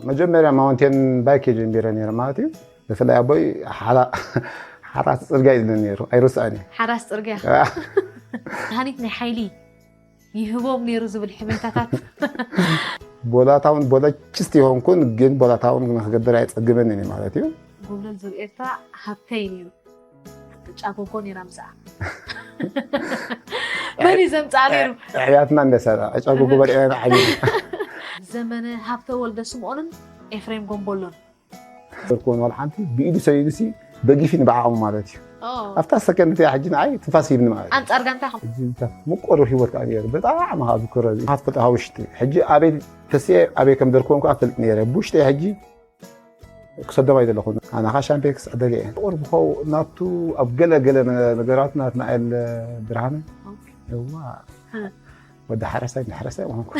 መጀመርያ ማውንቴን ባይክ ጀሚረ ነይረ ማለት እዩ። ብፍላይ ኣቦይ ሓራ- ሓራስ ፅርግያ እዩ ዝብለኒ ነይሩ፣ ኣይርስዖን እዩ። ሓራስ ፅርግያ። ሃኒት ናይ ሓይሊ ይህቦም ነይሩ ዝብል ሕሜታታት። ቦላታውን ቦለችስት ይሆንኩን ግን ቦላታውን ንክገብር ኣይፀግመን እዩ ማለት እዩ። ጎብለል ዙር ኤርትራ ሃብተይ ነይሩ። ዕጫ ጎጎ ነይራ ምስኣ። መን እዩ ዘምፅኣ ነይሩ? ሕያትና እንደሰራ ዕጫ ጎጎ በልዕና ዓብዩ። ዘመነ ሃብተ ወልደ ስምኦንን ኤፍሬም ጎንቦሎን። ዘርኮን ዋላ ሓንቲ ብኢዱ ሰይዱሲ በጊፊ ንባዓሙ ማለት እዩ። ኣብታ ሰከንድ እቲኣ ሕጂ ንዓይ ትንፋስ ሂብኒ ማለት እዩ። ኣንፃር ጋንታ ከም ሕጂ እንታይ ምቆሩ ህይወት ከዓ ነይሩ። ብጣዕሚ ከዓ ዝክረ እዩ። ካብ ትፈልጦ ካብ ውሽጢ ሕጂ ኣበይ ተስየ ኣበይ ከም ዘርኮን ከዓ ፈልጥ ነይረ። ብውሽጢ ሕጂ ክሰዶም ኣይደለኹን። ኣናኻ ሻምፒዮን ክስዕደል እየ። ቁርብ ኸው ናቱ ኣብ ገለ ገለ ነገራት ናትና ኣየል ብርሃነ እዋ ወዲ ሓረሳይ ንሕረሳይ ኾንኩ።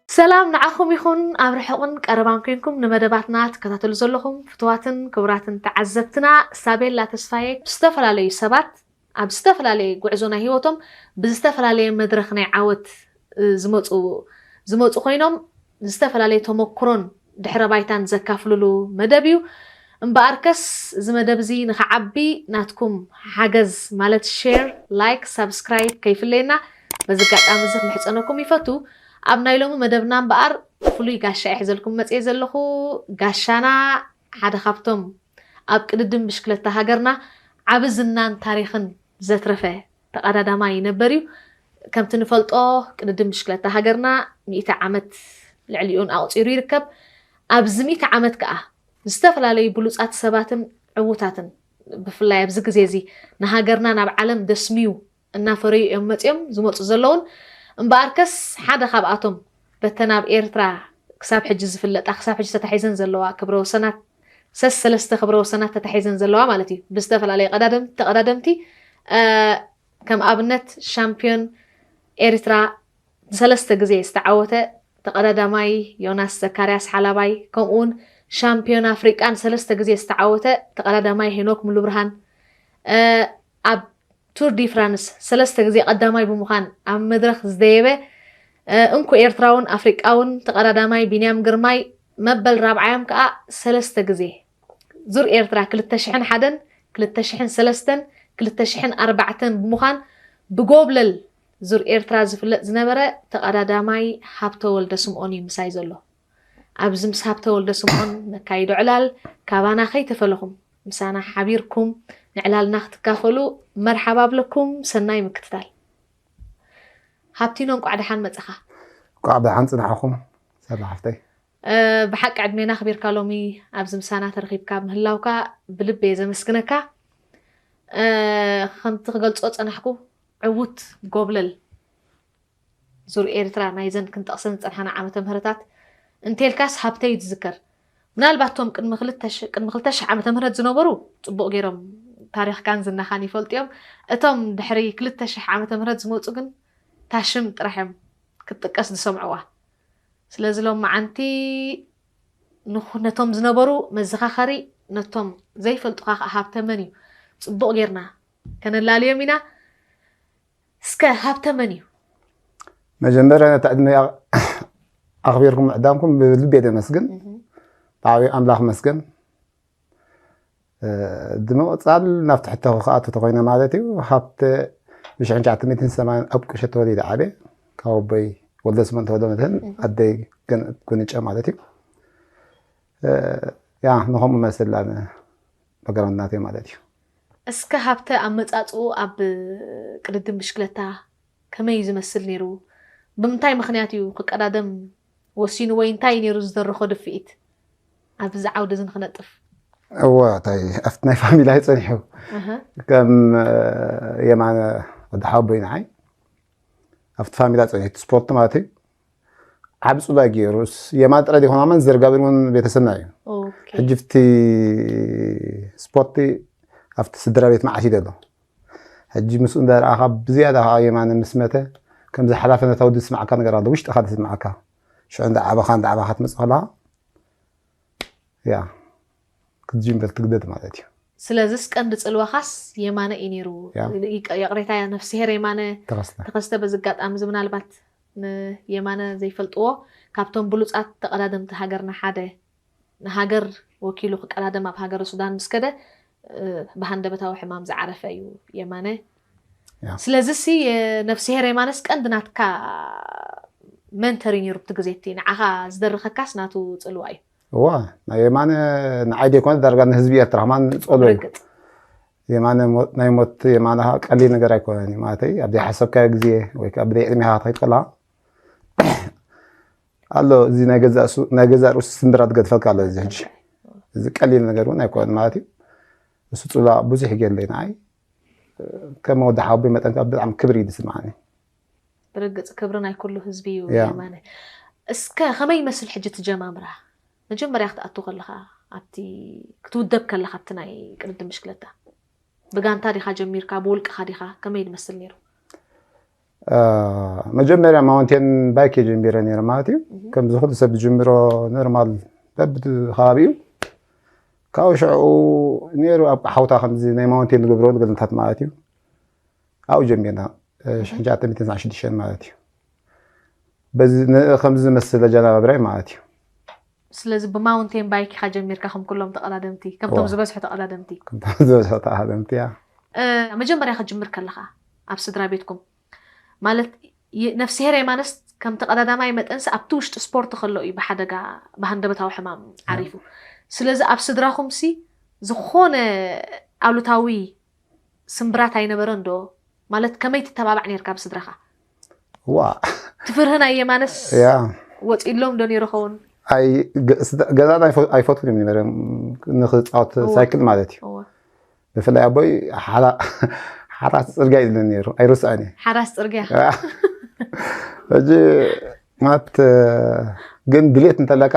ሰላም ንዓኹም ይኹን። ኣብ ርሑቕን ቀረባን ኮንኩም ንመደባትና ትከታተሉ ዘለኹም ፍትዋትን ክቡራትን ተዓዘብትና፣ ሳቤላ ተስፋዬ፣ ዝተፈላለዩ ሰባት ኣብ ዝተፈላለየ ጉዕዞ ናይ ህይወቶም ብዝተፈላለየ መድረኽ ናይ ዓወት ዝመፁ ዝመፁ ኮይኖም ዝተፈላለየ ተመክሮን ድሕረ ባይታን ዘካፍልሉ መደብ እዩ። እምበኣርከስ እዚ መደብ እዚ ንክዓቢ ናትኩም ሓገዝ ማለት ሼር፣ ላይክ፣ ሳብስክራይብ ከይፍለየና በዚ ኣጋጣሚ እዚ ክምሕፀነኩም ይፈቱ። ኣብ ናይ ሎሚ መደብና እምበኣር ፍሉይ ጋሻ እየ ሒዘልኩም መፅየ ዘለኹ። ጋሻና ሓደ ካብቶም ኣብ ቅድድም ብሽክለታ ሃገርና ዓቢ ዝናን ታሪኽን ዘትረፈ ተቐዳዳማይ ነበር እዩ። ከምቲ ንፈልጦ ቅድድም ብሽክለታ ሃገርና ሚእቲ ዓመት ልዕሊኡን ኣቑፂሩ ይርከብ። ኣብዚ ሚእቲ ዓመት ከዓ ዝተፈላለዩ ብሉፃት ሰባትን ዕዉታትን ብፍላይ ኣብዚ ግዜ እዚ ንሃገርና ናብ ዓለም ደስምዩ እናፈረዩ እዮም መፅዮም ዝመፁ ዘለውን። እምበኣርከስ ሓደ ካብኣቶም በተን ኣብ ኤርትራ ክሳብ ሕጂ ዝፍለጣ ክሳብ ሕጂ ተታሒዘን ዘለዋ ክብረ ወሰናት ሰስ ሰለስተ ክብረ ወሰናት ተታሒዘን ዘለዋ ማለት እዩ ብዝተፈላለየ ቀዳደም ተቐዳደምቲ ከም ኣብነት ሻምፒዮን ኤርትራ ንሰለስተ ግዜ ዝተዓወተ ተቐዳዳማይ ዮናስ ዘካርያስ ሓላባይ፣ ከምኡውን ሻምፒዮን ኣፍሪቃ ንሰለስተ ግዜ ዝተዓወተ ተቐዳዳማይ ሄኖክ ሙሉብርሃን፣ ኣብ ቱር ዲ ፍራንስ ሰለስተ ግዜ ቀዳማይ ብምዃን ኣብ መድረኽ ዝደየበ እንኩ ኤርትራውን ኣፍሪቃውን ተቐዳዳማይ ቢንያም ግርማይ፣ መበል ራብዓዮም ከኣ ሰለስተ ግዜ ዙር ኤርትራ ክልተ ሽሕን ሓደን፣ ክልተ ሽሕን ሰለስተን፣ ክልተ ሽሕን ኣርባዕተን ብምዃን ብጎብለል ዙር ኤርትራ ዝፍለጥ ዝነበረ ተቐዳዳማይ ሃብተ ወልደ ስምኦን እዩ ምሳይ ዘሎ። ኣብዚ ምስ ሃብተ ወልደ ስምኦን ነካይዶ ዕላል ካባና ከይተፈለኹም ምሳና ሓቢርኩም ንዕላልና ክትካፈሉ መርሓባ ኣብለኩም። ሰናይ ምክትታል። ሃብቲኖ እንቋዕ ደሓን መጸኻ። እንቋዕ ብደሓን ጽናሕኹም ሰላ ሓፍተይ። ብሓቂ ዕድሜና ኣኽቢርካ ሎሚ ኣብዚ ምሳና ተረኺብካ ምህላውካ ብልቢ እየ ዘመስግነካ። ከምቲ ክገልጾ ጸናሕኩ ዕዉት ጎብለል ዙር ኤርትራ ናይዘን ክንጠቕሰን ዝጸንሓና ዓመተ ምህረታት እንቴልካስ ሃብተይ ትዝከር። ምናልባት እቶም ቅድሚ ክልተ ሽሕ ዓመተ ምህረት ዝነበሩ ጽቡቕ ገይሮም ታሪኽካን ዝናኻን ይፈልጡ እዮም። እቶም ድሕሪ ክልተ ሽሕ ዓመተ ምህረት ዝመጹ ግን ታሽም ጥራሕ እዮም ክትጥቀስ ዝሰምዕዋ። ስለዚ ሎም መዓንቲ ንኹ- ነቶም ዝነበሩ መዘኻኸሪ ነቶም ዘይፈልጡኻ ከዓ ሃብተ መን እዩ ጽቡቕ ጌርና ከነላልዮም ኢና። እስከ ሃብተ መን እዩ? መጀመርያ ነቲ ዕድመ ኣኽቢርኩም ዕዳምኩም ብልቢ እየ ዘመስግን። ብዓብዩ ኣምላኽ መስገን። ብምቕፃል ናብቲ ሕቶ ክኣቱ ተኮይነ ማለት እዩ። ሃብተ ብሽሕን ትሽዓተ ሚእትን ሰማንያን ኣብ ቁሸ ተወሊደ ዓብየ። ካብ ኣቦይ ወልደ ስምኦን ተወልደ መድህን ኣደይ ገነት ጎንጨ ማለት እዩ። ያ ንኸምኡ መስላ በገራውንድ ናተይ ማለት እዩ። እስከ ሃብተ ኣመፃፅኡ ኣብ ቅድድም ብሽክለታ ከመይ እዩ ዝመስል ነይሩ? ብምንታይ ምኽንያት እዩ ክቀዳደም ወሲኑ ወይ እንታይ እዩ ነይሩ ዝደረኾ ድፍኢት? ኣብዚ ዓውዲ እዚ ንክነጥፍ። እወ እታይ ኣብቲ ናይ ፋሚላይ ፀኒሑ ከም የማነ ወዲ ሓወቦይ ንዓይ ኣብቲ ፋሚላ ፀኒሑ ስፖርት ማለት እዩ። ዓብ ፅላይ ገይሩ የማን ጥራይ ዘይኮነ ማን ዘርጋብን እውን ቤተሰብና እዩ። ሕጂ ኣብቲ ስፖርት ኣብቲ ስድራ ቤት መዓስ እዩ ዘሎ። ሕጂ ምስኡ እንዳረኣኻ ብዝያዳ ከዓ የማነ ምስ መተ ከምዚ ሓላፍነታዊ ዝስማዓካ ነገር ኣሎ፣ ውሽጥኻ ዝስማዓካ። ሽዑ እንዳዓበኻ እንዳዓበኻ ትመፅእ ከለኻ ያ ክትጅምር ትግደድ ማለት እዩ። ስለዚስ ቀንዲ ፅልዋኻስ የማነ እዩ ነይሩ። ይቅሬታ፣ ነፍስሄር የማነ ተኸስተ በዚ ኣጋጣሚ እዚ ምናልባት ንየማነ ዘይፈልጥዎ፣ ካብቶም ብሉፃት ተቐዳደምቲ ሃገርና ሓደ፣ ንሃገር ወኪሉ ክቀዳደም ኣብ ሃገረ ሱዳን ምስ ከደ ብሃንደበታዊ ሕማም ዝዓረፈ እዩ የማነ። ስለዚ ሲ ነፍስሄር የማነስ ቀንዲ ናትካ መንተር እዩ ነይሩ። ብቲ ግዜ እቲ ንዓኻ ዝደርኸካስ ናቱ ፅልዋ እዩ። እዋ ናይ የማነ ንዓይ ደይኮነ ዳርጋ ንህዝቢ ኤርትራ ከማን ንፀሎ እዩ። የማነ ናይ ሞት የማነ ቀሊል ነገር ኣይኮነን እዩ ማለተይ። ኣብ ዘይሓሰብካዮ ግዜ ወይ ከዓ ብዘይ ዕድሜኻ ትኸይድ ከለኻ ኣሎ እዚ ናይ ገዛእ ርእሱ ስንብራ ትገድፈልካ ኣሎ። እዚ ሕጂ እዚ ቀሊል ነገር እውን ኣይኮነን ማለት እዩ። እሱ ፅላ ብዙሕ ይገለይ ንዓይ ከም ወዲ ሓወቦይ መጠን ከዓ ብጣዕሚ ክብሪ እዩ ዝስምዓኒ። ብርግፅ ክብሪ ናይ ኩሉ ህዝቢ እዩ የማነ። እስከ ከመይ ይመስል ሕጂ ትጀማምራ? መጀመርያ ክትኣቱ ከለኻ ኣብቲ ክትውደብ ከለኻ ኣብቲ ናይ ቅድድም ብሽክለታ ብጋንታ ዲኻ ጀሚርካ ብውልቅኻ ዲኻ ከመይ ዝመስል ነይሩ? መጀመርያ ማውንቴን ባይክ እየ ጀሚረ ነይረ ማለት እዩ። ከምዚ ኩሉ ሰብ ዝጅምሮ ኖርማል በብቲ ከባቢኡ ካብኡ ሽዕኡ ነይሩ ኣብ ሓውታ ከምዚ ናይ ማውንቴን ዝገብረሉ ገለንታት ማለት እዩ። ኣብኡ ጀሚርና ሽሕን ትሽዓተ ሚእትን ትስዓን ሽዱሽተን ማለት እዩ። በዚ ከምዚ ዝመስል ኣጀናባብራይ ማለት እዩ። ስለዚ ብማውንቴን ባይክ ኢኻ ጀሚርካ ከም ኩሎም ተቐዳደምቲ ከምቶም ዝበዝሑ ተቐዳደምቲ ከምቶም ዝበዝሑ ተቐዳደምቲ ያ መጀመርያ ክጅምር ከለኻ ኣብ ስድራ ቤትኩም ማለት ነፍስሄር የማነስ ከም ተቐዳዳማይ መጠንሲ ኣብቲ ውሽጢ ስፖርት ከሎ እዩ ብሓደጋ ብሃንደበታዊ ሕማም ዓሪፉ። ስለዚ ኣብ ስድራኹምሲ ዝኾነ ኣሉታዊ ስምብራት ኣይነበረን ዶ? ማለት ከመይ ትተባባዕ ነርካ ብስድራኻ? ዋ ትፍርህ ናይ የማነስ ያ ወፂሎም ዶ ነይሩ ኸውን? ኣይ ገ- ስደ- ገዛና ኣይፈ- ኣይፈቱን እዮም ነበረ ንክፃወት እዋ። ሳይክል ማለት እዩ። እዋ። ብፍላይ ኣቦይ ሓራ- ሓራስ ፅርግያ ይብለኒ ነይሩ ኣይርስዖን እየ። ሓራስ ፅርግያ። ሕጂ ማለት ግን ድሌት እንተለካ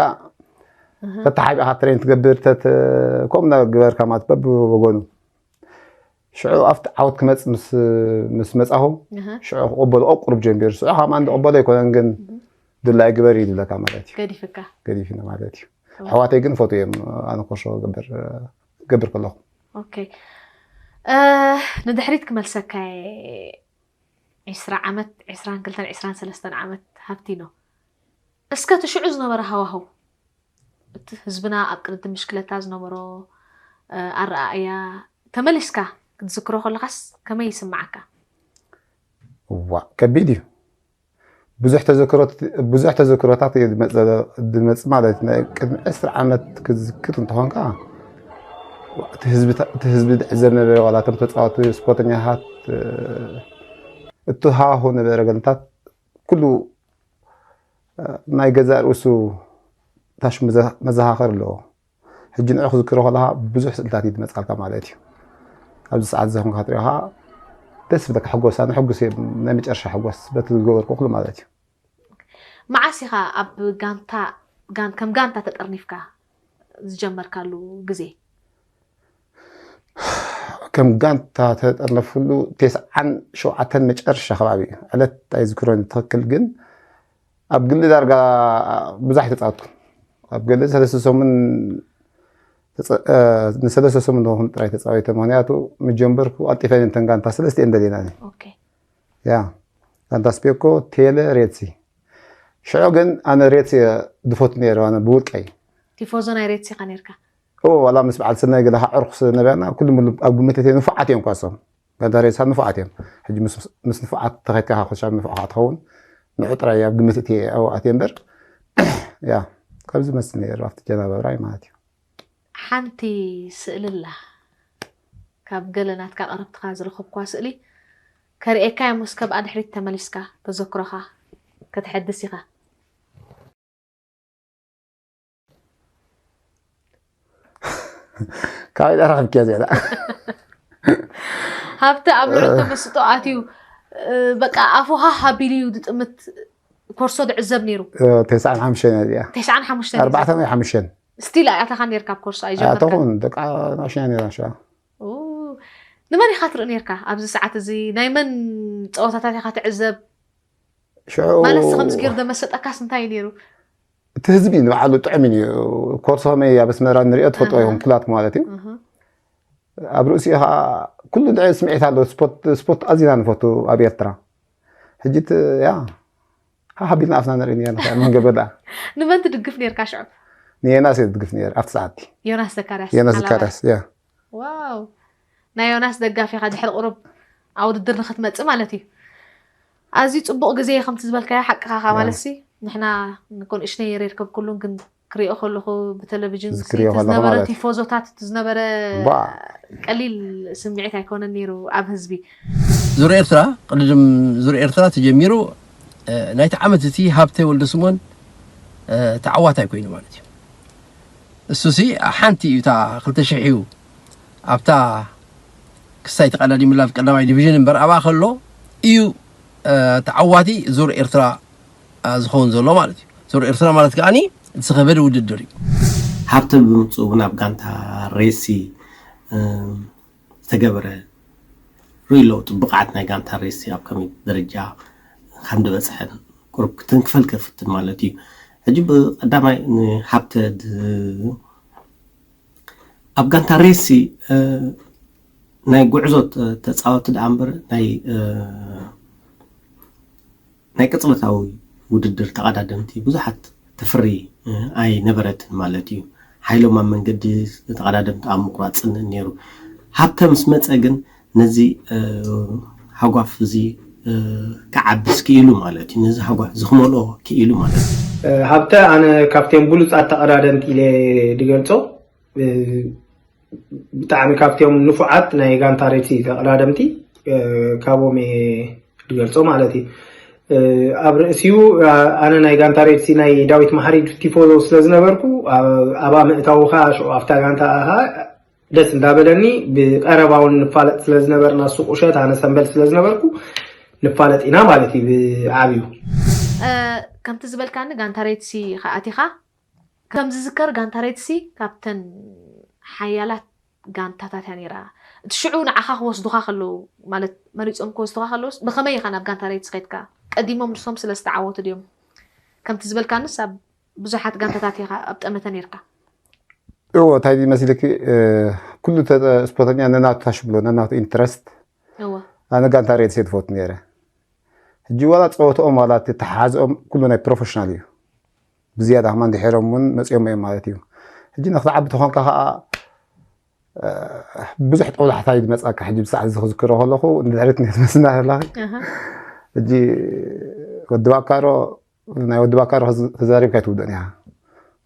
ተተሓቢእካ ትሬን ትገብር ተት- ከምኡ እናገበርካ ማለት በብወገኑ ሽዑ ኣብቲ ዓወት ክመፅእ ምስ መፃኹ ሽዑ ክቕበሎ ኣብ ቁሩብ ጀሚሩ። ሽዑ ካብ ማን ዝቕበሎ ኣይኮነን ግን ድላይ ግበር እዩ ዝብለካ ማለት እዩ። ገዲፍካ። ገዲፍና ማለት እዩ። ኣሕዋተይ ግን ፈትዎም ኣነ ኮሾ ገብር ከለኹ። ኦኬ ንድሕሪት ክመልሰካ እየ። ዒስራ ዓመት ዒስራን ክልተን ዒስራን ሰለስተን ዓመት ሃብቲኖ እስከ እቲ ሽዑ ዝነበረ ሃዋህው እቲ ህዝብና ኣብ ቅድድም ብሽክለታ ዝነበሮ ኣረኣእያ ተመሊስካ ክትዝክሮ ከለኻስ ከመይ ይስምዓካ? እዋእ ከቢድ እዩ። ብዙሕ ተዘክሮት ብዙሕ ተዘክሮታት እዩ ዝመጽእ ማለት ናይ ቅድሚ ዕስራ ዓመት ክትዝክር እንተኾንካ እቲ ህዝቢ እቲ ህዝቢ ዝዕዘብ ነበረ ዋላ እቶም ተጻወቲ ስፖርተኛታት እቲ ሃዋህው ነበረ ገለታት ኩሉ ናይ ገዛእ ርእሱ ታሽ መዘኻኸር ኣለዎ። ሕጂ ንዑ ክዝክሮ ከለኻ ብዙሕ ስእልታት እዩ ዝመፅኣልካ ማለት እዩ። ኣብዚ ሰዓት እዚ ኹንካ ትሪኦ ከዓ ደስ ብለካ ሕጎስ ኣነ ሕጉስ እየ ናይ መጨረሻ ሕጎስ በቲ ዝገበርኩ ኩሉ ማለት እዩ። መዓስ ኢኻ ኣብ ጋንታ ጋን ከም ጋንታ ተጠርኒፍካ ዝጀመርካሉ ግዜ? ከም ጋንታ ተጠርነፍሉ ቴስዓን ሸውዓተን መጨረሻ ከባቢ እዩ። ዕለት ኣይዝክሮን ትኽክል ግን ኣብ ግሊ ዳርጋ ብዙሕ ኣይተፃወትኩን። ኣብ ግሊ ሰለስተ ሰሙን ንሰለስተ ሰሙን ንኹን ጥራይ ተፃዊተ ምክንያቱ ምጀንበርኩ ኣልጢፈን እንተን ጋንታ ሰለስቲኤን ደሊና ያ ጋንታ ስፔኮ ቴለ ሬትሲ ሽዑ ግን ኣነ ሬትሲ ድፈቱ ነይረ ኣነ ብውልቀይ ቲፎዞ ናይ ሬትሲ ኢኻ ነርካ ዋላ ምስ በዓል ስናይ ገለ ከዓ ዕርኩስ ነበርና ኩሉ ሙሉ ኣብ ግምት እትየ ንፉዓት እዮም ኳሶም ጋንታ ሬትሳ ንፉዓት እዮም ሕጂ ምስ ንፉዓት ተኸድካ ኮሻ ንፉዕ ከዓ ትኸውን ንዑ ጥራይ ኣብ ግምት እትየ ኣብኡ ኣትየ እምበር ያ ከምዚ መስል ነይሩ ኣብቲ ጀናበራይ ማለት እዩ ሓንቲ ስእሊ ኣላ ካብ ገለ ናትካ ቀረብትኻ ዝረኸብኳ ስእሊ ከርእየካ እየ ምስ ከብኣ ድሕሪት ተመሊስካ ተዘክሮኻ ከተሐድስ ኢኻ ካበይ ዳ ረኸብክያ እዚኣ ሃብቲ ኣብ ልዕሊ ተመስጦ ኣትዩ በቃ ኣፉ ሃህ ኣቢሉ እዩ ዝጥምት ኮርሶ ዝዕዘብ ነይሩ ተስዓን ሓሙሽተን እያ እዚኣ ተስዓን ሓሙሽተን እዩ። ኣርባዕተን ወይ ሓሙሽተን ስቲል ኣያታኻ ነርካ ኣብ ኮርሱ ኣይጀመርካ ኣያተኹን ደቂ ናሽና ነራ ሽዓ ኡ፣ ንመን ኢኻ ትርኢ ነርካ ኣብዚ ሰዓት እዚ ናይ መን ፀወታታት ኢኻ ትዕዘብ ሽዑ ማለት ከምዚ ገይሩ ዘመሰጠካስ እንታይ እዩ ነይሩ እቲ ህዝቢ ንባዕሉ ጥዑም እዩ ኮርሶ ከመይ ኣብ ኣስመራ ንሪኦ ትፈልጦ ይኹን ኩላት ማለት እዩ ኣብ ርእሲኡ ከዓ ኩሉ ንዕ ስምዒት ኣሎ ስፖርት ኣዚና ንፈቱ ኣብ ኤርትራ ሕጂ ያ ሃሃቢልና ኣፍና ንርኢ ነርና መንገበላ ንመን ትድግፍ ነርካ ሽዑ ንየናስ እየ ዝድግፍ ነር ኣብቲ ሰዓት ዮናስ ዘካርያስ የናስ ሓላባ። ዝካርያስ ያ ዋው ናይ ዮናስ ደጋፊ ኢኻ ድሕሪ ቁሩብ ኣብ ውድድር ንክትመፅእ ማለት እዩ ኣዝዩ ፅቡቅ ግዜ ከምቲ ዝበልካዮ ሓቅኻ ካ ማለት ሲ ንሕና ንኮንእሽነይ የሬድ ከብኩሉን ግን ክሪኦ ከለኹ ብቴሌቪዥን ሲ ዝክሪኦ እቲ ከለኹ ዝነበረ ማለት እዩ። ቲፎዞታት እቲ ዝነበረ ባ ቀሊል ስምዒት ኣይኮነን ነይሩ ኣብ ህዝቢ ዙር ኤርትራ ቅድም ዙር ኤርትራ ተጀሚሩ እ፣ ናይቲ ዓመት እቲ ሃብተ ወልደ ስሞን እ፣ ተዓዋታይ ኮይኑ ማለት እዩ እሱ ሲ ሓንቲ እዩ እታ ክልተ ሽሕ እዩ ኣብታ ክሳይ ተቀዳዲምላ ኣብ ቀዳማይ ዲቪዥን እምበር ኣብኣ ከሎ እዩ እ፣ ተዓዋቲ ዙር ኤርትራ እ፣ ዝኸውን ዘሎ ማለት እዩ ዙር ኤርትራ ማለት ከዓኒ እቲ ዝኸበደ ውድድር እዩ ሃብተ ብምፅኡ እውን ኣብ ጋንታ ሬሲ እ፣ ዝተገበረ ርእዩ ለውጢ ብቕዓት ናይ ጋንታ ሬሲ ኣብ ከመይ ደረጃ ከም ዝበፅሐን ቁሩብ ክትንክፈል ከፍትን ማለት እዩ ሕጂ ብቀዳማይ ንሃብተ ድ- ኣብ ጋንታ ሬሲ እ፣ ናይ ጉዕዞ ተ- ተፃወቲ ደኣ እምበር ናይ እ፣ ናይ ቅፅበታዊ ውድድር ተቐዳደምቲ ብዙሓት ተፍሪ እ፣ ኣይነበረትን ማለት እዩ ሓይሎም ኣብ መንገዲ ተቐዳደምቲ ኣብ ምቁራፅን ነይሩ ሃብተ ምስ መፀ ግን ነዚ እ፣ ሃጓፍ እዚ እ፣ ክዓብስ ክኢሉ ማለት እዩ ነዚ ሃጓፍ እዚ ክመልኦ ክኢሉ ማለት እዩ ሃብተ ኣነ ካብቶም ብሉፃት ተቐዳደምቲ ኢለ ድገልፆ እ፣ ብጣዕሚ ካብቶም ንፉዓት ናይ ጋንታ ሬሲ ተቐዳደምቲ እ፣ ካብኦም እየ ድገልፆ ማለት እዩ እ፣ ኣብ ርእሲኡ ኣ- ኣነ ናይ ጋንታ ሬሲ ናይ ዳዊት መሓሪ ቲፎዞ ስለ ዝነበርኩ ኣ- ኣብኣ ምእታውኻ ሽዑ ኣብታ ጋንታ ኻ ደስ እንዳበለኒ ብቀረባ እውን ንፋለጥ ስለ ዝነበርና እሱ ቁሸት ኣነ ሰንበል ስለ ዝነበርኩ ንፋለጥ ኢና ማለት እዩ ብዓብዩ እ፣ ከምቲ ዝበልካኒ ጋንታ ሬትሲ ከኣቲኻ ከም ዝዝከር ጋንታ ሬትሲ ካብተን ሓያላት ጋንታታት እያ ነይራ እቲ ሽዑ ንዓኻ ክወስዱኻ ከለዉ ማለት መሪፆም ክወስዱኻ ከለውስ ብኸመይ ኢኻ ናብ ጋንታ ሬትሲ ከይድካ ቀዲሞም ንሶም ስለ ዝተዓወቱ ድዮም ከምቲ ዝበልካንስ ኣብ ብዙሓት ጋንታታት ኢኻ ኣብ ጠመተ ነርካ እዎ እንታይ ድዩ መሲልኪ እ፣ ኩሉ ተ- ስፖርተኛ ነናቱ ታሽብሎ ነናቱ ኢንትረስት እወ ኣነ ጋንታ ሬድስ እየ ትፈቱ ነይረ ሕጂ ዋላ ፀወትኦም ዋላ ተተሓሓዝኦም ኩሉ ናይ ፕሮፌሽናል እዩ ብዝያዳ ከማን ድሒሮም እውን መፂኦም እዮም ማለት እዩ ሕጂ ንክትዓቢ ተኾንካ ከዓ እ፣ ብዙሕ ጠብላሕታ እዩ ዝመፅኣካ ሕጂ ብሰዓት እዚ ክዝክሮ ከለኹ ንድሕሪት ነት መስና ኣለኺ ኣሃ። ሕጂ ወዲ ባካሮ ናይ ወዲ ባካሮ ክዝ- ተዛሪብካ ኣይትውድእን ኢኻ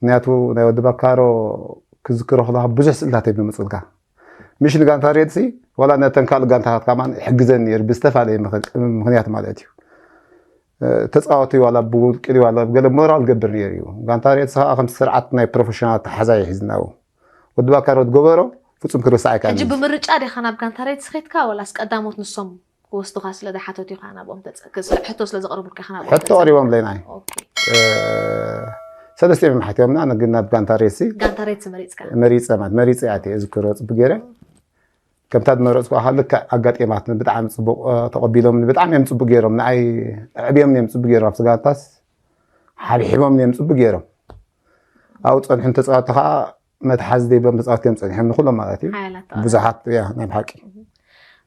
ምክንያቱ ናይ ወዲ ባካሮ ክዝክሮ ከለካ ብዙሕ ስእልታት እዮም ዝመፅልካ ምሽ ንጋንታ ሬድሲ ዋላ ነተን ካልእ ጋንታታት ከማን ይሕግዘን ነይሩ ብዝተፈላለየ ምኽ- ምክንያት ማለት እዩ እ፣ ተፃወቲ ዋላ ብውልቂ ድዩ ዋላ ገለ ሞራል ገብር ነይሩ እዩ ጋንታ ሬድሲ ከዓ ከም ስርዓት ናይ ፕሮፌሽናል ተሓዛ ይሒዝናው ወዲ ባካሮ ዝገበሮ ፍፁም ክርሳዕ ሕጂ ኣይከኣልን ብምርጫ ዲኻ ናብ ጋንታ ሬትሲ ከይድካ ወላስ ቀዳሞት ንሶም ክወስዱኻ ስለ ዝሓተቱ ኢኻ ናብኦም ተፀ- ክ- ስለ- ሕቶ ስለ ዘቕርቡልካ ኢኻ ናብኦም ሕቶ ተፀ- ቀሪቦም ለይናይ ኦኬ። ሰለስቲኦም እዮም ሓቲዮምና ግን ናብ ጋንታ ሬሲ ጋንታ ሬትሲ መሪፅካ መሪፀ ማለት መሪፀ እያ እየ ዝክሮ ፅቡቅ ገይረ ከምታ ዝመረፅኩ ኣኻ ልክዕ ኣጋጢማት ብጣዕሚ ፅቡቅ እ፣ ተቀቢሎም ብጣዕሚ እዮም ፅቡቅ ገይሮም ንዓይ ኣዕብዮም እዮም ፅቡቅ ገይሮም ኣብቲ ጋንታስ ሓብሒቦም እዮም ፅቡቅ ገይሮም ኣብኡ ፀንሑ ተፃወቲ ከዓ መትሓዚ ዘይብሎም ተፃወቲ እዮም ፀኒሖም ንኩሎም ማለት እዩ ሓያላት ተቐዳደምቲ። ብዙሓት ያ ናይ ብሓቂ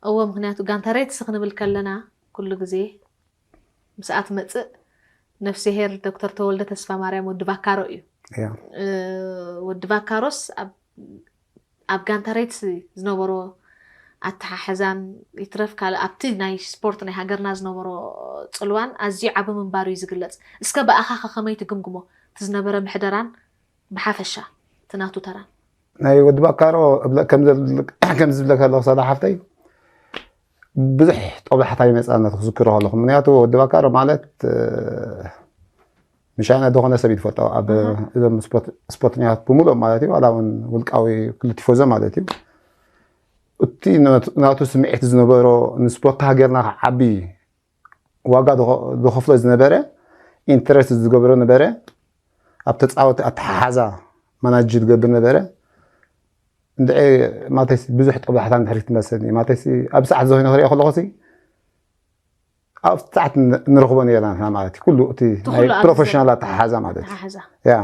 እዎ ምክንያቱ ጋንታ ሬትሲ ክንብል ከለና ኩሉ ግዜ ምስኣ ትመፅእ ነፍስሄር ዶክተር ተወልደ ተስፋ ማርያም ወዲ ባካሮ እዩ ያ እ፣ ወዲ ባካሮስ ኣብ- ኣብ ጋንታ ሬትሲ ዝነበሮ ኣተሓሕዛን ይትረፍ ካልእ ኣብቲ ናይ ስፖርት ናይ ሃገርና ዝነበሮ ፅልዋን ኣዝዩ ዓቢ ምንባሩ እዩ ዝግለፅ እስከ ብኣኻ ከ ከመይ ትግምግሞ እቲ ዝነበረ ምሕደራን ብሓፈሻ እቲ ናቱ ተራን ናይ ወዲ ባካሮ እብለ- ከም ዘል- ከም ዝብለካ ኣለኹ ሳላ ሓፍተይ ብዙሕ ጠብላሕታ ይመፅኣና ክዝክሮ ከለኹ ምክንያቱ ወዲ ባካሮ ማለት እ፣ ምሻና ዝኾነ ሰብ ይትፈልጦ ኣብ እዞም ስፖርት- ስፖርተኛታት ብምሉኦም ማለት እዩ ዋላ እውን ውልቃዊ ክልቲፎዞ ማለት እዩ እቲ ናቱ- ናቱ ስምዒት ዝነበሮ ንስፖርት ሃገርና ክዓቢ ዋጋ ዝኸ- ዝኸፍሎ ዝነበረ ኢንትረስት ዝገብሮ ነበረ ኣብ ተፃወቲ ኣተሓሓዛ ማናጅ ዝገብር ነበረ። እንድዒ ማለተይሲ ብዙሕ ጥቕባሕታ ንድሕሪት ትመልሰኒ። ማለተይሲ ኣብ ሰዓት ዝኾይነ ክሪኦ ከለኹሲ ኣብ ሰዓት ን-፣ ንረኽቦ ነርና ንሕና ማለት እዩ። ኩሉ እቲ እቲ ናይ ኩሉ ኣብ ፕሮፌሽናል ኣተሓሓዛ ማለት እዩ። ኣተሓሕዛ። ያ።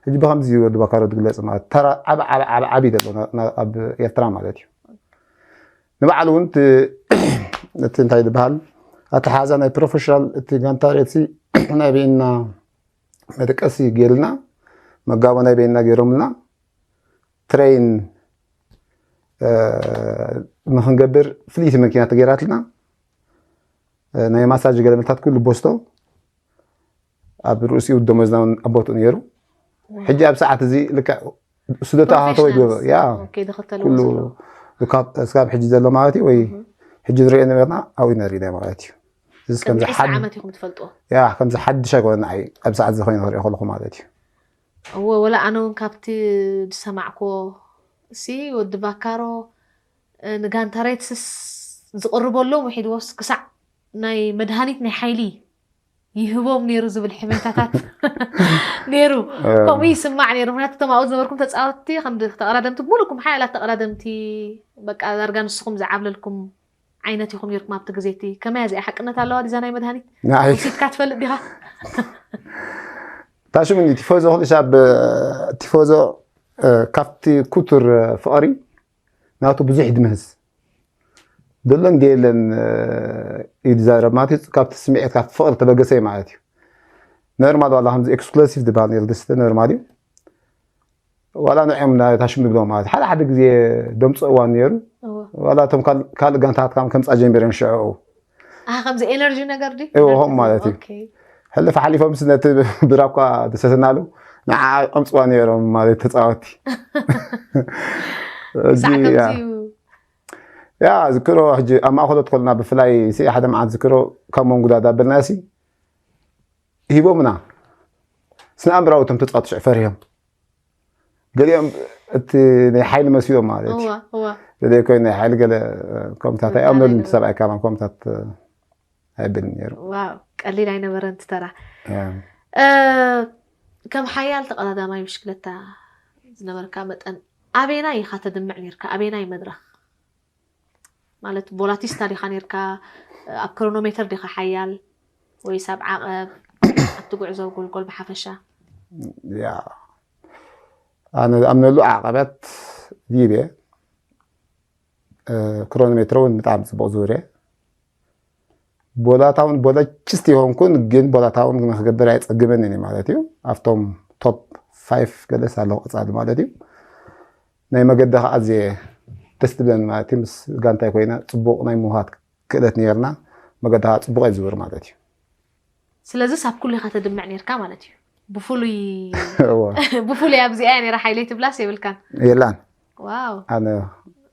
ሕጂ ብኸምዚ ወዲ ባካሮ ዝግለጽ ማለት ተራ ዓብ፣ ዓብ፣ ዓብ፣ ዓብ እዩ ዘሎ ና-፣ ና-፣ ኣብ ኤርትራ ማለት እዩ። ንባዕሉ እውን እቲ፣ እቲ እንታይ ዝበሃል ኣተሓሓዛ ናይ ፕሮፌሽናል እቲ ጋንታ ሬድሲ ናይ በይንና መደቀሲ ገይርልና፣ መጋቦ ናይ በይንና ገይሮምልና፣ ትሬን፣ እ፣ ንኽንገብር ፍልይቲ መኪና ተገይራትና፣ እ፣ ናይ ማሳጅ ገለመታት ኩሉ ቦስቶ ኣብ ርእሲኡ ደሞዝና እውን ኣብ ቦትኡ ነይሩ። ሕጂ ኣብ ሰዓት እዚ ልክዕ ስደት ኣታተወ ይገብር። ፕሮፌሽናልስ። ያ፣ ኦኬ፣ ዝኽተልዎ ኩሉ ዘለዉ። ካብ፣ እስካብ ሕጂ ዘሎ ማለት እዩ ወይ እህ። ሕጂ ንሪኦ ነበርና ኣብኡ ነሪና ማለት እዩ። እዚ ከምዚ ቅድሚ ዕስራ ሓድ-፣ ዓመት ኢኹም ትፈልጥዎ? ያ፣ ከምዚ ሓድሽ ኣይኮነን ንዓይ ኣብ ሰዓት እዚ ኮይነ ክሪኦ ከለኹ ማለት እዩ። እወ፣ ወላ ኣነ እውን ካብቲ ዝሰማዕክዎ፣ እሲ ወዲ ቫካሮ፣ እ፣ ንጋንታ ሬድስስ ዝቕርበሎም ውሒድዎስ ክሳዕ ናይ መድሃኒት ናይ ሓይሊ ይህቦም ነይሩ ዝብል ሕሜታታት ነይሩ። እ። ከምኡ ይስማዕ ነይሩ። ምኽንያቱ እቶም ኣብኡ ዝነበርኩም ተጻወትቲ፣ ከም ተቐዳደምቲ፣ ሙሉእኩም ሓያላት ተቐዳደምቲ፣ በቃ ዳርጋ ንስኹም ዝዓብለልኩም ዓይነት ኢኹም ነይርኩም ኣብቲ ግዜ እቲ። ከመይ እዚኣ ሓቅነት ኣለዋ ድዛ ናይ መድሃኒት? ንዓይ ወሲድካ ትፈልጥ ዲኻ? ታሽሙኒ ቲፎዞ ኩሉ ሻብ ቲፎዞ፣ እ፣ ካብቲ ኩቱር ፍቕሪ ናቱ ብዙሕ ይድምህዝ። ደሎ እንደ የለን፣ እ፣ እዩ ዝዛረብ ማለት እዩ። ካብቲ ስምዒት፣ ካብቲ ፍቕሪ ተበገሰ እዩ ማለት እዩ። ኖርማል ዋላ ከምዚ ኤክስክሉሲቭ ዝበሃል ነይሩ ደስተ ኖርማል እዩ። ዋላ ንዕም ናይ ታሽሙ ይብሎም ማለት ሓደ ሓደ ግዜ ደምፅእዋ ነይሩ። እወ። ዋላ እቶም ካል-፣ ካልእ ጋንታታት ከም ከምፃ ጀሚረን ሽዑ። ኣህ፣ ከምዚ ኤነርጂ ነገር ድዩ? እወ፣ ከምኡ ማለት እዩ። ኦኬ። ሕልፍ ሓሊፎም ስ ነቲ ብራኳ ዝሰተናሉ ንዓ ኣምፅዋ ነይሮም ማለት ተፃወቲ። እዚ ክሳዕ ያ። ከምዚ እዩ። ያ፣ ዝክሮ ሕጂ ኣብ ማእኸሎት ኮልና ብፍላይ ሲ ሓደ መዓት ዝክሮ ካብ መንጉዳ ዳበልና ሲ ሂቦምና። ስነ ኣእምራዊ እቶም ተፃወቲ ሽዑ ፈሪሆም። ገሊኦም እቲ ናይ ሓይሊ መሲሎም ማለት እዩ። እዋ፣ እዋ። ገለ ኮይኑ ናይ ሓይሊ ገለ ከምታት መጋነይ ኣይኣምነሉን ነበር። ሰብኣይ ካባን ከምታት ኣይብልን ነይሩ። ዋው፣ ቀሊል ኣይነበረን እቲ ተራ። ያ። እ፣ ከም ሓያል ተቐዳዳማይ ብሽክለታ ዝነበርካ መጠን ኣበየናይ ኢኻ ተድምዕ ነርካ? ኣበየናይ መድረኽ? ማለት ቦላቲስታ ዲኻ ነርካ? ኣብ ክሮኖሜተር ዲኻ ሓያል? ወይስ ኣብ ዓቐብ? ኣብቲ ጉዕዞ ጎልጎል ብሓፈሻ? ያ። ኣነ ዝኣምነሉ ዓቐበት ዲብ እየ። እ፣ ክሮኖሜትሮ እውን ብጣዕሚ ጽቡቕ ዙር እየ። ቦላታ እውን ቦለችስት ይኾንኩን፣ ግን ቦላታ እውን ንክገብር ኣይጸግመንን እዩ ማለት እዩ። ኣብቶም ቶፕ ፋይፍ ገለስ ኣለኹ ቀጻሊ ማለት እዩ። ናይ መገዲ ከዓ ኣዝየ ደስ ትብለኒ ማለት እዩ። ምስ ጋንታይ ኮይና ጽቡቕ ናይ ምውሃት ክእለት ነይርና። መገዲ ከዓ ጽቡቕ እየ ዝዝውር ማለት እዩ። ስለዚስ ኣብ ኩሉ ኢኻ ተድምዕ ነርካ ማለት እዩ። ብፍሉይ እወ። ብፍሉይ ኣብዚኣ እያ ነይራ ሓይለይ ትብላስ የብልካን? የላን። ዋው። ኣነ፣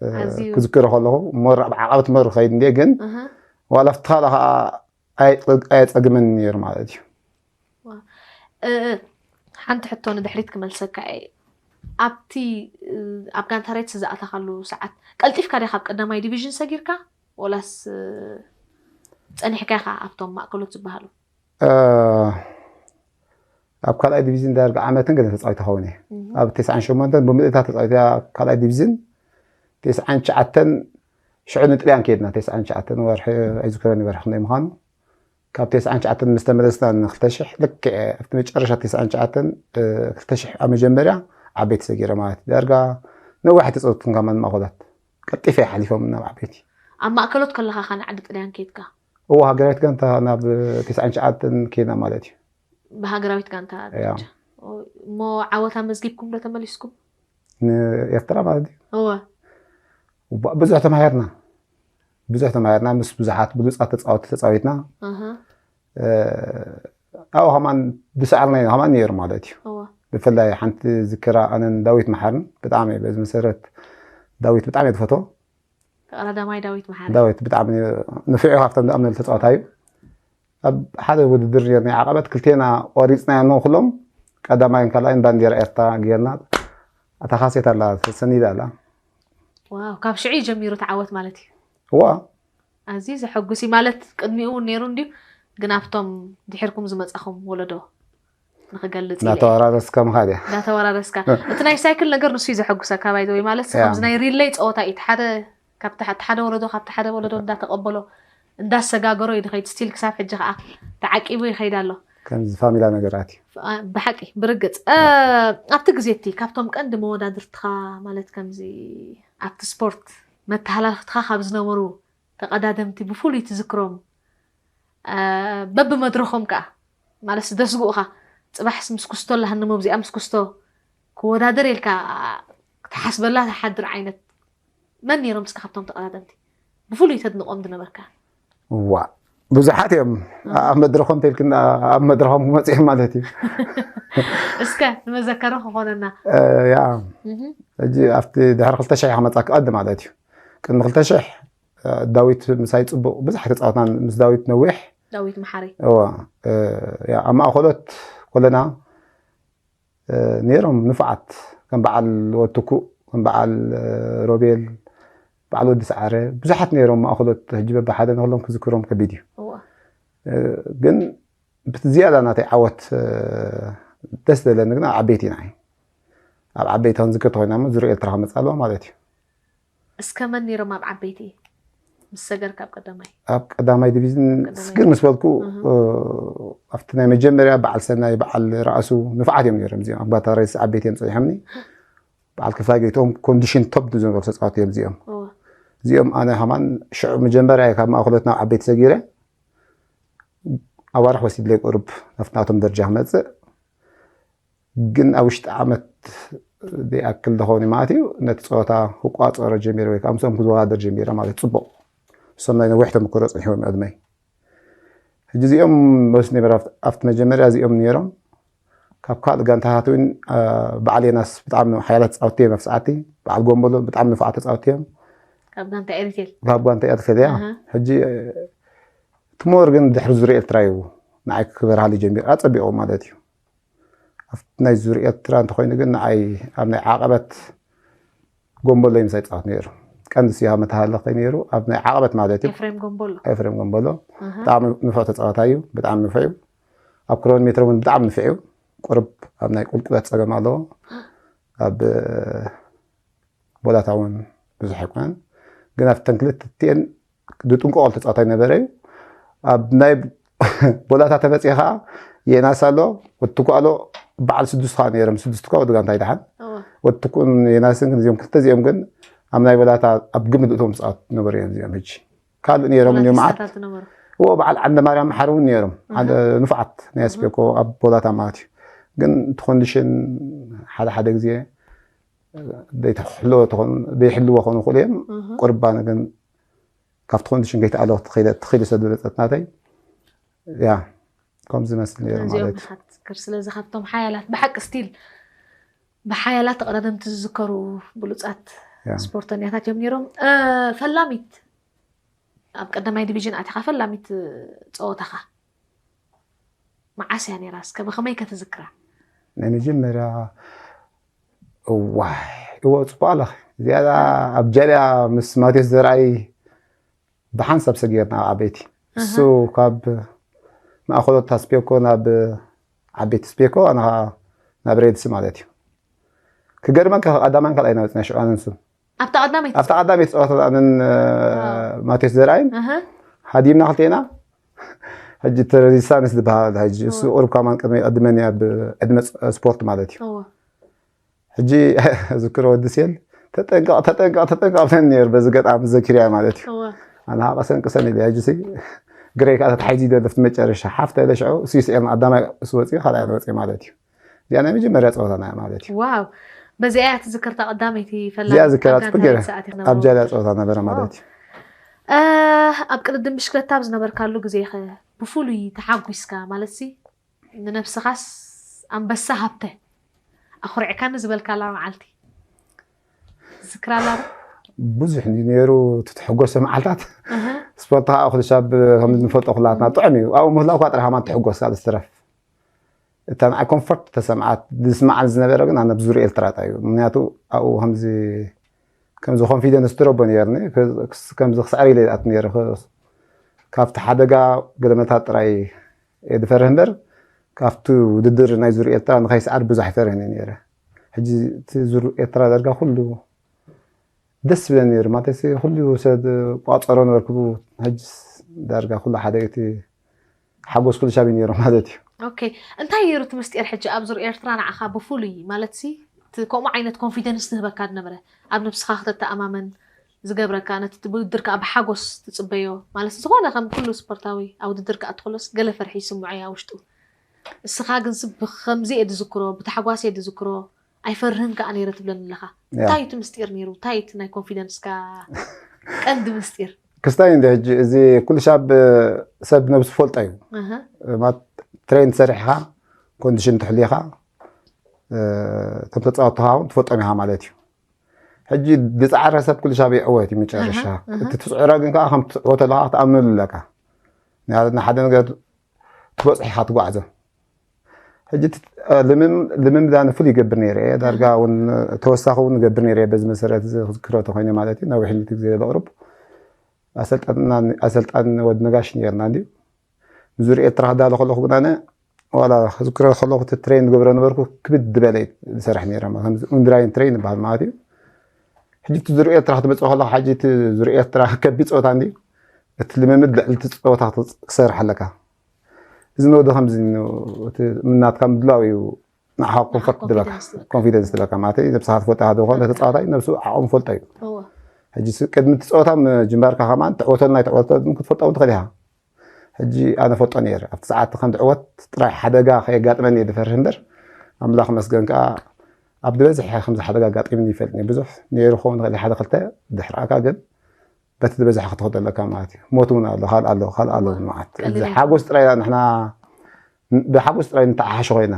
እ፣ ኣዝዩ ክዝክሮ ከለኹ እሞ ራ-፣ ብዓቐብ ትመሪ ኸይድ እንድየ፣ ግን እህ። ዋላ ኣብቲ ካልእ ኸዓ ኣይ-፣ ኣየጸግመኒ ነይሩ ማለት እዩ። ዋው። እ፣ እ፣ ሓንቲ ሕቶ ንድሕሪት ክመልሰካ እየ። ኣብቲ፣ እ፣ ኣብ ጋንታ ሬድስ ዝኣተኻሉ ሰዓት ቀልጢፍካ ዲኻ ኣብ ቀዳማይ ዲቪዥን ሰጊርካ? ወላስ፣ እ፣ ጸኒሕካ ኢኻ ኣብቶም ማእከሎት ዝበሃሉ? እ፣ ኣብ ካልኣይ ዲቪዝን ዳርጋ ዓመትን ገለ ተጻዊተ ኸውን እየ። እህ። ኣብ ተስዓን ሸሞንተን ብምልእታ ተጻዊተ እያ ኣብ ካልኣይ ዲቪዝን። ተስዓን ትሽዓተን ሽዑ ንጥልያን ከድና። ተስዓን ትሽዓተን ወርሒ ኣይዝክሮን ወርሒ ክንደይ ምዃኑ። ካብ ተስዓን ትሽዓተን ምስ ተመለስና ንክልተ ሽሕ ልክዕ ኣብቲ መጨረሻ ተስዓን ትሽዓተን፣ እ፣ ክልተ ሽሕ ኣብ መጀመርያ ዓበይቲ ሰጊረ ማለት እዩ። ዳርጋ ነዋሕ ተጻወትኩን ከማን ማእከላት። ቀልጢፈ እየ ሓሊፎም ናብ ዓበይቲ። ኣብ ማእከሎት ከለኻ ኸ ንዓዲ ጥልያን ከድካ? እዎ፣ ሃገራዊት ጋንታ ናብ ተስዓን ትሽዓተን ከይድና ማለት እዩ። ብሃገራዊት ጋንታ ያ። ደረጃ። ኦ፣ እሞ ዓወት ኣመዝጊብኩም ዶ ተመሊስኩም? ንኤርትራ ማለት እዩ። እወ። ብ-፣ ብዙሕ ተማሂርና። ብዙሕ ተማሂርና፣ ምስ ብዙሓት ብሉጻት ተጻወትቲ ተጻዊትና። ኣሃ። እ፣ ኣብኡ ከማን ዝሰዓርናዮ ከማን ነይሩ ማለት እዩ። እወ። ብፍላይ ሓንቲ ዝክራ ኣነን ዳዊት መሓርን ብጣዕሚ እየ በዚ መሰረት ዳዊት ብጣዕሚ እየ ዝፈትዎ። ተቐዳዳማይ ዳዊት መሓሪ። ዳዊት ብጣዕሚ ንፍዑ ካብቶም ዝኣምነሉ ተጻዋታይ እዩ። ኣብ ሓደ ውድድር ነይሩ ናይ ዓቐበት ክልቴና ቆሪጽናዮ እሞ ኩሎም ቀዳማይን ካልኣይን ባንዴራ ኤርትራ ጌርና እታ ካሴት ኣላ ተሰኒዳ ኣላ። ዋው፣ ካብ ሽዑ እዩ ጀሚሩ እቲ ዓወት ማለት እዩ። እዋ። ኣዝዩ ዘሐጉስ እዩ ማለት ቅድሚኡ እውን ነይሩ እንድዩ፣ ግን ኣብቶም ድሒርኩም ዝመጻኹም ወለዶ ንኽገልጽ ኢለ። እናተወራረስካ ምኻድ እያ። እንዳተወራረስካ። እቲ ናይ ሳይክል ነገር ንሱ እዩ ዘሐጉሰካ፣ ባይ ዘ ወይ፣ ማለት፣ ያ። ከምዚ ናይ ሪለይ ጸወታ እዩ። እቲ ሓደ፣ ካብቲ ሓደ ወለዶ፣ ካብቲ ሓደ ወለዶ እንዳተቐበሎ፣ እንዳሰጋገሮ እዩ ዝኸይድ። ስቲል ክሳብ ሕጂ ከዓ ተዓቂቡ ይኸይድ ኣሎ። ከምዚ ፋሚላ ነገራት እዩ። አ፣ ብሓቂ፣ ብርግጽ። እ፣ ኣብቲ ግዜ እቲ ካብቶም ቀንዲ መወዳድርትኻ፣ ማለት፣ ከምዚ ኣብቲ ስፖርት መተሃላልኽትኻ ካብ ዝነበሩ ተቐዳደምቲ ብፍሉይ ትዝክሮም፣ እ፣ በብመድረኾም ከዓ፣ ማለት፣ ደስጉእኻ፣ ጽባሕስ ምስ ኩስቶ ኣላ፣ ሃንሞ ብዚኣ ምስ ኩስቶ ክወዳደር ኢልካ ክትሓስበላ ትሓድር ዓይነት መን ነይሮም? እስከ ካብቶም ተቐዳደምቲ ብፍሉይ ተድንቖም ዝነበርካ? ዋ፣ ብዙሓት እዮም። ኣብ መድረኾም ተልክና፣ ኣብ መድረኾም ክመጽኦም ማለት እዩ። እስከ ንመዘከሪ ክኾነና። እ፣ ያ እህ፣ ሕጂ ኣብቲ ድሕሪ ክልተ ሽሕ ክመጻ ክቐድ ማለት እዩ። ቅድሚ ክልተ ሽሕ፣ እ፣ ዳዊት ምሳይ ጽቡቕ ብዙሕ ተጻወትና፣ ምስ ዳዊት ነዊሕ። ዳዊት መሓሪ። እዋ፣ እ፣ ያ ኣብ ማእኸሎት ኮለና፣ እ፣ ነይሮም ንፉዓት፣ ከም በዓል ወትኩእ፣ ከም በዓል፣ እ፣ ሮቤል፣ በዓል ወዲ ሰዓረ፣ ብዙሓት ነይሮም ማእኸሎት። ሕጂ በብሓደ ንክሎም ክዝክሮም ከቢድ እዩ። እዋ። እ፣ ግን ብቲ ዝያዳ ናተይ ዓወት፣ እ፣ ደስ ዘለኒ ግን ኣብ ዓበይቲ ኢና። ኣብ ዓበይቲ ክንዝክር ተኾይና እሞ ዙር ኤርትራ ክመጽእ ኣለዋ ማለት እዩ። እስከ መን ነይሮም ኣብ ዓበይቲ ምስ ሰገርካ ኣብ ቀዳማይ? ኣብ ቀዳማይ ዲቪዝን ቀዳማይ ስግር ምስ በልኩ፣ እህ። እ፣ ኣብቲ ናይ መጀመርያ በዓል ሰናይ፣ በዓል ራእሱ፣ ንፉዓት እዮም ነይሮም እዚኦም። ኣብ ጋታ ሬስ ዓበይቲ እዮም ጸኒሖምኒ። በዓል ክፍላይ ገይቶም ኮንዲሽን ቶፕ ዝነበሩ ተጻወቲ እዮም እዚኦም። እዋ። እዚኦም ኣነ ከማን ሽዑ መጀመርያ ካብ ማእኸሎት ናብ ዓበይቲ ሰጊረ፣ ኣዋርሕ ወሲድለይ ቁሩብ ናብቲ ናቶም ደረጃ ክመጽእ። ግን ኣብ ውሽጢ ዓመት ዘይኣክል ዝኸውን ማለት እዩ፣ ነቲ ጸወታ ክቋጸሮ ጀሚረ፣ ወይ ከዓ ምስኦም ክወዳደር ጀሚረ ማለት እዩ። ጽቡቕ፣ እሶም ናይ ነዊሕ ተመክሮ ጸኒሖም እዮም ቅድመይ። ሕጂ እዚኦም መስ ነበር ኣብቲ፣ ኣብቲ መጀመርያ እዚኦም ነይሮም። ካብ ካልእ ጋንታታት እውን፣ አ፣ በዓል የናስ ብጣዕሚ ሓያላት ተጻወትቲ እዮም ኣብቲ ሰዓቲ። በዓል ጎንበሎ ብጣዕሚ ንፉዓት ተጻወትቲ እዮም። ካብ ጋንታ ኤሪቴል። ካብ ጋንታ ኤርትራ እያ። ኣሃ። ሕጂ፣ እ፣ ትሞር ግን ድሕሪ ዙር ኤርትራ እዩ ንዓይ ክበርሃሉ ጀሚሩ፣ ኣጸቢቑ ማለት እዩ። ኣብቲ ናይ ዙር ኤርትራ እንተኾይኑ ግን ንዓይ ኣብ ናይ ዓቐበት ጎንበሎ እዩ ምሳይ ጻወት ነይሩ። ቀንዲ ስያ መተሃለኸይ ነይሩ ኣብ ናይ ዓቐበት ማለት እዩ። ኤፍሬም ጎንቦሎ። ኤፍሬም ጎንበሎ ኣሃ። ብጣዕሚ ንፉዕ ተጻዋታይ እዩ፣ ብጣዕሚ ንፉዕ እዩ። ኣብ ክሮን ሜትሮ እውን ብጣዕሚ ንፉዕ እዩ። ቁርብ ኣብ ናይ ቁልቁለት ጸገም ኣለዎ። ኣብ ቦላታ እውን ብዙሕ ኣይኮነን። ግን ኣብተን ክልተ እቲኤን ዝጥንቀቐሉ ተጻዋታይ ነበረ እዩ። ኣብ ናይ ቦላታ ተመጽኤ ኸዓ የናስ ኣሎ፣ ወትኩ ኣሎ፣ በዓል ስድስቱ ኸዓ ነይሮም። ስድስቱ ኸዓ ወዲ ጋንታ ይደሓን። እዋ። ወትኩን የናስን ግን እዚኦም ክልተ እዚኦም ግን ኣብ ናይ ቦላታ ኣብ ግምት እቶም ተጻወት ነበሩ እዮም እዚኦም። ሕጂ ካልእ ነይሮም እዮም መዓት። ፖለቲስታታት ነበሩ። እዎ፣ በዓል ዓንደ ማርያም መሓሪ እውን ነይሮም። ሓደ ንፉዓት ናይ ኣስቤኮ ኣብ ቦላታ ማለት እዩ። ግን እቲ ኮንዲሽን ሓደ ሓደ ግዜ ዘይተሕልዎ ተኾኑ፣ ዘይሕልዎ ኾኑ ይኽእሉ እዮም። እህ። ቁርባን ግን ካብቲ ኮንዲሽን ከይተኣለወ ተኺለ፣ ተኺሉ ሰብ ዝበጸት ናተይ። ያ፣ ከም ዝመስል ነይሩ እዚኦም ማለት እዩ። ኢኻ ትዝክር። ስለዚ ካብቶም ሓያላት፣ ብሓቂ ስቲል ብሓያላት ተቐዳደምቲ ዝዝከሩ ብሉጻት ያ። ስፖርተኛታት እዮም ነይሮም። እ፣ ፈላሚት፣ ኣብ ቀዳማይ ዲቪዥን ኣቲኻ ፈላሚት ጸወታኻ መዓስ እያ ነይራ? እስከ ብኸመይ ከተዝክራ? ናይ መጀመርያ፣ እዋይ፣ እዎ፣ ጽቡቕ ኣለኺ። እዚኣ ኣብ ጃልያ ምስ ማቴዎስ ዘርኣይ ብሓንሳብ ሰጊርና ኣብ ዓበይቲ። እሱ ካብ ማእኸሎት ኣስቤኮ ናብ ዓበይቲ ኣስቤኮ፣ ኣነ ኸዓ ናብ ሬድሲ ማለት እዩ። ክገርመካ፣ ቀዳማይን ካልኣይን ወፅና ሽዑ ኣነ ንሱ። ኣብታ ቀዳመይቲ? ኣብታ ቀዳመይቲ ፀወታ ኣነን፣ እ፣ ዋው። ማቴዎስ ዘርኣይን እህ። ሃዲምና ክልቴና። ሕጂ እቲ ሬዚስታንስ ዝበሃል ሕጂ እሱ እዎ። ቁሩብ ከማን ቅድሚ ይቐድመኒ ኣብ ዕድመ ፅ-፣ ስፖርት ማለት እዩ። እዎ። ሕጂ ዝክሮ ወዲ ሴል፣ "ተጠንቀቕ፣ ተጠንቀቕ፣ ተጠንቀቕ" ብለኒ ነይሩ፣ በዚ ገጣሚ ዘኪርያ ማለት እዩ። እዎ። ኣነ ኸዓ ቀሰን ቀሰን ኢለ፣ ሕጂ ሲ ግረይ ከዓ ተታሒዙ ይደልፍ መጨረሻ ሓፍታ ኢለ ሽዑ እሱ ይስዕርና፣ ቀዳማይ እሱ ወፂኡ፣ ካልኣይ ኣነ ወፂኡ ማለት እዩ። እዚኣ ናይ መጀመርያ ፀወታና እያ ማለት እዩ። ዋው። በዚኣ እያ ትዝክርታ ቀዳመይቲ ፈላሚት እዚኣ ዝከራ ኣጋንታ ፅቡቅ ገይረ ሬድሲ ኣቲኽ ኣብ ነበሩ። ጃልያ ፀወታ ነበረ ማለት እዩ። እ፣ ኣብ ቅድድም ብሽክለታ ኣብ ዝነበርካሉ ግዜ ኸ ብፍሉይ ተሓጒስካ፣ ማለት ሲ ንነብስኻስ ኣንበሳ ሃብተ ኣኹሪዕካኒ ዝበልካላ መዓልቲ ትዝክራ ኣላ ዶ? ብዙሕ እንዲ ነይሩ እቲ ትሕጎሰ መዓልታት። እህ። ስፖርት ከዓ ኩሉ ሰብ ከም እንፈልጦ ኩላትና ጥዑም እዩ። ኣብኡ ምህላው እኳ ጥራሕ ከማን ትሕጎስ፣ ካልእ ዝትረፍ። እታ ንዓይ ኮምፎርት ተሰምዓት፣ ዝስምዓኒ ዝነበረ ግን ኣብ ዙር ኤርትራ ጥራይ እዩ። ምክንያቱ ኣብኡ ከምዚ፣ ከምዚ ኮንፊደንስ ትረቦ ነይርኒ። ከ-፣ ከምዚ ክስዕር ኢለ ይኣቱ ነይረ። ከ-፣ ካብቲ ሓደጋ ገለመታት ጥራይ እየ ዝፈርህ እምበር፣ ካብቲ ውድድር ናይ ዙር ኤርትራ ንኸይስዓር ብዙሕ ይፈርህን እየ ነይረ። ሕጂ እቲ ዙር ኤርትራ ዳርጋ ኩሉ ደስ ይብለኒ ነይሩ። ማለት ኩሉ ሰብ ቋጸሮ ነበርኩ። ሕጂ ዳርጋ ኩሉ ሓደ እቲ ሓጎስ ኩሉ ሻብ ነይሩ ማለት እዩ። ኦኬ፣ እንታይ ነይሩ እቲ ምስጢር? ሕጂ ኣብ ዙር ኤርትራ ንዓኻ ብፍሉይ ማለት ሲ እቲ ከምኡ ዓይነት ኮንፊደንስ ትህበካ ነበረ? ኣብ ነብስኻ ክትተኣማመን ዝገብረካ፣ ነቲ ውድድር ከዓ ብሓጎስ ትጽበዮ ማለት፣ ዝኾነ ከም ኩሉ ስፖርታዊ ኣብ ውድድር ከዓ ትኽሎስ ገለ ፍርሒ ይስምዖ እያ ውሽጡ። እስኻ ግን ስ ብከምዚ እየ ዝዝክሮ፣ ብታሕጓስ እየ ዝዝክሮ፣ ኣይፈርህን ከዓ ነይረ ትብለኒ ኣለኻ። እንታይ እቲ ምስጢር ነይሩ? እንታይ እቲ ናይ ኮንፊደንስካ ቀንዲ ምስጢር? ክስታይ እንዲ ሕጂ እዚ ኩሉ ሻብ ሰብ ነብሱ ፈልጦ እዩ። ትሬን ሰሪሕኻ ኮንዲሽን ትሕሊኻ እቶም ተፃወትኻ እውን ትፈልጦም ኢኻ ማለት እዩ። ሕጂ ዝፃዕረ ሰብ ኩሉ ሻብ ይዕወት እዩ መጨረሻ። እቲ ትፅዕሮ ግን ከዓ ከም ትዕወት ኣለካ ክትኣምነሉ ኣለካ። ንሓደ ነገር ትበፅሕ ኢኻ ትጓዕዞ። ሕጂ ልምምድ ኣነ ፍሉይ ይገብር ነይረ እየ። ዳርጋ እውን ተወሳኺ እውን ይገብር ነይረ እየ። በዚ መሰረት እዚ ክዝክሮ ተኮይነ ማለት እዩ። ናብ ውሕሊት ግዜ ዘቕርብ ኣሰልጣን ወዲ ነጋሽ ነርና እንድዩ። ንዙር ኤርትራ ክዳሎ ከለኹ ግን ኣነ ዋላ ክዝክሮ ከለኹ እቲ ትሬን ዝገብሮ ነበርኩ ክብድ ዝበለ ዝሰርሕ ነይረ። ከምዚ ኡንድራይን ትሬን ይበሃል ማለት እዩ። ሕጂ እቲ ዙር ኤርትራ ክትመፅእ ከለኻ ሕጂ እቲ ዙር ኤርትራ ከቢድ ፀወታ እንድዩ። እቲ ልምምድ ልዕሊ እቲ ፀወታ ክሰርሕ ኣለካ። እዚ ንወዲ ከምዚ እቲ ምናትካ ምድላው እዩ ንዓኻ ኮንፈርት ድበካ ኮንፊደንስ ድበካ ማለት እዩ። ነብስኻ ትፈልጣ ሓደ ዝኾነ ተፃዋታይ ነብሱ ዓቕሙ ፈልጦ እዩ። ሕጂ ቅድሚ እቲ ፀወታ ምጅማርካ ከማን ትዕወተሉ ናይ ትዕወተሉ ክትፈልጦ እውን ትኽእል ኢኻ። ሕጂ ኣነ ፈልጦ ነይረ ኣብቲ ሰዓት ከም ትዕወት ጥራይ ሓደጋ ከየጋጥመኒ እየ ዝፈርህ እምበር ኣምላኽ መስገን ከዓ ኣብ ዝበዝሐ ከምዚ ሓደጋ ኣጋጢሙኒ ይፈልጥ ብዙሕ ነይሩ ክኸውን ይኽእል ሓደ ክልተ ድሕራካ ግን በቲ ዝበዝሐ ክትኸዶ ኣለካ ማለት እዩ። ሞት እውን ኣሎ ካልእ ኣሎ ካልእ ኣሎ እውን ማለት እዚ ሓጎስ ጥራይ ንሕና ብሓጎስ ጥራይ ንተዓሓሾ ኮይና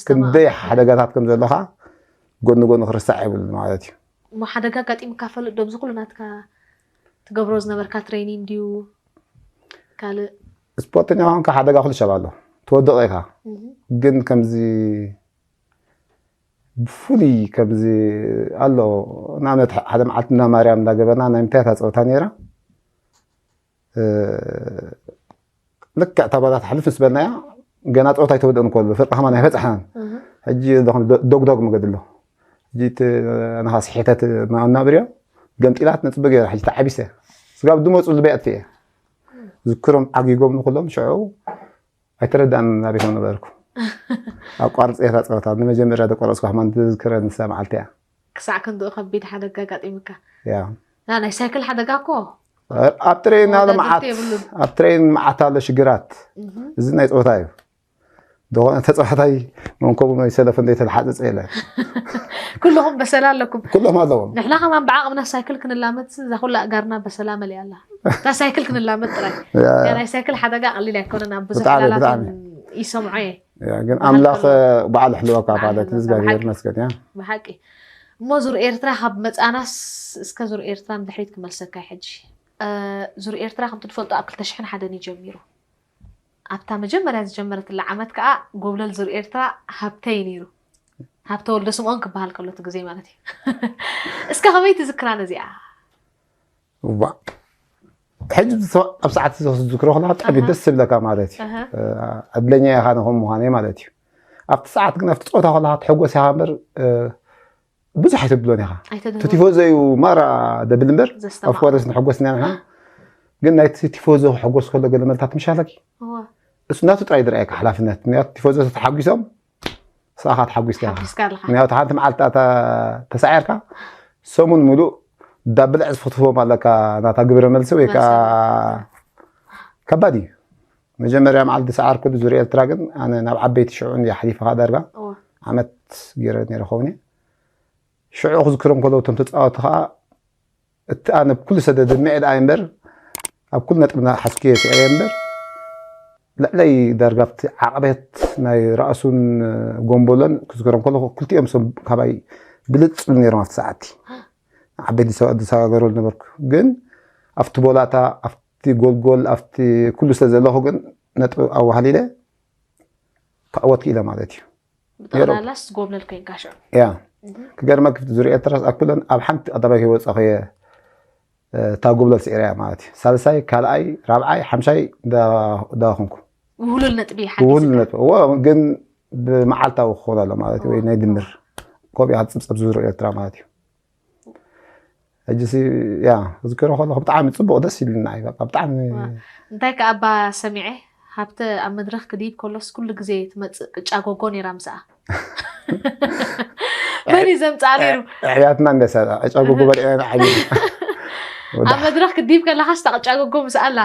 ክንደይ ሓደጋታት ከም ዘለኻ ጎኒ ጎኒ ክርሳዕ የብሉ ማለት እዩ። እሞ ሓደጋ ኣጋጢምካ ፈልጥ ዶ? ኣብዚ ኩሉ ናትካ ትገብሮ ዝነበርካ ትሬኒንግ ድዩ ካልእ? ስፖርተኛ ኮንካ ሓደጋ ኩሉ ሰብ ኣሎ ትወድቕ ኢኻ። ግን ከምዚ ብፍሉይ ከምዚ ኣሎ ንኣብነት ሓደ መዓልቲ እንዳ ማርያም እንዳገበርና ናይ ምንታይ እታ ፀወታ ነይራ ልክዕ እታ ባላ ትሓልፍ ምስ በልናያ ገና ፀወታ ኣይተወደእን ከሎ ፍርቂ ከማን ኣይበፃሕናን። ሕጂ ዶግዶግ መገዲ ኣሎ ሕጂ እቲ ናኻ ስሒተት እናብርዮ ገምጢላት ነፅበ ገይራ ሕጂ ተዓቢሰ ስጋብ ድመፁ ልበይ ኣጥፍኤ ዝክሮም ዓጊጎም ንኩሎም ሽዑ ኣይተረዳን ናበይ ከም ነበርኩ። ኣቋርፀ እታ ፀወታ ንመጀመርያ ዘቋረፅኩ ከማን ዝዝክረ ንሳ መዓልቲ እያ። ክሳዕ ክንድኡ ከቢድ ሓደጋ ኣጋጢሙካ? ያ። ና ናይ ሳይክል ሓደጋ እኮ ኣብ ትሬን ኣሎ መዓት ኣብ ትሬን መዓት ኣሎ ሽግራት። እዚ ናይ ፀወታ እዩ። ዝኾነ ተፃዋታይ መንኮቡ ናይ ሰለፍ እንደ ተልሓፀፀ የለን። ኩልኹም በሰላ ኣለኩም። ኩሎም ኣለዎም። ንሕና ከማን ብዓቕምና ሳይክል ክንላመድ እዛ ኩላ ኣእጋርና በሰላ መሊኣ ኣላ። እታ ሳይክል ክንላመድ ጥራይ። ናይ ሳይክል ሓደጋ ቀሊል ኣይኮነን ኣብ ብዙሕ ዕላላት ይሰምዖ እየ። ግን ኣምላኽ በዓል ሕልወካ ማለት እግዚኣብሔር መስገን እያ። ብሓቂ እሞ ዙር ኤርትራ ካብ መፃናስ እስከ ዙር ኤርትራ ንድሕሪት ክመልሰካ ሕጂ። ዙር ኤርትራ ከምቲ ትፈልጦ ኣብ ክልተ ሽሕን ሓደን እዩ ጀሚሩ። ኣብታ መጀመርያ ዝጀመረትላ ዓመት ከዓ ጎብለል ዙር ኤርትራ ሃብተይ ነይሩ። ሃብተ ወልደ ስምኦን ክበሃል ከሎ እቲ ግዜ ማለት እዩ። እስከ ከመይ ትዝክራ ነዚኣ? ዋ ሕጂ ኣብ ሰዓት እዚ ክትዝክሮ ከለካ ብጣዕሚ ደስ ዝብለካ ማለት እዩ። ዕድለኛ ኢኻ ንኹም ምዃነይ ማለት እዩ። ኣብቲ ሰዓት ግን ኣብቲ ፀወታ ከለካ ትሕጎስ ኢኻ እምበር ብዙሕ ኣይተብሎን ኢኻ። እቲ ቲፎዞ እዩ ማራ ደብል እምበር ኦፍኮርስ ንሕጎስ ኢና ንሕና ግን ናይቲ ቲፎዞ ክሕጎስ ከሎ ገለ መልታት ምሻለኪ እሱ ናቱ ጥራይ ዝረኣየካ ሓላፍነት ምክንያቱ ቲፎዞ ተተሓጒሶም ንስኻ ትሓጒስካ ኢኻ። ሓጒስካ ኣለኻ። ምክንያቱ ሓንቲ መዓልቲ ኣታ ተሳዒርካ ሰሙን ሙሉእ ዳብል ዕፅፊ ክትህቦም ኣለካ ናታ ግብረ መልሲ ወይ ከዓ ከባድ እዩ። መጀመርያ መዓልቲ ዝሰዓርኩሉ ዙርያ ኤርትራ ግን ኣነ ናብ ዓበይቲ ሽዑ እንድየ ሓሊፈ ከዓ ዳርጋ እወ። ዓመት ገይረ ነይረ ኸውን እየ። ሽዑ ክዝክሮም ከለዉ እቶም ተፃወቲ ከዓ እቲ ኣነ ብኩሉ ሰደድ እድመ ዕድኣይ እምበር ኣብ ኩሉ ነጥብና ሓስኩ እየ ስዒረ እምበር ልዕለይ ዳርጋ ኣብቲ ዓቕበት ናይ ራእሱን ጎንቦሎን ክዝክሮም ከለኹ ክልቲኦም ሰብ ካባይ ብልፅ ዝብሉ ነይሮም ኣብቲ ሰዓቲ ዓበይቲ ሰባት ዝሰጋገረሉ ነበርኩ ግን ኣብቲ ቦላታ ኣብቲ ጎልጎል ኣብቲ ኩሉ ስለ ዘለኹ ግን ነጥቢ ኣዋሃሊለ ክዕወት ክኢለ ማለት እዩ ብጠቕላላስ ጎብለል ኮይንካ ሽዑ ያ ክገርመክ ዙርያ ኤርትራስ ኣብ ኩለን ኣብ ሓንቲ ቀዳማይ ከይወፃኹ እየ እታ ጎብለል ስዒረ እያ ማለት እዩ ሳልሳይ ካልኣይ ራብዓይ ሓምሻይ እንዳኾንኩ ውህሉል ነጥቢ ሓንቲ ውህሉል ዝብል። ነጥቢ እዎ ግን ብመዓልታዊ ክኾን ኣሎ ማለት እዩ ወይ ናይ ድምር ኮቢያ ዝፅብፀብ ዙር ኤርትራ ማለት እዩ። ሕጂ ሲ ያ ዝክሮ ከለኹ ብጣዕሚ ፅቡቅ ደስ ኢሉና እዩ በቃ ብጣዕሚ እንታይ ከ ኣባ ሰሚዐ ሃብተ ኣብ መድረክ ክድይብ ከሎስ ኩሉ ግዜ ትመፅእ ቅጫ ጎጎ ነይራ ምስኣ መን እዩ ዘምፅኣ ነይሩ ኣሕያትና እንደሰ ዕጫ ጎጎ በልዕና ዓብዩ ኣብ መድረክ ክድይብ ከለካስ እታ ቅጫ ጎጎ ምስኣ ኣላ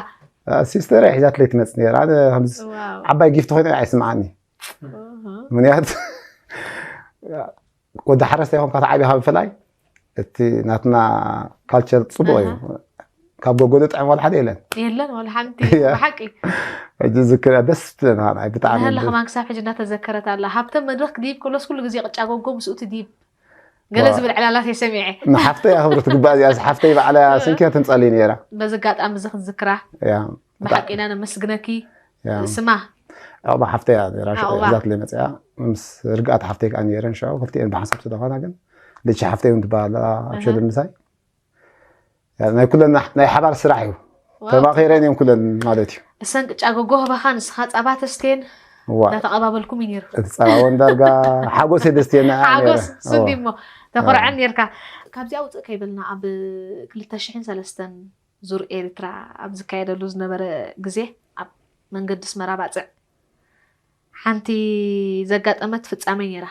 ሲስተር ሒዛትለይ ትመፅ ነራ ኣነ ከምዚ ዋው ዓባይ ጊፍት ኮይነ ኣይስምዓኒ ምክንያቱ ወዲ ሓረስታይ ይኮንካ ተዓብኻ ብፍላይ እቲ ናትና ካልቸር ፅቡቅ እዩ ካብ ጎጎ ዝጥዕም ዋላ ሓደ የለን የለን ዋላ ሓንቲ ያ። ብሓቂ ሕጂ ዝክር ደስ ትብለና ናይ ብጣዕሚ ንህለ ከማን ክሳብ ሕጂ እናተዘከረት ኣላ ሃብተ መድረክ ክድይብ ከሎስ ኩሉ ግዜ ቅጫ ጎጎ ምስኡ ትድይብ ገለ ዋው። ዝብል ዕላላት የሰሚዐ ንሓፍተይ ኣኽብር ትግባእ እዚኣ ሓፍተይ ባዕላ ስንኪ ተምፀሊ ነራ በዚ ኣጋጣሚ እዚ ክንዝክራ ያ ብሓቂና ነመስግነኪ ያ ስማ ዕቑባ ሓፍተይ እያ ነራ ሽዑ ዕቑባ። ሒዛትለይ መፅያ ምስ ርግኣት ሓፍተይ ከዓ ነረን ሽዑ ክልቲኤን ብሓንሳብ ስለኾና ግን ልቺ ሓፍተይ እውን ትበሃላ ኣብ ኣሃ። ሸደል ምሳይ ያ፣ ናይ ኩለን ናይ ሓባር ስራሕ እዩ ዋው። ተማኺረን እዮም ኩለን ማለት እዩ እሰን ቅጫ ጎጎ ህባኻ ንስኻ ፃባ ተስትየን ዋ እናተቐባበልኩም እዩ ነይሩ እቲ ፀባወን ዳርጋ ሓጎስ የደስትየና ሓጎስ እሱ እንዲ እሞ ተኮርዐን ነርካ ካብዚኣ ውፅእ ከይበልና ኣብ ክልተ ሽሕን ሰለስተን ዙር ኤርትራ ኣብ ዝካየደሉ ዝነበረ ግዜ ኣብ መንገዲ ኣስመራ ባፅዕ ሓንቲ ዘጋጠመት ፍፃመ ነይራ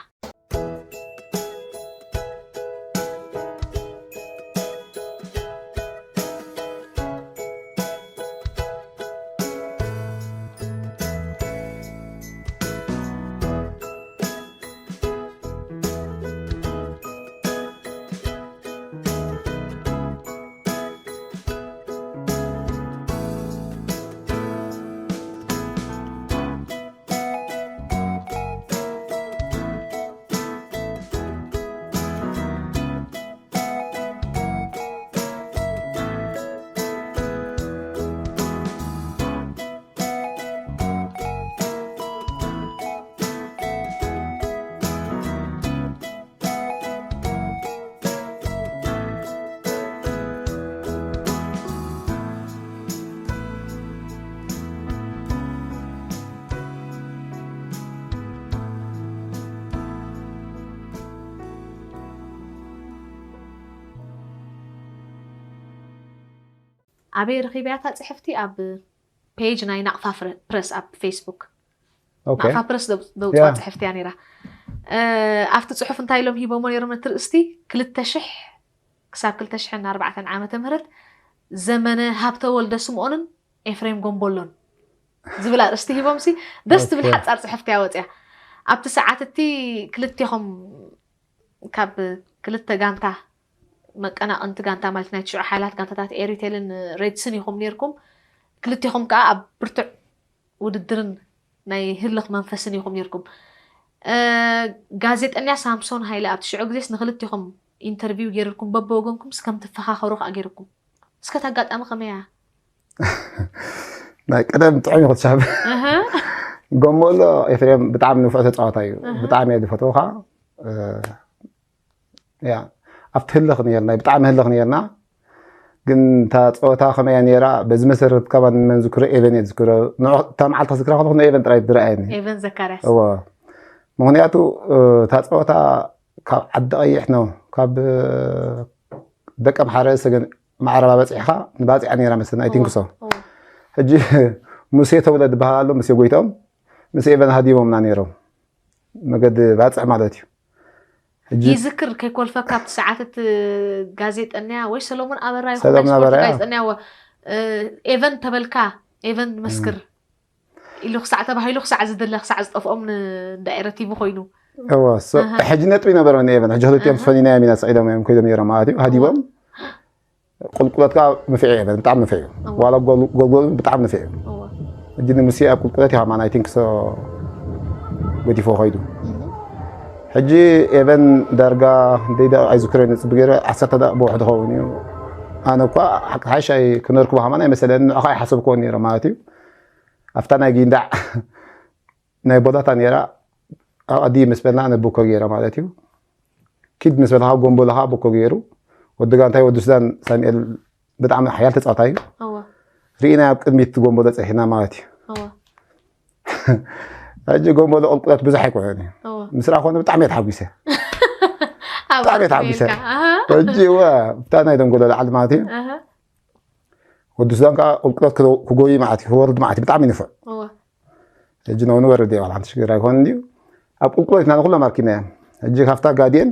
ኣበይ ረኺበያ እታ ፅሕፍቲ ኣብ ፔጅ ናይ ናቕፋ ፕረስ ኣብ ፌስቡክ ኦኬ ናቕፋ ፕረስ ዘውፅኣ ያ። ፅሕፍቲ እያ ነይራ ኣብቲ ፅሑፍ እንታይ ኢሎም ሂቦሞ ነይሮም ነቲ ርእስቲ ክልተ ሽሕ ክሳብ ክልተ ሽሕን ኣርባዕተን ዓመተ ምህረት ዘመነ ሃብተ ወልደ ስምኦንን ኤፍሬም ጎንቦሎን ዝብል ኣርእስቲ ሂቦም ሲ ደስ ትብል ሓፃር ፅሕፍቲ እያ ወፅያ ኣብቲ ሰዓት እቲ ክልቴኹም ካብ ክልተ ጋንታ መቀናቕንቲ ጋንታ ማለት ናይ ትሽዑ ሓይላት ጋንታታት ኤሪቴልን ሬድስን ኢኹም ነርኩም ክልቴኹም ከዓ ኣብ ብርቱዕ ውድድርን ናይ ህልኽ መንፈስን ኢኹም ነርኩም ጋዜጠኛ ሳምሶን ሃይለ ኣብቲ ሽዑ ግዜስ ንክልቴኹም ኢንተርቪው ገይርኩም በብወገንኩም ስከም ትፈኻኸሩ ከዓ ገይርኩም እስከ ኣጋጣሚ ከመያ ናይ ቀደም ጥዑም ይኹ ትሻብ ጎሞሎ ኤፍሬም ብጣዕሚ ንፉዕ ተፃዋታ እዩ ብጣዕሚ እየ ዝፈትወካ ያ ኣብቲ ህልኽ ነርና ብጣዕሚ ህልኽ ነርና ግን እታ ፀወታ ከመያ ነራ በዚ መሰረት ካባ ንመን ዝክሮ ኤቨን እየ ዝክሮ እታ መዓልቲ ክዝክራ ከለኩ ንኤቨን ጥራይ ዝረኣየኒ ኤቨን ዘካርያስ እዎ ምክንያቱ እታ ፀወታ ካብ ዓዲ ቀይሕ ነው ካብ ደቀ ምሓረ ሰገን ማዕረባ በፂሕኻ ንባፅዓ ነራ መስለና ኣይቲንክሶ ሕጂ ሙሴ ተብለ ዝበሃል ኣሎ ሙሴ ጎይቶም ምስ ኤቨን ሃዲሞምና ነይሮም መገዲ ባፅዕ ማለት እዩ ሕጂ ይዝክር ከይኮልፈካ ኣብቲ ሰዓት እቲ ጋዜጠኛ ወይ ሰሎሞን ኣበራ ይኹን ሰሎሞን ናይ ስፖርት ኣበራ፣ ጋዜጠኛ ወ- እ፣ ኤቨን ተበልካ ኤቨን መስክር ኢሉ ክሳዕ ተባሂሉ ክሳዕ ዝድለ ክሳዕ ዝጠፍኦም ንዳይረ ቲቪ ኮይኑ እወ እሱ ኣሃ። ሕጂ ነጥቢ ነበረ ንኤቨን ሕጂ ክልቲኦም ፈኒና እዮም ኢና ስዒዶም እዮም ኮይዶም ነይሮም ማለት እዩ ሃዲቦም ቁልቁለት ከዓ ንፍዕ እዩ ኤቨን ብጣዕሚ ንፍዕ እዩ ዋላ ጎል- ጎልጎል ብጣዕሚ ንፍዕ እዩ እወ። ሕጂ ንሙሴ ኣብ ቁልቁለት ይሃማን ኣይቲንክ ሶ ገዲፎ ከይዱ ሕጂ ኤቨን ዳርጋ ደይ ደቂቕ ኣይዝክሮ ነፅቢ ገይረ ዓሰርተ ደቂቕ ብውሕዱ ኸውን እዩ ኣነ እኳ ሓቂ ሓይሻይ ክነርክቦ ሃማን ኣይመሰለኒ ንዕኻ ኣይሓሰብክዎን ነይረ ማለት እዩ ኣብታ ናይ ጊንዳዕ ናይ ቦታታ ነይራ ኣቐዲ ምስ በልና ነብኮ ገይረ ማለት እዩ ኪድ ምስ በልኻ ጎንቦልኻ ብኮ ገይሩ ወዲ ጋንታይ ወዲ ሱዳን ሳሙኤል ብጣዕሚ ሓያል ተፃዋታይ እዩ እወ ርኢና ኣብ ቅድሚት ጎንቦሎ ፀሒና ማለት እዩ እወ ሕጂ ጎንበሎ ቁልቁለት ብዙሕ ኣይኮነን እዩ። ምስ ረኣኾነ ብጣዕሚ እየ ተሓጒሰ። ብጣዕሚ እየ ተሓጒሰ። ሕጂ እወ እታ ናይ ደንጎሎ ላዕሊ ማለት እዩ። ወዲ ሱዳን ከዓ ቁልቁለት ክጎይ ማለት እዩ፣ ክወርድ ማለት እዩ። ብጣዕሚ ንፉዕ። ሕጂ ነው ንወርድ እየ፣ ሓንቲ ሽግር ኣይኮነን እዩ። ኣብ ቁልቁለት ኢና ንኩሎም ኣርኪብና እዮም። ሕጂ ካብታ ጋድየን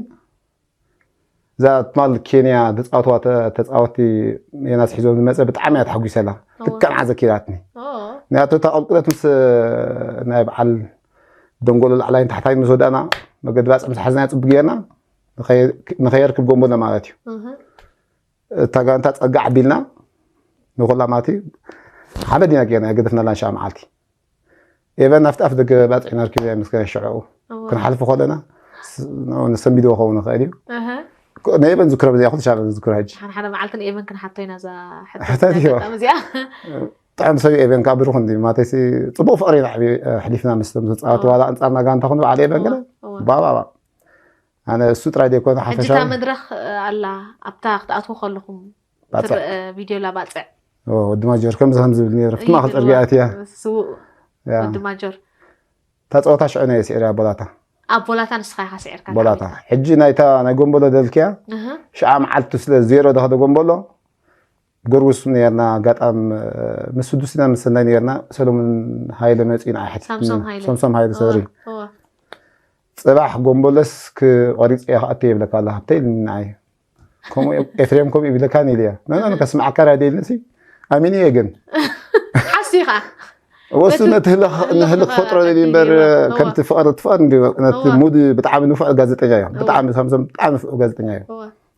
እዛ ትማል ኬንያ ተፃወትዋ ተፃወቲ የናስ ሒዞም ዝመፀ ብጣዕሚ እያ ተሓጒሰላ። ትከንዓ ዘኪራትኒ። ምክንያቱ እታ ቁልቁለት ምስ ናይ በዓል ደንጎሎ ላዕላይ ታሕታይ ምስ ወዳእና መገዲ ባፅዕ ምስ ሓዝና ፅቡቅ ጌርና ንኸየርክብ ጎንበሎ ማለት እዩ። እታ ጋንታ ፀጋ ዓቢልና ንኩላ ማለት እዩ ሓመድ ኢና ጌርና ገደፍናላ ንሻ መዓልቲ። ኤቨን ናፍቲ ኣፍ ደገ ባፅዕና ኣርኪብና ምስ ሽዕኡ ክንሓልፍ ከለና ንሰንቢድዎ ክኸውን ይኽእል እዩ። ንኤቨን ዝክሮ ብዚኣ ኩሉ ሻብ ዝክሮ ሕጂ ሓደ ሓደ መዓልቲ ንኤቨን ክንሓቶ ኢና እዛ ሕቶ ሕተት እያ። ኣጋጣሚ እዚኣ። ጥዕም ሰብ ኤቨን ካብ ብሩኽ እንዲ ማለተይሲ ፅቡቅ ፍቅሪ ኢና ኣሕሊፍና ምስ ተፃወት ዋላ ኣንፃርና ጋንታ ኩኑ በዓል ኤቨን ገለ ባባባ ኣነ እሱ ጥራይ ዘይኮነ ሓፈሻዊ መድረኽ ኣላ ኣብታ ክትኣትዉ ከለኹም ትረአ ቪድዮ ላባፅዕ ወዲ ማጆር ከምዚ ከም ዝብል ነረ ፍትማ ክፅርግያ እትያ ወዲ ማጆር እታ ፀወታ ሽዑ ናይ ስዒር ኣቦላታ ኣቦላታ ንስኻ ኢኻ ስዒርካ ቦላታ ሕጂ ናይታ ናይ ጎንበሎ ደልክያ ሽዓ መዓልቱ ስለ ዜሮ ደኸደ ጎንበሎ ጎርጉስ ነርና ኣጋጣም ምስ ስዱስ ኢና ምስ ሰናይ ነርና ሰሎሙን ሃይለ መፂኡ ንዓይ ሕጂ ሳምሶም ሃይለ። ሳምሶም ሃይለ ሰሪ እዋ። ፅባሕ ጎንበለስ ክቆሪፅ እየ ክኣቱ የብለካ ኣላ ሃብተ ኢልኒ ንዓይ ከምኡ ኤፍሬም ከምኡ ይብለካ ኢልያ ነነ ከስማዕካ ራድዮ ኢልንሲ ኣሚን እየ ግን ሓሲኻ ወሱ ነቲ ንህልኽ ፈጥሮ ደሊ እምበር ከምቲ ፍቕሪ ትፍቕር ነቲ ሙድ ብጣዕሚ ንፉዕ ጋዜጠኛ እዮም ብጣዕሚ ሳምሶም ብጣዕሚ ንፉዕ ጋዜጠኛ እዮም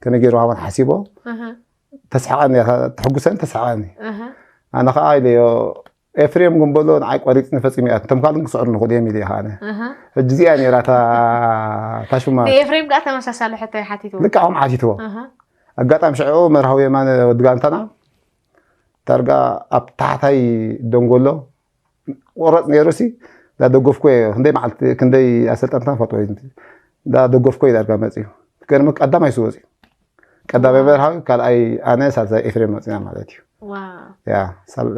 ከመይ ገይሩ ሃቦን ሓሲቦ ተስሕቐኒ እያ ተሕጉሰኒ ተስሕቐኒ ኣነ ከዓ ኢለዮ ኤፍሬም ግን በሎ ንዓይ ቆሪፅኒ ፈፂሙ እያ እቶም ካልእ ክስዕሩ ንኽእሉ እዮም ኢለ ከዓ ሕጂ እዚኣ ነይራ እታ ሽማ ንኤፍሬም ከዓ ተመሳሳሊ ሕቶ ሓቲትዎ ልክዕ ከምኡ ሓቲትዎ ኣጋጣሚ ሽዑ መርሃዊ የማነ ወዲ ጋንታና ዳርጋ ኣብ ታሕታይ ደንጎሎ ቆረፅ ነይሩ ሲ ዳደገፍኩ እየ ክንደይ መዓልቲ ክንደይ ኣሰልጠንታ ፈጥወ ዳደገፍኩ እዩ ዳርጋ መፅዩ ገርመ ቀዳማይ ሱ ወፅዩ ቀዳማይ መርሃዊ ካልኣይ ኣነ ሳልሳይ ኤፍሬም መፅና ማለት እዩ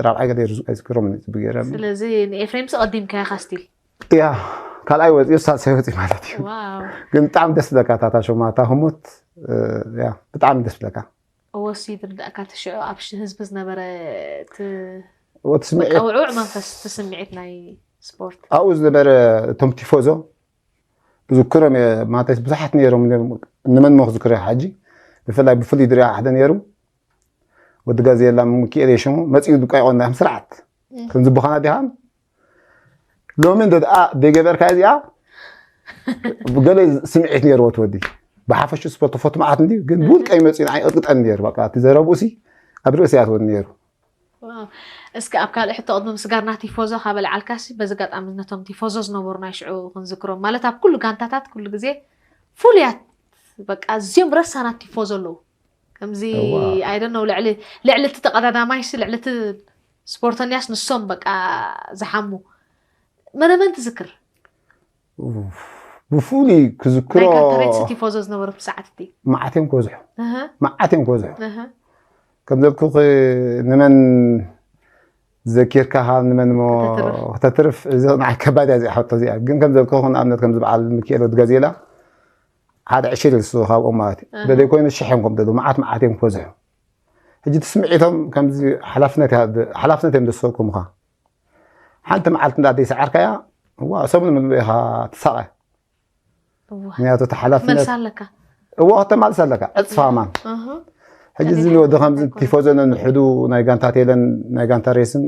ራብዓይ ገለ ኣይዝክሮም ፅቡቅ ገይረ ስለዚ ንኤፍሬም ሲ ቀዲምካዮ ካስቲል ያ ካልኣይ ወፅኡ ሳልሳይ ወፂ ማለት እዩ ግን ብጣዕሚ ደስ ብለካ ታታ ሾማ እታ ህሞት ብጣዕሚ ደስ ብለካ እወሲ ዝርዳእካ እቲ ሽዑ ኣብ ህዝቢ ዝነበረ እቲ ውዕውዕ መንፈስ እቲ ስምዒት ናይ ስፖርት ኣብኡ ዝነበረ እቶም ቲፎዞ ዝክሮም እየ ማለት ብዙሓት ነይሮም ንመን ሞ ክዝክሮ ሕጂ ብፍላይ ብፍሉይ ድሪያ ሓደ ነይሩ ወዲ ጋዜላ ምክኤል የሽሙ መፂኡ ድቃ ይቆና ስርዓት ከም ዝብኻና ዲኻን ሎሚ እንተ ደኣ ደይገበርካ እዚኣ ገለ ስምዒት ነይርዎ እቲ ወዲ ብሓፈሹ ስፖርት ፎቱ መዓት እንዲ ግን ብውልቀ ይመፅኡ ንዓይ ቅጥቅጠን ነይሩ በቃ እቲ ዘረብኡ ሲ ኣብ ርእሲ ያትወኒ ነይሩ እስኪ ኣብ ካልእ ሕቶ ቅድሚ ምስጋርና ቲፎዞ ካበልዓልካሲ በዚ ኣጋጣሚ ነቶም ቲፎዞ ዝነበሩ ናይ ሽዑ ክንዝክሮም ማለት ኣብ ኩሉ ጋንታታት ኩሉ ግዜ ፍሉያት በቃ ኣዝዮም ረሳናት ቲፎዞ ኣለዉ ከምዚ ኣይደነው ልዕሊ ልዕሊ እቲ ተቀዳዳማይሲ ልዕሊ እቲ ስፖርተኛስ ንሶም በቃ ዝሓሙ መነመን ትዝክር ብፍሉይ ክዝክሮ ናይ ጋንታ ሬትስ ቲፎዞ ዝነበሩ ሰዓት እቲ መዓት እዮም ክበዝሑ መዓት እዮም ክበዝሑ ከም ዘልኩኺ ንመን ዘኪርካ ካብ ንመን ሞ ከተትርፍ እዚ ንዓይ ከባድ እያ እዚኣ ሕቶ እዚኣ ግን ከም ዘልኩኺ ንኣብነት ከምዚ በዓል ሚካኤል ወዲ ጋዜላ ሓደ ዕሽር ኢሉ ንሱ ካብኦም ማለት እዩ ደለይ ኮይኑ ሽሕ እዮም ከም ደሉ መዓት መዓት እዮም ክበዝሑ ሕጂ እቲ ስምዒቶም ከምዚ ሓላፍነት እዮም ዘሰከሙኻ ሓንቲ መዓልቲ እንዳ ዘይሰዓርካያ ዋ ሰሙን ምሉእ ኢኻ ትሳቐ ምክንያቱ እቲ ሓላፍነት እዋ ከተማልስ ኣለካ ዕፅፋ ማን ሕጂ እዚ ወዲ ከምዚ ቲፎዞ ነንሕዱ ናይ ጋንታ ቴለን ናይ ጋንታ ሬስን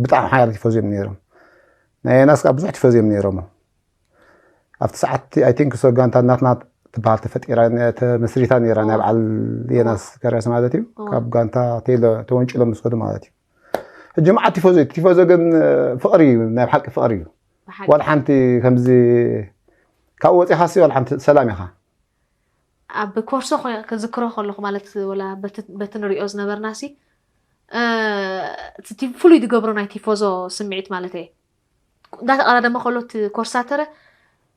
ብጣዕሚ ሓያል ቲፎዞ እዮም ነይሮም ናይ የናስ ከዓ ብዙሕ ቲፎዞ እዮም ነይሮም ኣብቲ ሰዓት ኣይ ቲንክ እሶ ጋንታ ናትና ትበሃል ተፈጢራ ተመስሪታ ነይራ ናይ በዓል የናስ ከረስ ማለት እዩ ካብ ጋንታ ቴለ ተወንጭሎም ምስ ከዱ ማለት እዩ ሕጂ መዓት ቲፎዞ እዩ ቲፎዞ ግን ፍቕሪ እዩ ናይ ብሓቂ ፍቕሪ እዩ ዋላ ሓንቲ ከምዚ ካብኡ ወፂኻሲ ዋላ ሓንቲ ሰላም ኢኻ ኣብ ኮርሶ ክዝክሮ ከለኹ ማለት ወላ በቲ ንሪኦ ዝነበርና ሲ እቲ ፍሉይ ዝገብሮ ናይ ቲፎዞ ስምዒት ማለት እየ እንዳተቐዳደመ ከሎ እቲ ኮርሳተረ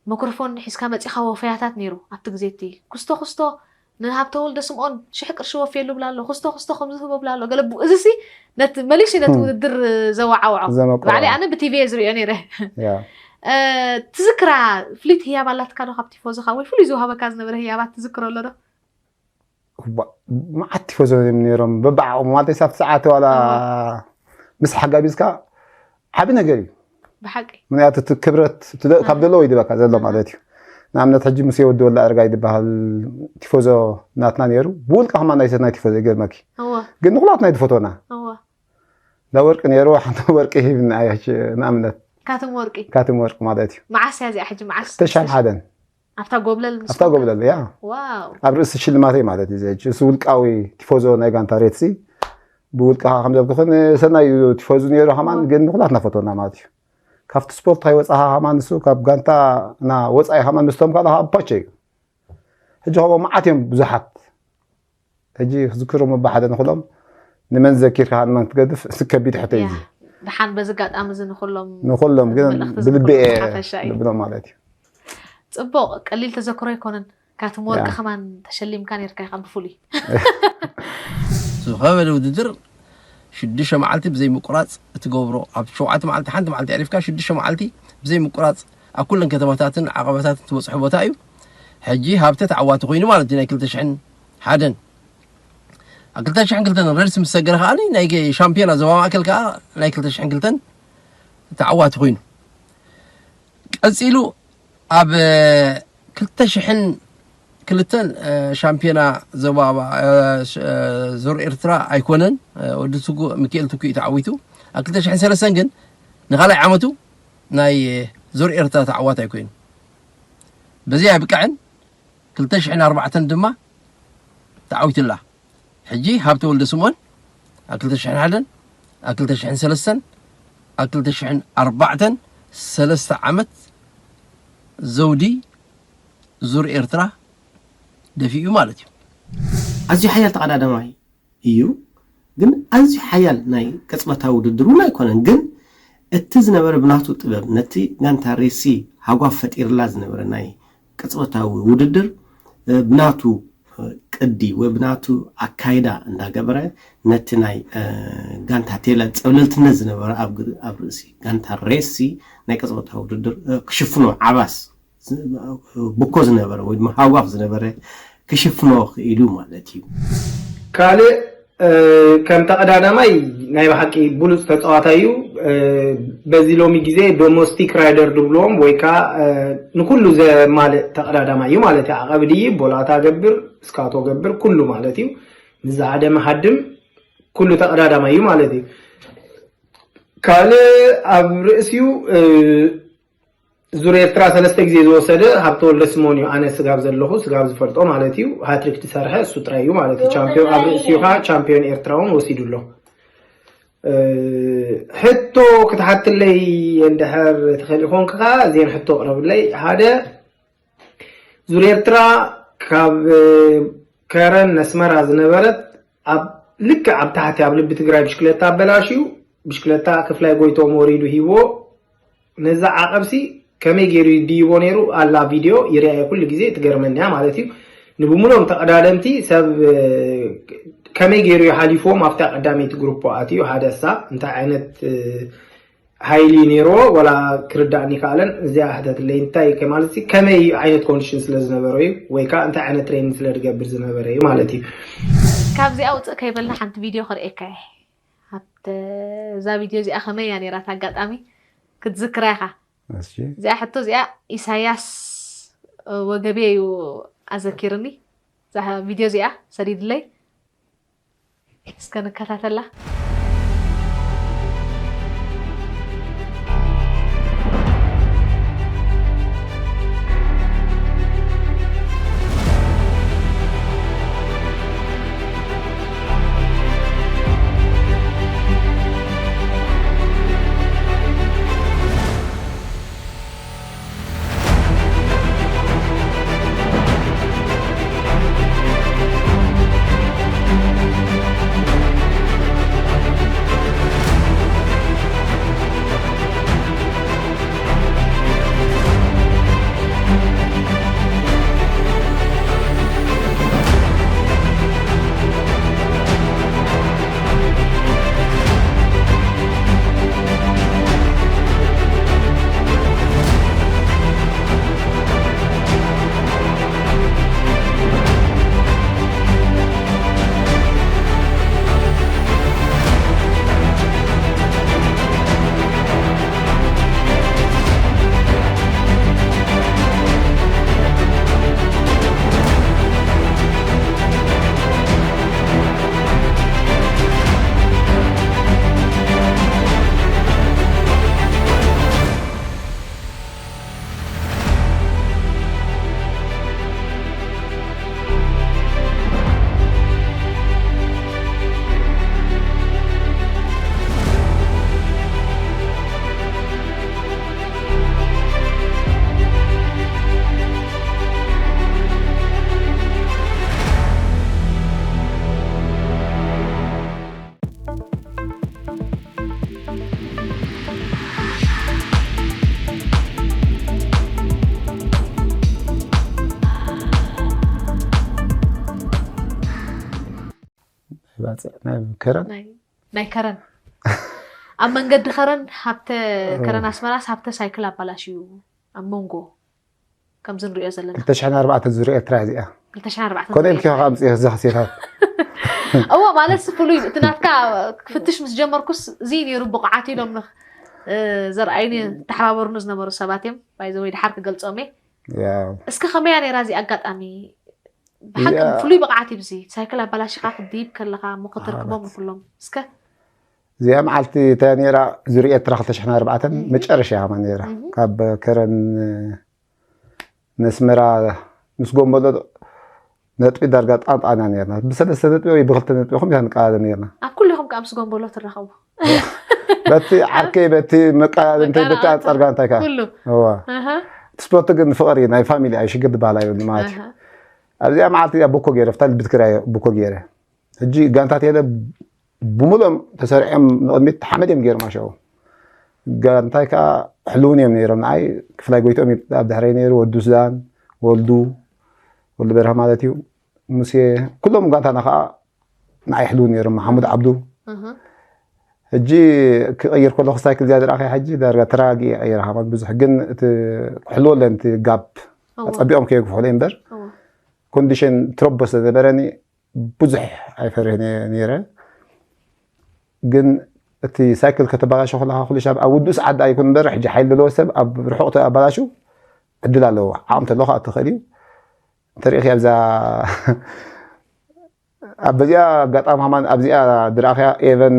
መክሮፎን ሒዝካ መፂኻ ወፈያታት ነይሩ ኣብቲ ግዜ እቲ ክስቶ ክስቶ ንሃብተ ወልደ ስምኦን ሽሕ ቅርሺ ወፍየሉ ብላ ኣሎ፣ ክስቶ ክስቶ ከም ዝህቦ ብላ ኣሎ። ገለ ቡ-፣ እዚ ሲ ነቲ መሊሱ ነቲ ውድድር ዘወዓውዖ። ዘመቅሮ። ባዕለይ ኣነ ብቲቪ እየ ዝሪኦ ነይረ። ያ። እ፣ ትዝክራ ፍልይቲ ህያብ ኣላትካ ዶ ካብ ቲፎዞኻ ወይ ፍሉይ ዝወሃበካ ዝነበረ ህያባት ትዝክሮ ኣሎ ዶ? እባ፣ መዓት ቲፎዞ እዮም ነይሮም። በብዓቕሙ ማለት ሳብቲ ሰዓት ዋላ እዋ። ምስ ሓጋቢዝካ ዓቢ ነገር እዩ። ብሓቂ። ምክንያቱ እቲ ክብረት እቲ ደ-፣ ካብ ዘሎ ወይ ድበካ ዘሎ ማለት እዩ። ንኣብነት ሕጂ ሙሴ ወዲ ወላ ኣረጋይ ዝበሃል ቲፎዞ ናትና ነይሩ። ብውልቂ ከማን ናይ ሰናይ ቲፎዞ ይገርመኪ። እዋ። ግን ንኹላትና እዩ ዝፈትወና። እዋ። እንዳ ወርቂ ነይሩ፣ ሓንቲ ወርቂ ሂብና እያ፣ ሽ-፣ ንኣብነት። ካትም ወርቂ። ካትም ወርቂ ማለት እዩ። መዓስ እያ እዚኣ ሕጂ? መዓስ? ክልተ ሽሕን ሓደን። ኣብታ ጎብለል ምስ ኣብታ ጎብለል፣ ያ። ዋው። ኣብ ርእሲ ሽልማተይ ማለት እዩ። እዚ ሕጂ እሱ ውልቃዊ ቲፎዞ ናይ ጋንታ ሬድሲ ብውልቅኻ ከም ዘልኩኽን ሰናይ እዩ ቲፎዙ ነይሩ ከማን፣ ዋው። ግን ንኹላትና ፈትወና ማለት እዩ። ካብቲ ስፖርት ካይወጻኻ ከማን ንሱ ካብ ጋንታ ና ወጻኢ ከማን ምስቶም ካልእ ኣብ ፓቸ እዩ። ሕጂ ከምኡ መዓት እዮም ብዙሓት። ሕጂ ክዝክሮም እባ ሓደ ንኹሎም ንመን ዘኪርካ ንመን ክትገድፍ፣ እዚ ከቢድ ሕቶ እዩ ያ፣ እዚ። ደሓን በዚ ኣጋጣሚ እዚ ንኹሎም ንኹሎም ግን መልእኽቲ ብልቢ ዘክሮም እየ ሓፈሻ እዩ። ዝብሎም ማለት እዩ። ጽቡቕ፣ ቀሊል ተዘክሮ ኣይኮነን። ካትም ወርቂ ያ። ከማን ተሸሊምካ ነይርካ ኢኻ ብፍሉይ። ዝኸበደ ውድድር ሽዱሽተ መዓልቲ ብዘይ ምቁራጽ እትገብሮ፣ ኣብ ሸውዓተ መዓልቲ፣ ሓንቲ መዓልቲ ኣዕሪፍካ ሽዱሽተ መዓልቲ ብዘይ ምቁራጽ ኣብ ኩለን ከተማታትን ዓቐባታትን ትበጽሖ ቦታ እዩ። ሕጂ ሃብተ ተዓዋቲ ኮይኑ ማለት እዩ፣ ናይ ክልተ ሽሕን ሓደን። ኣብ ክልተ ሽሕን ክልተን ሬድስ ምስ ሰገረ ከኣ ናይ ገ-፣ ሻምፒዮና ዞባ ማእከል ከኣ ናይ ክልተ ሽሕን ክልተን ተዓዋቲ ኮይኑ። ቀጺሉ ኣብ ክልተ ሽሕን ክልተን ሻምፒዮና ዞባ፣ እ፣ ሽ-፣ እ፣ ዙር ኤርትራ ኣይኮነን፣ እ፣ ወዲ ትኩ-፣ ሚካኤል ትኩ እዩ ተዓዊቱ። ኣብ ክልተ ሽሕን ሰለስተን ግን ንኻልኣይ ዓመቱ ናይ ዙር ኤርትራ ተዓዋታይ ኮይኑ። በዚ ኣይብቅዕን፣ ክልተ ሽሕን ኣርባዕተን ድማ ተዓዊቱላ። ሕጂ ሃብተ ወልደ ስምኦን ኣብ ክልተ ሽሕን ሓደን፣ ኣብ ክልተ ሽሕን ሰለስተን፣ ኣብ ክልተ ሽሕን ኣርባዕተን ሰለስተ ዓመት ዘውዲ ዙር ኤርትራ ደፊኡ ማለት እዩ። ኣዝዩ ሓያል ተቐዳዳማይ እዩ። ግን ኣዝዩ ሓያል ናይ ቅጽበታዊ ውድድር እውን ኣይኮነን። ግን እቲ ዝነበረ ብናቱ ጥበብ፣ ነቲ ጋንታ ሬሲ ሃጓፍ ፈጢርላ ዝነበረ ናይ ቅጽበታዊ ውድድር፣ እ፣ ብናቱ፣ እ፣ ቅዲ ወይ ብናቱ ኣካይዳ እንዳገበረ፣ ነቲ ናይ፣ እ፣ ጋንታ ቴለ ጸብለልትነት ዝነበረ ኣብ ግር-፣ ኣብ ርእሲ ጋንታ ሬሲ ናይ ቅጽበታዊ ውድድር፣ እ፣ ክሽፍኖ ዓባስ ዝ-፣ ብኮ ዝነበረ ወይ ድማ ሃጓፍ ዝነበረ ክሽፍኖ ክኢሉ ማለት እዩ። ካልእ፣ እ፣ ከም ተቐዳዳማይ ናይ ብሓቂ ብሉጽ ተጻዋታይ እዩ። እ፣ በዚ ሎሚ ግዜ ዶሞስቲክ ራይደር ድብልዎም ወይ ከኣ፣ እ፣ ንኩሉ ዘማልእ ተቐዳዳማይ እዩ ማለት እዩ። ዓቐብ ድይብ፣ ቦላታ ገብር፣ ስካቶ ገብር፣ ኩሉ ማለት እዩ። ምስ ዝሃደመ ሃድም ኩሉ ተቐዳዳማይ እዩ ማለት እዩ። ካልእ ኣብ ርእሲኡ፣ እ፣ ዙር ኤርትራ ሰለስተ ግዜ ዝወሰደ ሃብተወልደ ስምኦን እዩ። ኣነ ስጋብ ዘለኹ፣ ስጋብ ዝፈልጦ ማለት እዩ። ሃትሪክ ዝሰርሐ እሱ ጥራይ እዩ ማለት እዩ። ቻምፒዮን ኣብ ርእሲኡ ኸዓ ቻምፒዮን ኤርትራ እውን ወሲዱ ኣሎ። እ፣ ሕቶ ክትሓትለይ እንድሕር ትኽእል ኢኾንክ ኸዓ እዚኤን ሕቶ ቅረብለይ። ሓደ፣ ዙር ኤርትራ ካብ፣ እ፣ ከረን ነስመራ ዝነበረት ኣብ ልክዕ ኣብ ታሕቲ ኣብ ልቢ ትግራይ ብሽክለታ ኣበላሽዩ፣ ብሽክለታ ክፍላይ ጎይቶም ወሪዱ ሂብዎ። ነዛ ዓቐብሲ ከመይ ገይሩ ይድይቦ ነይሩ? ኣላ ቪድዮ ይርኣየ ኩሉ ግዜ፣ ትገርመኒ እያ ማለት እዩ። ንብሙሉኦም ተቐዳደምቲ ሰብ፣ እ፣ ከመይ ገይሩ ይሓሊፍዎም? ኣብታ ቀዳመይቲ ግሩፕ ኣትዩ ሓደ እሳ እንታይ ዓይነት፣ እ፣ ሓይሊ ነይርዎ ወላ ክርዳእኒ ይከኣለን። እዚኣ ሕተትለይ እንታይ ከ-፣ ማለት ሲ ከመይ ዓይነት ኮንዲሽን ስለ ዝነበሮ እዩ ወይ ከዓ እንታይ ዓይነት ትሬኒንግ ስለ ዝገብር ዝነበረ እዩ ማለት እዩ። ካብዚኣ ውፅእ ከይበልና ሓንቲ ቪድዮ ክርእየካ እየ። ኣብተ-፣ እዛ ቪድዮ እዚኣ ከመይ እያ ነይራ? ኣጋጣሚ ክትዝክራ ኢኻ። እሺ። እዚኣ ሕቶ እዚኣ ኢሳያስ ወገብየ እዩ ኣዘኪርኒ። እዛ ቪድዮ እዚኣ ሰዲድለይ። እስከ ንከታተላ። ባፅዕ ናይ ከረን ናይ ናይ ከረን ኣብ መንገዲ ከረን ሃብተ ከረን ኣስመራስ ሃብተ ሳይክል ኣባላሽዩ ኣብ መንጎ ከምዚ ንሪኦ ዘለና ክልተ ሽሕን ኣርባዕተን ዙር ኤርትራ እዚኣ ክልተ ሽሕን ኣርባዕተን ኮነ ኢልኪ ከምፅእ ዘኽሴታት እዎ ማለት ፍሉይ እቲ ናትካ ክፍትሽ ምስ ጀመርኩስ እዚ ነይሩ ብቑዓት ኢሎም ዘርኣይኒ ተሓባበሩኒ ዝነበሩ ሰባት እዮም ባይዘ ወይ ድሓር ክገልፆም እየ እስከ ከመያ ነይራ እዚ ኣጋጣሚ ብሓቂ ፍሉይ ብቕዓት እዩ ብዚ ሳይክል ኣባላሽኻ ክትድይብ ከለኻ እሞ ከተርክቦም ንኩሎም እስከ እዚኣ መዓልቲ እታ ነራ ዙር ኤርትራ ክልተ ሽሕን ኣርባዕተን መጨረሻ ያማ ነራ ካብ ከረን ነስመራ ምስ ጎንበሎ ነጥቢ ዳርጋ ጣንጣና ነርና ብሰለስተ ነጥቢ ወይ ብክልተ ነጥቢ ኹም ኢና ንቀዳደም ነርና ኣብ ኩሉ ኢኹም ከዓ ምስ ጎንበሎ ትራኸቡ በቲ ዓርከይ በቲ መቀዳደምተይ በቲ ኣንፃር ጋንታይ ከዓ ኩሉ እዋ እቲ ስፖርት ግን ፍቅሪ ናይ ፋሚሊ ኣይ ሽግር ዝበሃል ኣይብሉ ማለት እዩ ኣብዚኣ መዓልቲ እዚኣ ቡኮ ገይረ ፍታ ልብት ክራይ ቡኮ ገይረ ሕጂ ጋንታት የለ ብሙሉኦም ተሰሪዖም ንቅድሚት ሓመድ እዮም ገይሮም ኣሸው ጋንታይ ከዓ ሕልውን እዮም ነይሮም ንዓይ ክፍላይ ጎይቶም ኣብ ድሕረይ ነይሩ ወዱ ሱዳን ወልዱ ወልዱ በርሀ ማለት እዩ ሙሴ ኩሎም ጋንታና ከዓ ንዓይ ሕልው ነይሮም መሓሙድ ዓብዱ ሕጂ ክቀይር ከለኩ ሳይክል ዝያድ ረኣኸ ሕጂ ዳርጋ ተረጋጊ ቀይረ ሃማት ብዙሕ ግን እቲ ክሕልወለን እቲ ጋብ ኣፀቢቆም ከየግፍሑለይ እምበር ኮንዲሽን ትረቦ ስለዝነበረኒ ብዙሕ ኣይፈርህ ነይረ ግን እቲ ሳይክል ከተባላሾ ከለካ ኩሉ ሻብ ኣብ ውዱእ ሰዓት ደኣ ይኩን እምበር ሕጂ ሓይሊ ዘለዎ ሰብ ኣብ ርሑቅ ኣባላሹ ዕድል ኣለዎ ዓቕሚ ተለካ እትኽእል እዩ እንተሪእኺ ኣብዛ ኣብ በዚኣ ኣጋጣሚ ከማን ኣብዚኣ ድረኣኽያ ኤቨን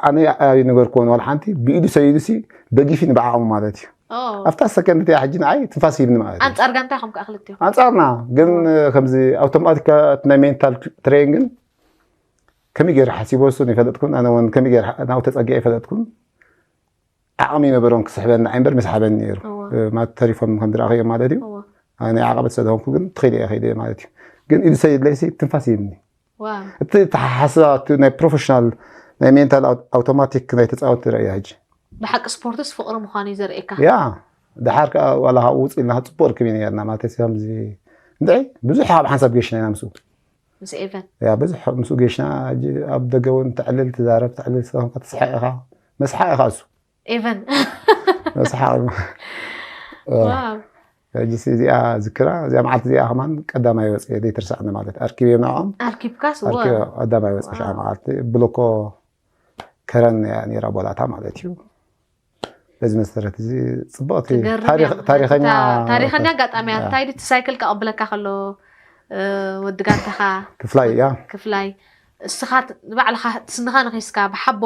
ኣነ ኣይነገርክዎን ዋላ ሓንቲ ብኢዱ ሰይዱ ሲ ደጊፊ ንብዓቕሙ ማለት እዩ ኣብታ ሰከንድ እቲኣ ሕጂ ንዓይ ትንፋስ ሂብኒ ማለት እዩ ኣንጻር ጋንታ ከም ከዓ ክልቲኦም ኣንጻርና ግን ከምዚ ኣውቶማቲክ ናይ ሜንታል ትሬን ግን ከመይ ገይሩ ሓሲቦ እሱን ይፈለጥኩን ኣነ እውን ከመይ ገይሩ ናው ተጸጊዐ ይፈለጥኩን ዓቕሚ ይነበሮም ክስሕበኒ እምበር ምስሓበኒ ነይሩ ማለት ተሪፎም ከም ዝረኣኽዮ ማለት እዩ ናይ ዓቐበት ስለዝኾንኩ ግን ትኽእል እየ ከይደ ማለት እዩ ግን ኢዱ ሰይድለይሲ ትንፋስ ይብኒ እቲ ተሓሓስባ እቲ ናይ ፕሮፌሽናል ናይ ሜንታል ኣውቶማቲክ ናይ ተፃወቲ ረእያ ሕጂ ብሓቂ ስፖርትስ ፍቅሪ ምዃኑ እዩ ዘርእየካ ያ ድሓር ከዓ ዋላ ካብኡ ውፅእ ኢልና ፅቡቅ ርክብ ነርና ማለት ከምዚ እንድዒ ብዙሕ ኣብ ሓንሳብ ገሽና ኢና ምስኡ ምስ ኤቨን ያ ብዙሕ ምስኡ ገሽና ሕጂ ኣብ ደገ እውን ተዕልል ትዛረብ ተዕልል ስለሆንካ ትስሓቅ ኢኻ መስሓቅ ኢኻ እሱ ኤቨን መስሓቅ ሕጂ እዚኣ ዝክራ እዚኣ መዓልቲ እዚኣ ከማን ቀዳማይ ወፅየ ዘይትርሳዕኒ ማለት ኣርኪብ እዮም ንዕኦም ኣርኪብካስ ቀዳማይ ወፅሻ መዓልቲ ብሎኮ ከረን እያ ነይራ ቦላታ ማለት እዩ በዚ መሰረት እዚ ፅብቕቲ ታሪኸኛ ታሪኸኛ ኣጋጣሚ እያ እንታይ ድቲ ሳይክል ከቐብለካ ከሎ ወዲ ጋንታኻ ክፍላይ እያ ክፍላይ እስኻ ንባዕልኻ ስንኻ ንኺስካ ብሓቦ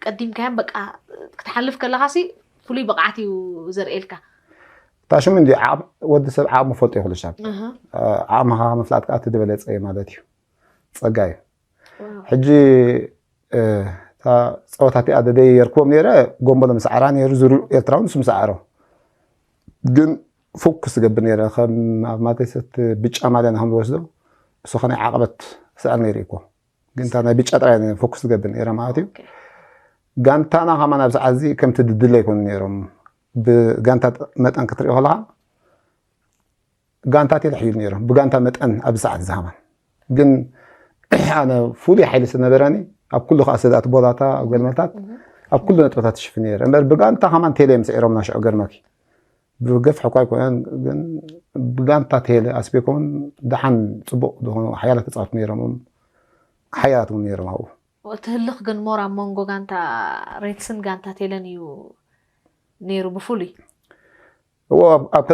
ቀዲምካዮም በቃ ክትሓልፍ ከለኻ ሲ ፍሉይ ብቕዓት እዩ ዘርእየልካ እታ ሽም እንዲ ወዲ ሰብ ዓቕሙ ፈልጦ ይኽእሉ ሻብ ዓቕምኻ ምፍላጥ ከዓ እቲ ዝበለፀ እዩ ማለት እዩ ፀጋ እዩ ሕጂ እታ ፀወታ እቲኣ ደደይ የርክቦም ነይረ ጎንበሎ ምስዓራ ነይሩ ዝሩ ኤርትራዊ ንሱ ምስዓሮ ግን ፎኩስ ትገብር ነይረ ከም ኣብ ማቴሰት ብጫ ማልያ ንከም ዝወስዶ እሱ ከናይ ዓቕበት ስዕር ነይሩ ይኮ ግን እታ ናይ ብጫ ጥራይ ፎኩስ ትገብር ነይረ ማለት እዩ ጋንታና ከማን ኣብ ሰዓት እዚ ከምቲ ድድለ ኣይኮኑ ነይሮም ብጋንታ መጠን ክትሪኦ ከለካ ጋንታት እየ ተሕይሉ ነይሮም ብጋንታ መጠን ኣብዚ ሰዓት ዝሃማን ግን ኣነ ፍሉይ ሓይሊ ስለነበረኒ ኣብ ኩሉ ከዓ ስዳት ቦላታ ኣብ ገልመታት ኣብ ኩሉ ነጥብታት ትሽፍን ነይረ እምበር ብጋንታ ከማን ቴለ እዮም ስዒሮምና ሽዑ ገርመኪ ብገፍሒ እኳ ኣይኮነን ግን ብጋንታ ቴለ ኣስቤኮምን ደሓን ፅቡቅ ዝኾኑ ሓያላት ተፃወቱ ነይሮም ሓያላት እውን ነይሮም ኣብኡ እቲ ህልኽ ግን ሞር ኣብ መንጎ ጋንታ ሬትስን ጋንታ ቴለን እዩ ነይሩ ብፍሉይ እዎ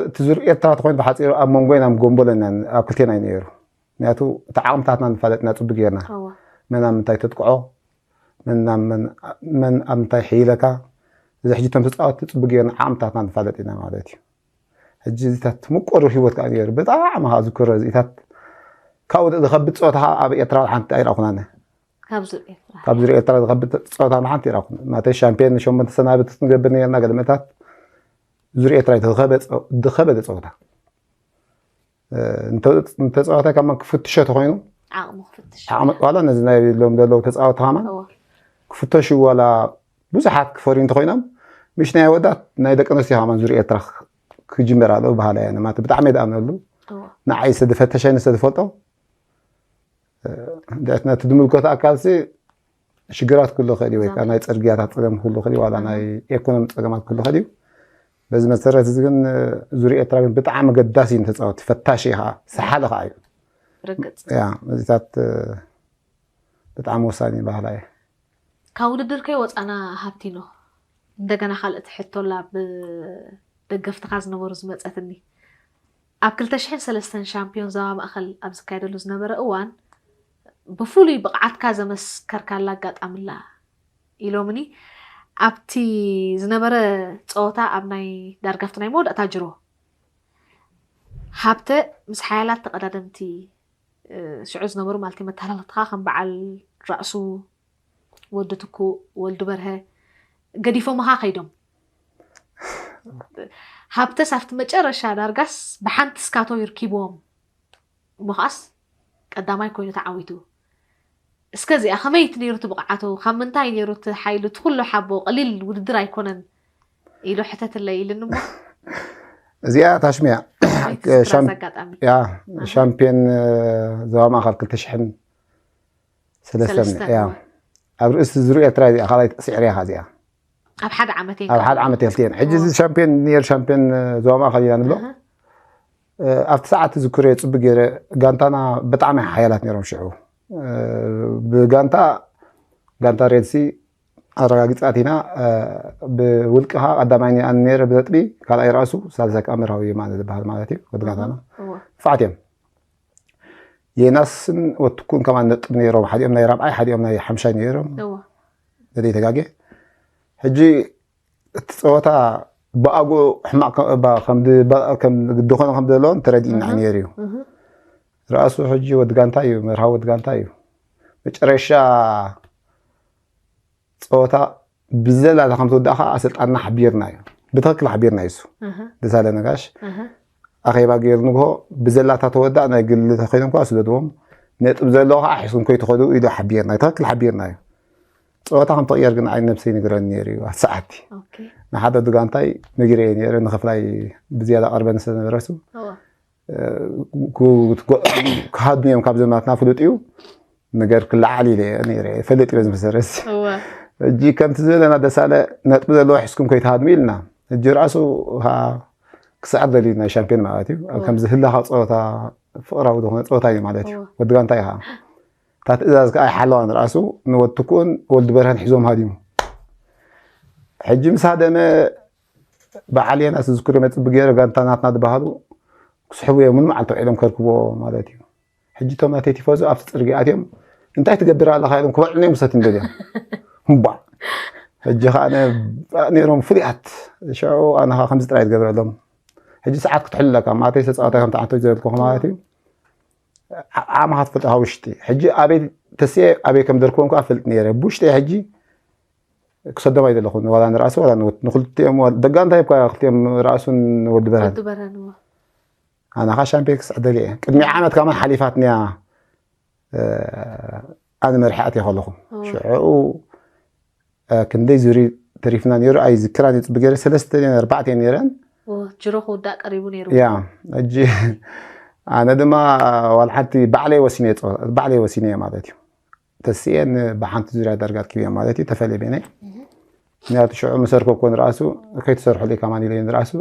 እቲ ዙር ኤርትራ ተኮይኑ ብሓፂሩ ኣብ መንጎ ኢና ጎንቦለና ኣብ ክልቴና እዩ ነይሩ ምክንያቱ እቲ ዓቕምታትና ንፋለጥና ፅቡቅ ጌርና መን ኣብ ምንታይ ተጥቅዖ መን ኣብ ምንታይ ሕይለካ እዚ ሕጂ እቶም ተፃወትቲ ፅቡቅ ጌርና ዓቕምታትና ንፋለጥ ኢና ማለት እዩ ሕጂ እዚታት ምቆሩ ህይወት ከዓ ነይሩ ብጣዕሚ ከዓ ዝክሮ እዚታት ካብኡ ዝኸብድ ፀወታ ከዓ ኣብ ኤርትራ ሓንቲ ኣይረኣኹናነ ካብ ዙር ኤርትራ ዝኸብድ ፀወታ ንሓንቲ ይረኹም ማተ ሻምፒዮን ሸሞንተ ሰናብት ክንገብር ነርና ገለመታት ዙር ኤርትራ ድኸበደ ፀወታ እንተፀወታ ከማ ክፍትሾ ተኮይኑ ዋላ ነዚ ናይ ሎም ዘለዉ ተፃወቲ ከማ ክፍተሹ ዋላ ብዙሓት ክፈርዩ እንተኮይኖም ምሽ ናይ ወዳት ናይ ደቂ ኣንስትዮ ከማ ዙር ኤርትራ ክጅመር ኣለዎ ባህላ እያ ማለት ብጣዕሚ ዝኣምነሉ ንዓይ ዝተፈተሸኒ ዝተፈልጦ ድሕት ነቲ ዝምልከቶ ኣካልሲ ሽግራት ክህሉ ይኽእል እዩ፣ ወይ ከዓ ናይ ፅርግያታት ፀገም ክህሉ ይኽእል እዩ፣ ዋላ ናይ ኢኮኖሚ ፀገማት ክህሉ ይኽእል እዩ። በዚ መሰረት እዚ ግን ዙርያ ኤርትራ ግን ብጣዕሚ ገዳሲ እዩ ንተፃወቲ፣ ፈታሽ እዩ ከዓ፣ ሰሓሊ ከዓ እዩ። ርግፅ ያ እዚታት ብጣዕሚ ወሳኒ ባህላ እዩ። ካብ ውድድር ከይወፃና ሃብቲኖ፣ እንደገና ካልእቲ ሕቶላ ብደገፍትኻ ዝነበሩ ዝመፀትኒ፣ ኣብ ክልተ ሽሕን ሰለስተን ሻምፒዮን ዞባ ማእኸል ኣብ ዝካየደሉ ዝነበረ እዋን ብፍሉይ ብቕዓትካ ዘመስከርካላ ኣጋጣሚ ኣላ ኢሎምኒ። ኣብቲ ዝነበረ ፀወታ ኣብ ናይ ዳርጋ ኣብቲ ናይ መወዳእታ ጅሮ ሃብተ ምስ ሓያላት ተቐዳደምቲ ሽዑ ዝነበሩ ማለት መተሓላለፍትኻ ከም በዓል ራእሱ ወዲ ትኩእ ወልዱ በርሀ ገዲፎምኻ ከይዶም። ሃብተስ ኣብቲ መጨረሻ ዳርጋስ ብሓንቲ ስካቶ ይርኪብዎም እሞ ከዓስ ቀዳማይ ኮይኑ ተዓዊቱ። እስከ እዚኣ ከመይ እቲ ነይሩ እቲ ብቕዓቱ? ካብ ምንታይ ነይሩ እቲ ሓይሉ? እቲ ኩሉ ሓቦ ቀሊል ውድድር ኣይኮነን ኢሉ ሕተትለይ ኢልኒ እሞ እዚኣ ታሽሚያ ኣጋጣሚ ያ ሻምፒዮን ዞባ ማእኸል ክልተ ሽሕን ሰለስተን ያ ኣብ ርእሲ ዙር ኤርትራ እዚኣ ካልኣይ ስዕር እያ እዚኣ ኣብ ሓደ ዓመት ኣብ ሓደ ዓመት ክልቲኤን ሕጂ እዚ ሻምፒዮን ነይሩ ሻምፒዮን ዞባ ማእኸል ኢና ንብሎ ኣብቲ ሰዓት ዝክርዮ ፅቡቅ ገይረ ጋንታና ብጣዕሚ ሓያላት ነይሮም ሽዑ ብጋንታ ጋንታ ሬድሲ ኣረጋጊፃት ኢና ብውልቂ ከዓ ቀዳማይ ነይረ ብነጥቢ ካልኣይ ራእሱ ሳልሳይ ከዓ መርሃዊ የማነ ዝበሃል ማለት እዩ ወዲ ጋንታና ክፍዓት እዮም ዮናስን ወትኩን ከማን ነጥብ ነይሮም ሓዲኦም ናይ ራብዓይ ሓዲኦም ናይ ሓምሻይ ነይሮም ዘይተጋጌ ሕጂ እቲ ፀወታ ብኣግኡ ሕማቕ ድኾነ ከም ዘለዎን ተረዲእና ነይሩ እዩ ራእሱ ሕጂ ወዲ ጋንታ እዩ መርሃዊ ወዲ ጋንታ እዩ መጨረሻ ፀወታ ብዘላታ ከም ትወዳእ ከዓ ኣሰልጣንና ሓቢርና እዩ ብትክክል ሓቢርና እዩ እሱ ደሳለ ነጋሽ ኣኼባ ገይሩ ንግሆ ብዘላታ ተወዳእ ናይ ግሊ ተኮይኖም ከዓ ስደድዎም ነጥብ ዘለዎ ከዓ ሒዝኩም ከይትኸዱ ኢሉ ሓቢርና እዩ ትክክል ሓቢርና እዩ ፀወታ ከም ተቕየር ግን ኣይ ነብሰይ ንግረኒ ነይሩ እዩ ኣቲ ሰዓቲ ንሓደ ድጋንታይ ነጊረየ ነይረ ንክፍላይ ብዝያዳ ቀርበኒ ስለነበረ እሱ ክሃድሙ እዮም ካብ ዘመናትና ፍሉጥ እዩ ነገር ክለዓል ኢለ ነይረ ፈልጥ ኢለ ዝመሰረት ሕጂ ከምቲ ዝበለና ደሳለ ነጥቢ ዘለዎ ሒዝኩም ከይትሃድሙ ኢልና ሕጂ ራሱ ክስዓር ደልዩ ናይ ሻምፒዮን ማለት እዩ ከምዚ ህላኻ ፀወታ ፍቕራዊ ዝኾነ ፀወታ እዩ ማለት እዩ ወዲ ጋንታ ኢኻ እታ ትእዛዝ ከዓ ኣይሓለዋን ራሱ ንወትኩእን ወልዲ በርሀን ሒዞም ሃዲሙ ሕጂ ምስ ሃደመ በዓል የናስ ዝዝክሩ መፅቢ ገይረ ጋንታ ናትና ዝበሃሉ ክስሕቡ እዮም ምን መዓልቲ ውዒሎም ከርክቦ ማለት እዩ ሕጂ እቶም ናተይ ቲፎዞ ኣብቲ ፅርጊ ኣትዮም እንታይ ትገብር ኣለካ ኢሎም ክበልዑ እዮም ክሰትዩ ደልዮም እባ ሕጂ ከዓ ነይሮም ፍሉያት ሽዑ ኣነ ከዓ ከምዚ ጥራይ ትገብረሎም ሕጂ ሰዓት ክትሕሉ ኣለካ ማለተይ ተፃዋታይ ከም ተዓንቶ ዝበልኩ ማለት እዩ ዓቕምኻ ትፈልጥ ካብ ውሽጢ ሕጂ ኣበይ ተስኤ ኣበይ ከም ደርክቦም ከዓ ፈልጥ ነይረ ብውሽጢ ሕጂ ክሰዶም ኣይደለኹን ዋላ ንራእሲ ዋላ ንወት ንክልቲኦም ደጋ እንታይ እኳ ክልቲኦም ራእሱን ወዲ በርሃን ኣነ ከዓ ሻምፒዮን ክስዕደል እየ ቅድሚ ዓመት ካማን ሓሊፋትንያ ኣነ መርሒ ኣትየ ከለኹ ሽዑ ክንደይ ዙሪ ተሪፍና ነይሩ ኣይዝክራን እዩ ፅቢ ገይረ ሰለስተ ኣርባዕተ ነይረን ጅሮ ክውዳእ ቀሪቡ ነይሩ ያ ሕጂ ኣነ ድማ ዋላ ሓንቲ ባዕለይ ወሲነ ባዕለይ ወሲነ ማለት እዩ ተስኤን ብሓንቲ ዙርያ ዳርጋ ኣርኪብዮ ማለት እዩ ተፈለየ ቤነይ ምክንያቱ ሽዑ ምሰርኮ ኮን ራእሱ ከይትሰርሑለይ ከማን ኢለዮ ንራእሱ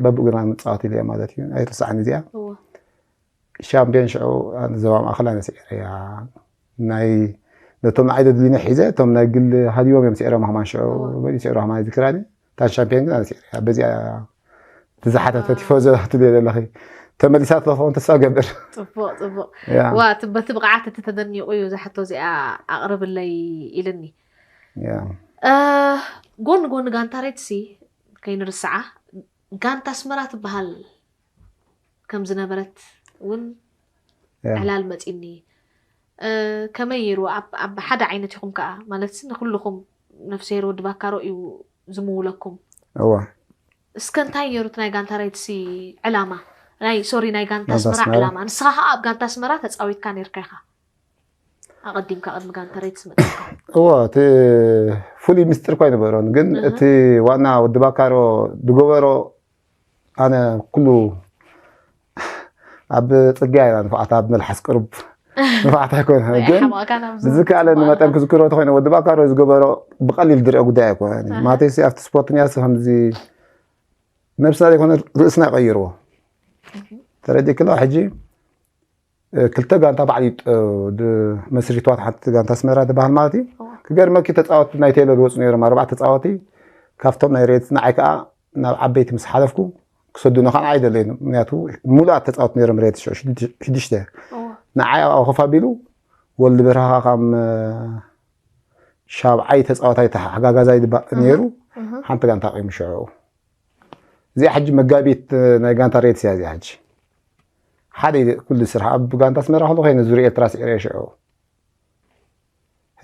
በብእግርና ምፃወት ኢለዮ ማለት እዩ ኣይርስዓን እዚኣ ሻምፒዮን ሽዑ ዞባ ማእኸል ኣነ ስዒረ እያ ናይ ነቶም ንዓይ ዘድልዩኒ ሒዘ እቶም ናይ ግል ሃዲቦም እዮም ስዒሮም ከማን ሽዑ በዚ ስዒሮ ከማን ዝክራኒ እታ ሻምፒዮን ግን ኣነ ስዒረ እያ በዚኣ ዝሓተተ ቲፎዞ ትብልዮ ዘለኺ ተመሊሳ ትለኸውን ተስፋ ገብር ፅቡቅ ፅቡቅ ዋ በቲ ብቕዓት እቲ ተደኒቑ እዩ ዝሓቶ እዚኣ ኣቕርብለይ ኢልኒ ጎኒ ጎኒ ጋንታ ሬድሲ ከይንርስዓ ጋንታ ኣስመራ ትበሃል ከም ዝነበረት እውን ዕላል መፂኒ ከመይ ይሩ ኣብ ሓደ ዓይነት ኢኹም ከዓ ማለት ንኩልኹም ነፍስሄር ወዲ ባካሮ እዩ ዝምውለኩም እዋ እስከ እንታይ ነይሩ እቲ ናይ ጋንታ ሬድሲ ዕላማ ናይ ሶሪ ናይ ጋንታ ኣስመራ ዕላማ ንስኻ ከዓ ኣብ ጋንታ ኣስመራ ተፃዊትካ ነርካ ኢኻ ኣቐዲምካ ቅድሚ ጋንታ ሬድሲ መፅካ እዋ እቲ ፍሉይ ምስጢር እኳ ኣይነበሮን ግን እቲ ዋና ወዲ ባካሮ ዝገበሮ ኣነ ኩሉ ኣብ ፅርግያ ኢና ንፍዓት ኣብ መልሓስ ቅሩብ ንፋዕታ ኣይኮነ ግን ሓማእካ ናብ ብዝከኣለኒ መጠን ክዝክሮ ተኮይነ ወዲ ባካሮ ዝገበሮ ብቐሊል ድሪኦ ጉዳይ ኣይኮነ ማለተይሲ ኣብቲ ስፖርትኛ ሲ ከምዚ ነብስና ዘይኮነ ርእስና ይቐይርዎ ተረዲክሎ ሕጂ ክልተ ጋንታ ባዕሉ መስሪትዋት ሓንቲ ጋንታ ኣስመራ ዝበሃል ማለት እዩ ክገርመኪ ተፃወቲ ናይ ቴለ ዝወፁ ነይሮም ኣርባዕተ ተፃወቲ ካብቶም ናይ ሬት ንዓይ ከዓ ናብ ዓበይቲ ምስ ሓለፍኩ ክሰዱና ከዓ ኣይደለይኑ ምክንያቱ ሙሉኣት ተፃወቲ ነይሮም ሬት ሽዱሽተ ንዓይ ኣብኣ ኮፍ ኣቢሉ ወልዲ በርሃ ከም ሻብዓይ ተፃዋታይ ተሓጋጋዛይ ነይሩ ሓንቲ ጋንታ ቂሙ ሽዑ እዚኣ ሕጂ መጋቢት ናይ ጋንታ ሬትስ እያ እዚኣ ሕጂ ሓደ ኩሉ ስራሕ ኣብ ጋንታ ኣስመራ ከሎ ኮይነ ዙሪ ኤርትራ ስዒረ ሽዑ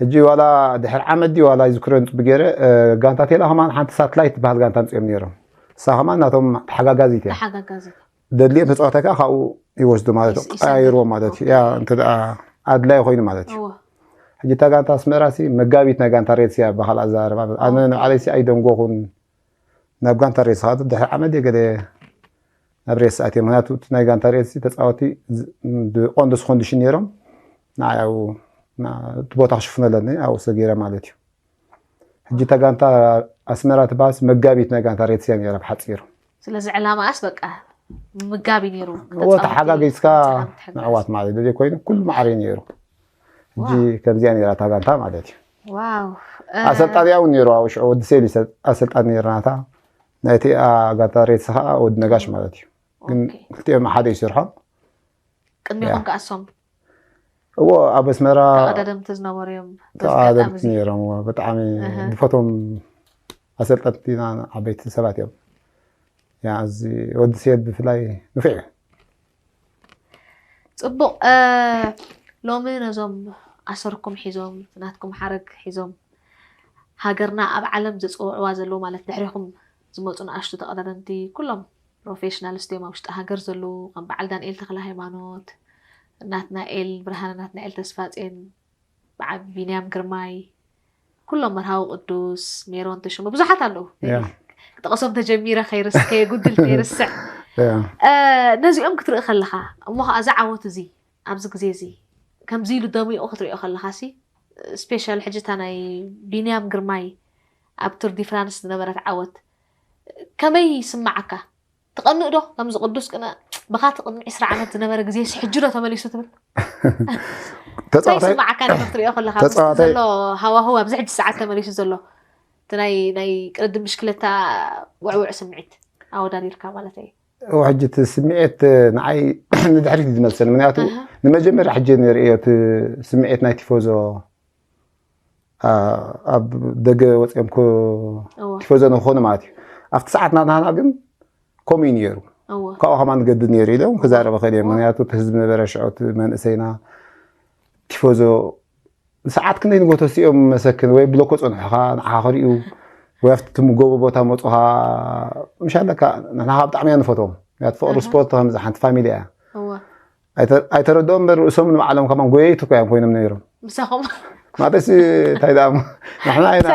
ሕጂ ዋላ ድሕር ዓመት ድዩ ዋላ ይዝክሮ ንፅቢ ገይረ ጋንታ ቴላ ከማን ሓንቲ ሳትላይት ትበሃል ጋንታ ምፅኦም ነይሮም እሳ ከማን ናቶም ተሓጋጋዚት እያ ተሓጋጋዚ ደድልዮም ተፃዋታይ ከዓ ካብኡ ይወስዱ ማለት እዩ ቀያይርዎ ማለት እዩ ያ እንተ ኣድላይ ኮይኑ ማለት እዩ ሕጂ እታ ጋንታ ኣስመራ ሲ መጋቢት ናይ ጋንታ ሬትስ እያ ብካል ኣዘራርባ ኣነ ንባዕለይ ሲ ኣይደንጎኹን ናብ ጋንታ ሬትስ ከዓ ድሕሪ ዓመት ገለ ናብ ሬትስ ኣትዮም ምክንያቱ እቲ ናይ ጋንታ ሬትስ ተፃወቲ ብቆንደስ ኮንዲሽን ነይሮም ንዓይ ኣብኡ እቲ ቦታ ክሽፍነለኒ ኣብኡ ሰጊረ ማለት እዩ ሕጂ እታ ጋንታ ኣስመራ ትበሃልስ መጋቢት ናይ ጋንታ ሬትስ እያ ነይራ ብሓፂሩ ስለዚ ዕላማኣስ በቃ ምምጋብ እዩ ነይሩ እዎ ተሓጋጊዝካ ምዕዋት ማለት እዩ ዘይኮይኑ ኩሉ ማዕረ እዩ ነይሩ ሕጂ ከምዚኣ ነይራ እታ ጋንታ ማለት እዩ ዋው ኣሰልጣኒ እውን ነይሩ ኣብኡ ሽዑ ወዲ ሴል ኣሰልጣኒ ነይርናታ ናይቲ ጋንታ ሬትስ ከዓ ወዲ ነጋሽ ማለት እዩ ግን ክልቲኦም ሓደ ይሰርሖም ቅድሚኹም ከኣሶም እዎ ኣብ ኣስመራ ተቐዳደምቲ ዝነበሩ እዮም ተቐዳደምቲ ነይሮም ብጣዕሚ ዝፈትዎም ኣሰልጠንቲና ዓበይቲ ሰባት እዮም ያ እዚ ወዲ ሴል ብፍላይ ንፍዕ እዩ ፅቡቕ ሎሚ ነዞም ኣሰርኩም ሒዞም ናትኩም ሓረግ ሒዞም ሃገርና ኣብ ዓለም ዘፅውዕዋ ዘለዉ ማለት ድሕሪኹም ዝመፁ ንኣሽቱ ተቐዳደምቲ ኩሎም ፕሮፌሽናልስት እዮም ኣብ ውሽጢ ሃገር ዘለዉ ከም በዓል ዳንኤል ተክለ ሃይማኖት ናትናኤል ብርሃነ ናትናኤል ተስፋጼን በዓል ቢንያም ግርማይ ኩሎም መርሃዊ ቅዱስ ሜሮን ተሾመ ብዙሓት ኣለዉ ክጠቐሶም ተጀሚረ ከይርስ ከየጉድል ከይርስዕ ነዚኦም ክትርኢ ከለኻ እሞ ከዓ እዚ ዓወት እዚ ኣብዚ ግዜ እዚ ከምዚ ኢሉ ደሚቑ ክትሪኦ ከለኻ ሲ ስፔሻል ሕጂ እታ ናይ ቢንያም ግርማይ ኣብ ቱር ዲ ፍራንስ ዝነበረት ዓወት ከመይ ይስማዓካ ትቐንእ ዶ ከምዚ ቅዱስ ቅነ ብኻቲ ቅድሚ ዕስራ ዓመት ዝነበረ ግዜ ሕጂ ዶ ተመሊሱ ትብል እንታይ ይስማዓካ ነበር ትሪኦ ከለካ ዘሎ ሃዋህው ኣብዚ ሕጂ ሰዓት ተመሊሱ ዘሎ እቲ ናይ ናይ ቅድድም ብሽክለታ ውዕውዕ ስምዒት ኣወዳዲርካ ማለት እዩ ሕጂ እቲ ስምዒት ንዓይ ንድሕሪት ዝመልሰኒ ምክንያቱ ንመጀመርያ ሕጂ ንርእዮ እቲ ስምዒት ናይ ቲፎዞ ኣብ ደገ ወፂኦም ቲፎዞ ንክኾኑ ማለት እዩ ኣብቲ ሰዓት ናትናና ግን ከምኡ እዩ ነይሩ ካብኡ ከማ ንገድድ ነይሩ ኢሎም ክዛረበ ከእል እዮም ምክንያቱ እቲ ህዝቢ ነበረ ሽዑ እቲ መንእሰይና ቲፎዞ ሰዓት ክንደይ ንጎተሲ እዮም መሰክን ወይ ብሎኮ ፀንሑኻ ንዓኻ ክሪኡ ወይ ኣብቲ ትምገቡ ቦታ መፁኻ ምሽ ኣለካ ንሕና ብጣዕሚ እያ ንፈትዎም እያ ትፍቅሩ ስፖርት ከምዚ ሓንቲ ፋሚሊ እያ ኣይተረድኦም እምበር ርእሶም ንባዕሎም ከማን ጎየይቲ እኮ እዮም ኮይኖም ነይሮም ምሳኹም ማለት እንታይ ደኣ ንሕና ኢና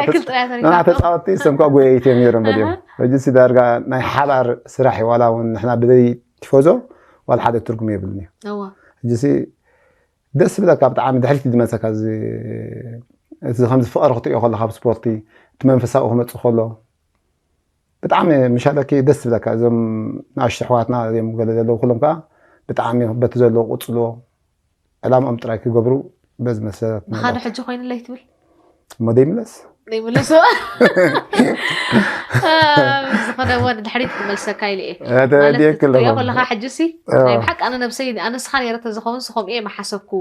ንሕና ተፃወትቲ እሶም ከዓ ጎየይቲ እዮም ነይሮም በሊኦም ሕጂ ሲ ዳርጋ ናይ ሓባር ስራሕ እዩ ዋላ እውን ንሕና ብዘይ ቲፎዞ ዋላ ሓደ ትርጉም የብልን እዩ ሕጂ ሲ ደስ ብለካ ብጣዕሚ ድሕሪት ድመፀካ እዚ ከምዚ ፍቅሪ ክትሪኦ ከለካ ኣብ ስፖርቲ እቲ መንፈሳዊ ክመፅእ ከሎ ብጣዕሚ ምሻለኪ ደስ ዝብለካ እዞም ንኣሽቱ ኣሕዋትና እዮም ገለ ዘለዉ ኩሎም ከዓ ብጣዕሚ በቲ ዘለዎ ቅፅልዎ ዕላምኦም ጥራይ ክገብሩ በዚ መሰረት ንኻዶ ሕጂ ኮይኑለይ ትብል እሞ ደይምለስ ዘይምለሱ ዝኾነ እወ ንድሕሪት ክመልሰካ ኢለ እየ ተረዲእክ ኣለኹ ከለካ ሕጂ ሲ ናይ ብሓቂ ኣነ ነብሰይ ኣነስኻ ነረ ተዝኸውን ስኸም እየ መሓሰብኩ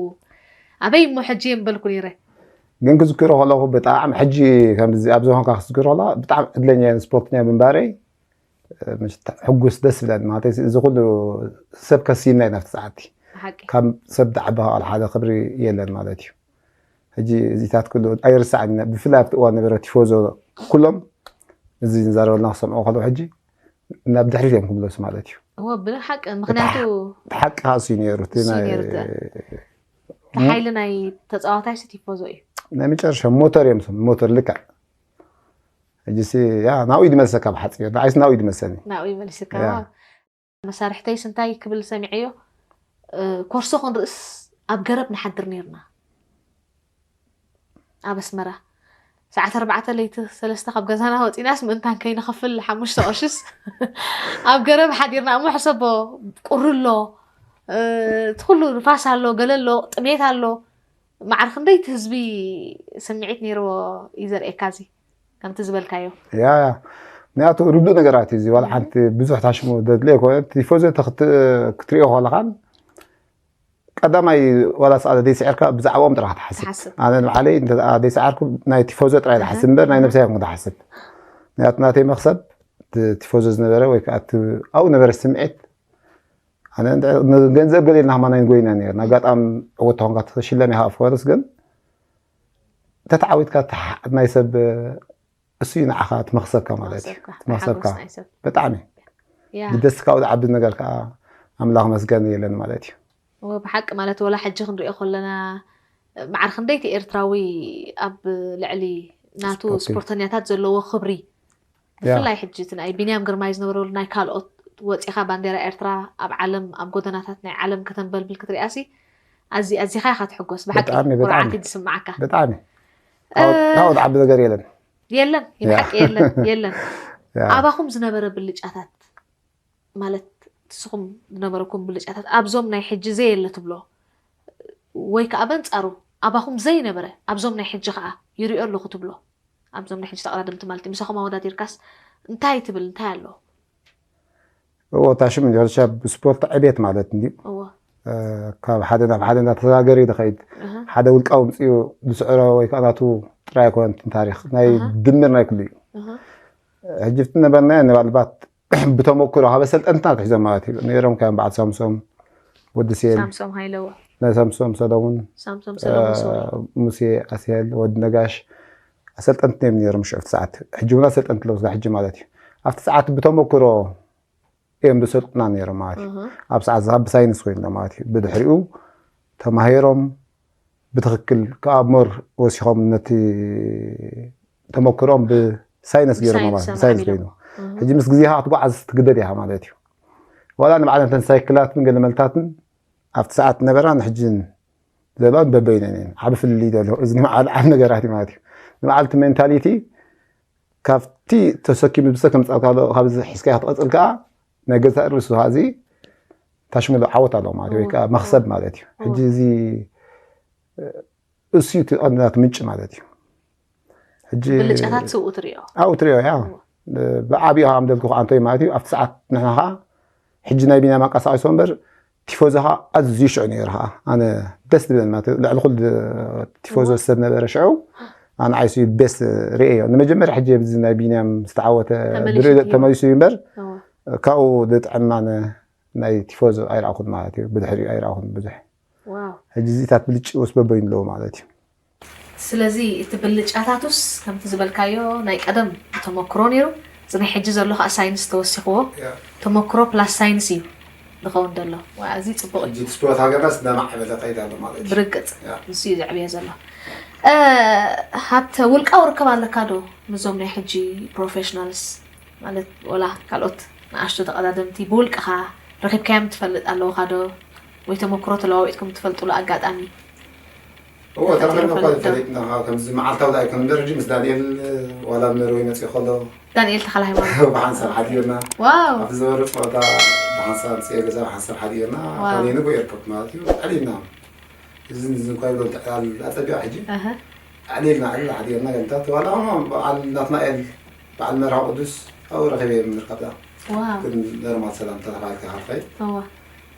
ኣበይ እሞ ሕጂ እየ ምበልኩ ነይረ ግን ክዝክሮ ከለኹ ብጣዕሚ ሕጂ ከምዚ ኣብዚ ኾንካ ክዝክሮ ከለኻ ብጣዕሚ ዕድለኛ እየ ስፖርተኛ ምንባረይ ሕጉስ ደስ ይብለኒ ማለት እዚ ኩሉ ሰብ ከሲና ኢና ኣብቲ ሰዓት ካብ ሰብ ዝዓበኻ ሓደ ክብሪ የለን ማለት እዩ ሕጂ እዚታት ኩሉ ኣይርሳዕን ብፍላይ ኣብቲ እዋን ነበረ ቲፎዞ ኩሎም እዚ ንዛረበልና ክሰምዑ ከለዉ ሕጂ ናብ ድሕሪት እዮም ክምለሱ ማለት እዩ እወ ብሓቂ ምክንያቱ እቲ ሓቂ ከዓ እሱ እዩ ነይሩ እቲ ናይ እቲ ሓይሊ ናይ ተፃዋታይ ሲ ቲፎዞ እዩ ናይ መጨረሻ ሞተር እዮም ስም ሞተር ልክዕ ሕጂ ሲ ያ ናብኡ ድመልሰካ ብሓፂር ንዓይስ ናብኡ ድመልሰኒ ናብኡ ይመልስካ መሳርሕተይስ እንታይ ክብል ሰሚዐዮ ኮርሶ ክንርእስ ኣብ ገረብ ንሓድር ነይርና። ኣብ ኣስመራ ሰዓት ኣርባዕተ ለይቲ ሰለስተ ካብ ገዛና ወፂናስ ምእንታን ከይንኸፍል ሓሙሽተ ቅርሽስ ኣብ ገረብ ሓዲርና። እሞ ሕሰቦ፣ ቁሪ ኣሎ፣ እቲ ኩሉ ንፋስ ኣሎ፣ ገለ ኣሎ፣ ጥሜት ኣሎ። ማዕረ ክንደይ እቲ ህዝቢ ስምዒት ነይርዎ እዩ ዘርእየካ። እዚ ከምቲ ዝበልካዮ ያ ያ ምክንያቱ ርዱእ ነገራት እዩ እዚ። ዋላ ሓንቲ ብዙሕ ታሽሙ ዘድልዮ ኣይኮነ። ቲፎዞ ክትሪኦ ከለኻን ቀዳማይ ዋላ ሰዓት ዘይስዕርካ ብዛዕባኦም ጥራሕ ትሓስብ። ኣነ ንባዕለይ ዘይሰዓርኩ ናይ ቲፎዞ ጥራይ ዝሓስብ እምበር ናይ ነብሰይ ኣይኮንኩ ዝሓስብ። ምክንያቱ ናተይ መክሰብ ቲፎዞ ዝነበረ ወይ ከዓ ኣብኡ ነበረ ስምዒት። ኣነ ገንዘብ ገሌልና ከማና ንጎይና ነርና። ኣጋጣሚ ዕወት ተኾንካ ትሽለም ኢኻ። ኦፍኮርስ ግን ተተዓዊትካ ናይ ሰብ እሱ እዩ ንዓኻ ትመኽሰብካ ማለት እዩ። ትመኽሰብካ ብጣዕሚ ብደስ ካብኡ ዝዓቢ ነገር ከዓ ኣምላኽ መስገን የለን ማለት እዩ። ብሓቂ ማለት ወላ ሕጂ ክንሪኦ ከለና ማዕር ክንደይቲ ኤርትራዊ ኣብ ልዕሊ ናቱ ስፖርተኛታት ዘለዎ ክብሪ ብፍላይ ሕጂ እቲ ናይ ቢንያም ግርማይ ዝነበረሉ ናይ ካልኦት ወፂኻ ባንዴራ ኤርትራ ኣብ ዓለም ኣብ ጎደናታት ናይ ዓለም ከተንበልብል ክትሪኣሲ ኣዚ ኣዚኻ ኢኻ ትሕጎስ። ብሓቂ ኩርዓት እዩ ዝስምዓካ። ብጣዕሚ ካብኡ ዝዓቢ ነገር የለን። የለን ብሓቂ የለን የለን። ኣባኹም ዝነበረ ብልጫታት ማለት ንስኹም ዝነበረኩም ብልጫታት ኣብዞም ናይ ሕጂ ዘየለ ትብሎ ወይ ከዓ በንፃሩ ኣባኹም ዘይነበረ ኣብዞም ናይ ሕጂ ከዓ ይሪኦ ኣለኹ ትብሎ ኣብዞም ናይ ሕጂ ተቐዳደምቲ ማለት እዩ ምሳኹም ኣወዳዲርካስ እንታይ ትብል እንታይ ኣሎ? እዎ ታሽም እንጀርሻ ብስፖርት ዕቤት ማለት እንዲ ካብ ሓደ ናብ ሓደ እንዳተሰጋገረ እዩ ዝኸይድ። ሓደ ውልቃዊ ምፅኡ ዝስዕሮ ወይ ከዓ ናቱ ጥራይ ኣይኮነትን ታሪክ ናይ ድምር ናይ ኩሉ እዩ። ሕጂ እቲ ነበርናዮ ንባልባት ብተመክሮ ካብ ኣሰልጠንትና ትሕዞም ማለት እዩ ነይሮም ከም በዓል ሳምሶም ወዲ ሴል ሳምሶም ሃይለዎ ናይ ሳምሶም ሰለሙን ሳምሶም ሰለሙን ሶሪ ሙሴ ኣስሄል ወዲ ነጋሽ ኣሰልጠንቲ እዮም ነይሮም ሽዑ ሰዓት ሕጂ እውን ኣሰልጠንቲ ኣለዉ ስጋ ሕጂ ማለት እዩ ኣብቲ ሰዓት ብተመክሮ እዮም ዝሰልጥና ነይሮም ማለት እዩ ኣብ ሰዓት ዝሃብ ብሳይንስ ኮይኖም ማለት እዩ ብድሕሪኡ ተማሂሮም ብትኽክል ከዓ ሞር ወሲኾም ነቲ ተመክሮም ብሳይንስ ገይሮም ማለት ብሳይንስ ኮይኑ ሕጂ ምስ ግዜ ከዓ ክትጓዓዝ ትግደድ ኢኻ ማለት እዩ ዋላ ንባዕለን ተን ሳይክላትን ገለመልታትን ኣብቲ ሰዓት ነበራ ንሕጅን ዘለዋን በበይነን እየን ዓብ ፍልልይ ዘሎ እዚ ንበዓል ዓብ ነገራት እዩ ማለት እዩ ንበዓል እቲ ሜንታሊቲ ካብቲ ተሰኪሙ ብሰ ከምፃልካ ካብዚ ሒዝካ ክትቐፅል ከዓ ናይ ገዛእ ርእሱ እዚ ታሽምሎ ዓወት ኣለዎ ማለት ወይ ከዓ መክሰብ ማለት እዩ ሕጂ እዚ እሱ እዩ እቲ ቀንድናት ምንጭ ማለት እዩ ሕጂ ብልጫታት ስብኡ ትሪኦ ኣብኡ ትሪኦ ያ ብዓብዩ ከዓ ምደልኩ ከዓ እንተይ ማለት እዩ ኣብቲ ሰዓት ንሕና ከዓ ሕጂ ናይ ቢና መንቀሳቀሶ እምበር ቲፎዞ ከዓ ኣዝዩ ሽዑ ነይሩ ከዓ ኣነ ደስ ዝብለኒ ማለት እዩ ልዕሊ ኩሉ ቲፎዞ ሰብ ነበረ ሽዑ ኣነ ዓይሱ ቤስ ርእዮ ንመጀመርያ ሕጂ ኣብዚ ናይ ቢንያም ዝተዓወተ ተመሊሱ እዩ እምበር ካብኡ ዝጥዕም ኣነ ናይ ቲፎዞ ኣይረኣኹን ማለት እዩ ብድሕሪኡ ኣይረኣኹን ብዙሕ ሕጂ እዚታት ብልጭ ወስ በበይኑ ኣለዎ ማለት እዩ ስለዚ እቲ ብልጫታቱስ ከምቲ ዝበልካዮ ናይ ቀደም ተመክሮ ነይሩ እዚ ናይ ሕጂ ዘሎ ከዓ ሳይንስ ተወሲኽዎ ተመክሮ ፕላስ ሳይንስ እዩ ዝኸውን ዘሎ እዚ ፅቡቅ እዩ ስፖርት ሃገርናስ እናማዕበለ ከይድ ኣሎ ማለት እዩ ብርግፅ ንሱ እዩ ዘዕብዮ ዘሎ ሃብተ ውልቃዊ ርከብ ኣለካ ዶ ምዞም ናይ ሕጂ ፕሮፌሽናልስ ማለት ወላ ካልኦት ንኣሽቱ ተቐዳደምቲ ብውልቅኻ ረኺብካዮም ትፈልጥ ኣለውኻ ዶ ወይ ተመክሮ ተለዋዊጥኩም ትፈልጥሉ ኣጋጣሚ እዎ ተረኺብና እኳ ዝፈለጥና ከምዚ መዓልታዊ ዳይ ከም ደረጂ ምስ ዳንኤል ዋላ ኣብ ነርወይ መፅእ ከሎ ዳንኤል ተኻላ ሃይማኖት ብሓንሳብ ሓዲርና ኣብቲ ዝበረ ፀወታ ብሓንሳብ ፅየ ገዛ ብሓንሳብ ሓዲርና ካሊኒ ብኤርፖርት ማለት እዩ ቀሊልና እዚ ንዚ እንኳ ይብሎ ኣፀቢቑ ሕጂ ኣዕሊልና ዕልል ሓዲርና ገንታት ዋላ በዓል ናትናኤል በዓል መርሃ ቅዱስ ኣብኡ ረኺበ ምርካብታ ግን ኖርማል ሰላምታ ተባሂልካ ሓልፋይ እወ።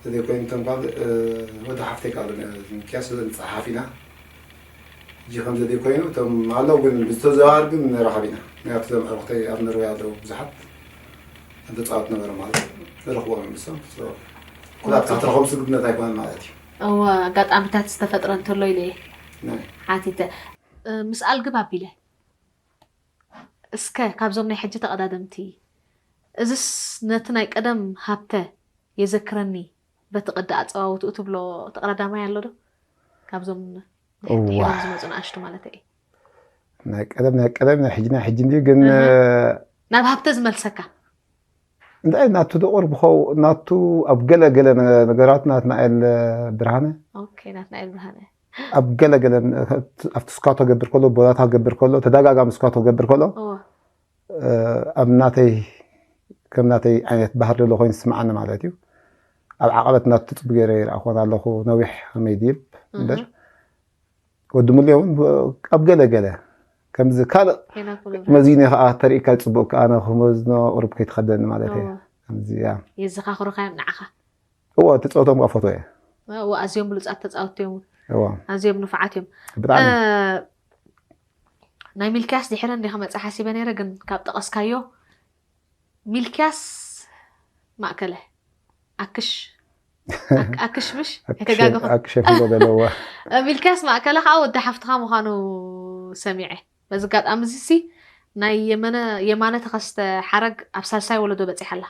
ዘደይ ኮይኑ እቶም ኳል ወዲ ሓፍተይ ቃሉ ሚኪያስ ጸሓፊና ሕጂ ከም ዘደይ ኮይኑ እቶም ኣለዉ ግን ብዝተዘዋር ግን ንራኸብ ኢና ምክንያቱ እዞም ዕርክተይ ኣብ ኖርወይ ኣለዉ ብዙሓት ኣንተፃወት ነበረ ማለት እዩ ንረኽቦም እዮም ንሶም ኩላት ካትረኸቡ ስግድነት ኣይኮነን ማለት እዩ እወ ኣጋጣሚታት ዝተፈጥረ እንተሎ ኢለ እየ ሓቲተ ምስ ኣልግብ ኣቢለ እስከ ካብዞም ናይ ሕጂ ተቐዳደምቲ እዝስ ነቲ ናይ ቀደም ሃብተ የዘክረኒ በቲ ቅዲ ኣጸዋውትኡ ትብሎ ተቐዳዳማይ ኣሎ ዶ? ካብዞም ድሕሪኦም ዝመፁ ንኣሽቱ ማለት እየ። ናይ ቀደም ናይ ቀደም ናይ ሕጂ ናይ ሕጂ እንድዩ ግን ናብ ሃብተ ዝመልሰካ እንታይ ናቱ ደቆር ብኸው ናቱ ኣብ ገለ ገለ ነገራት ናትናኤል ብርሃነ ኦኬ ናትናኤል ብርሃነ ኣብ ገለ ገለ ኣብቲ ስኳቶ ገብር ከሎ ቦላታ ገብር ከሎ ተደጋጋሚ ስኳቶ ገብር ከሎ እወ ኣብ ናተይ ከም ናተይ ዓይነት ባህር ዘሎ ኮይኑ ዝስምዓኒ ማለት እዩ። ኣብ ዓቐበት ናቱ ትፅቡ ገይረ ይረኣኹን ኣለኹ። ነዊሕ ከመይ ድይብ እምበር ወዲ ሙሌ እውን ኣብ ገለ ገለ ከምዚ ካልእ ሄና ኩሉ መዚነ ከዓ ተርእካ ፅቡቅ ከዓ ኣነ ክመዝኖ ቁሩብ ከይትኸብደኒ ማለት እየ። እወ ከምዚ እያ የዘኻኽሩኻ እዮም ንዓኻ እዎ ትፀወቶም ከዓ ፈትዎ እየ። እወ ኣዝዮም ብሉፃት ተፃወትቲ እዮም እዎ ኣዝዮም ንፉዓት እዮም ብጣዕሚ እ፣ ናይ ሚልክያስ ድሕረ እንዲኻ መፅእ ሓሲበ ነይረ ግን ካብ ጠቐስካዮ ሚልክያስ ማእከለ ኣክሽ ኣክ- ኣክሽ ምሽ ኣይተጋገኹ ኣክሸፍሎ ዘለዋ ሚልክያስ ማእከለ ከዓ ወዲ ሓፍትኻ ምዃኑ ሰሚዐ በዚ ኣጋጣሚ እዚ ሲ ናይ የመነ የማነ ተኸስተ ሓረግ ኣብ ሳልሳይ ወለዶ በፂሓ ኣላ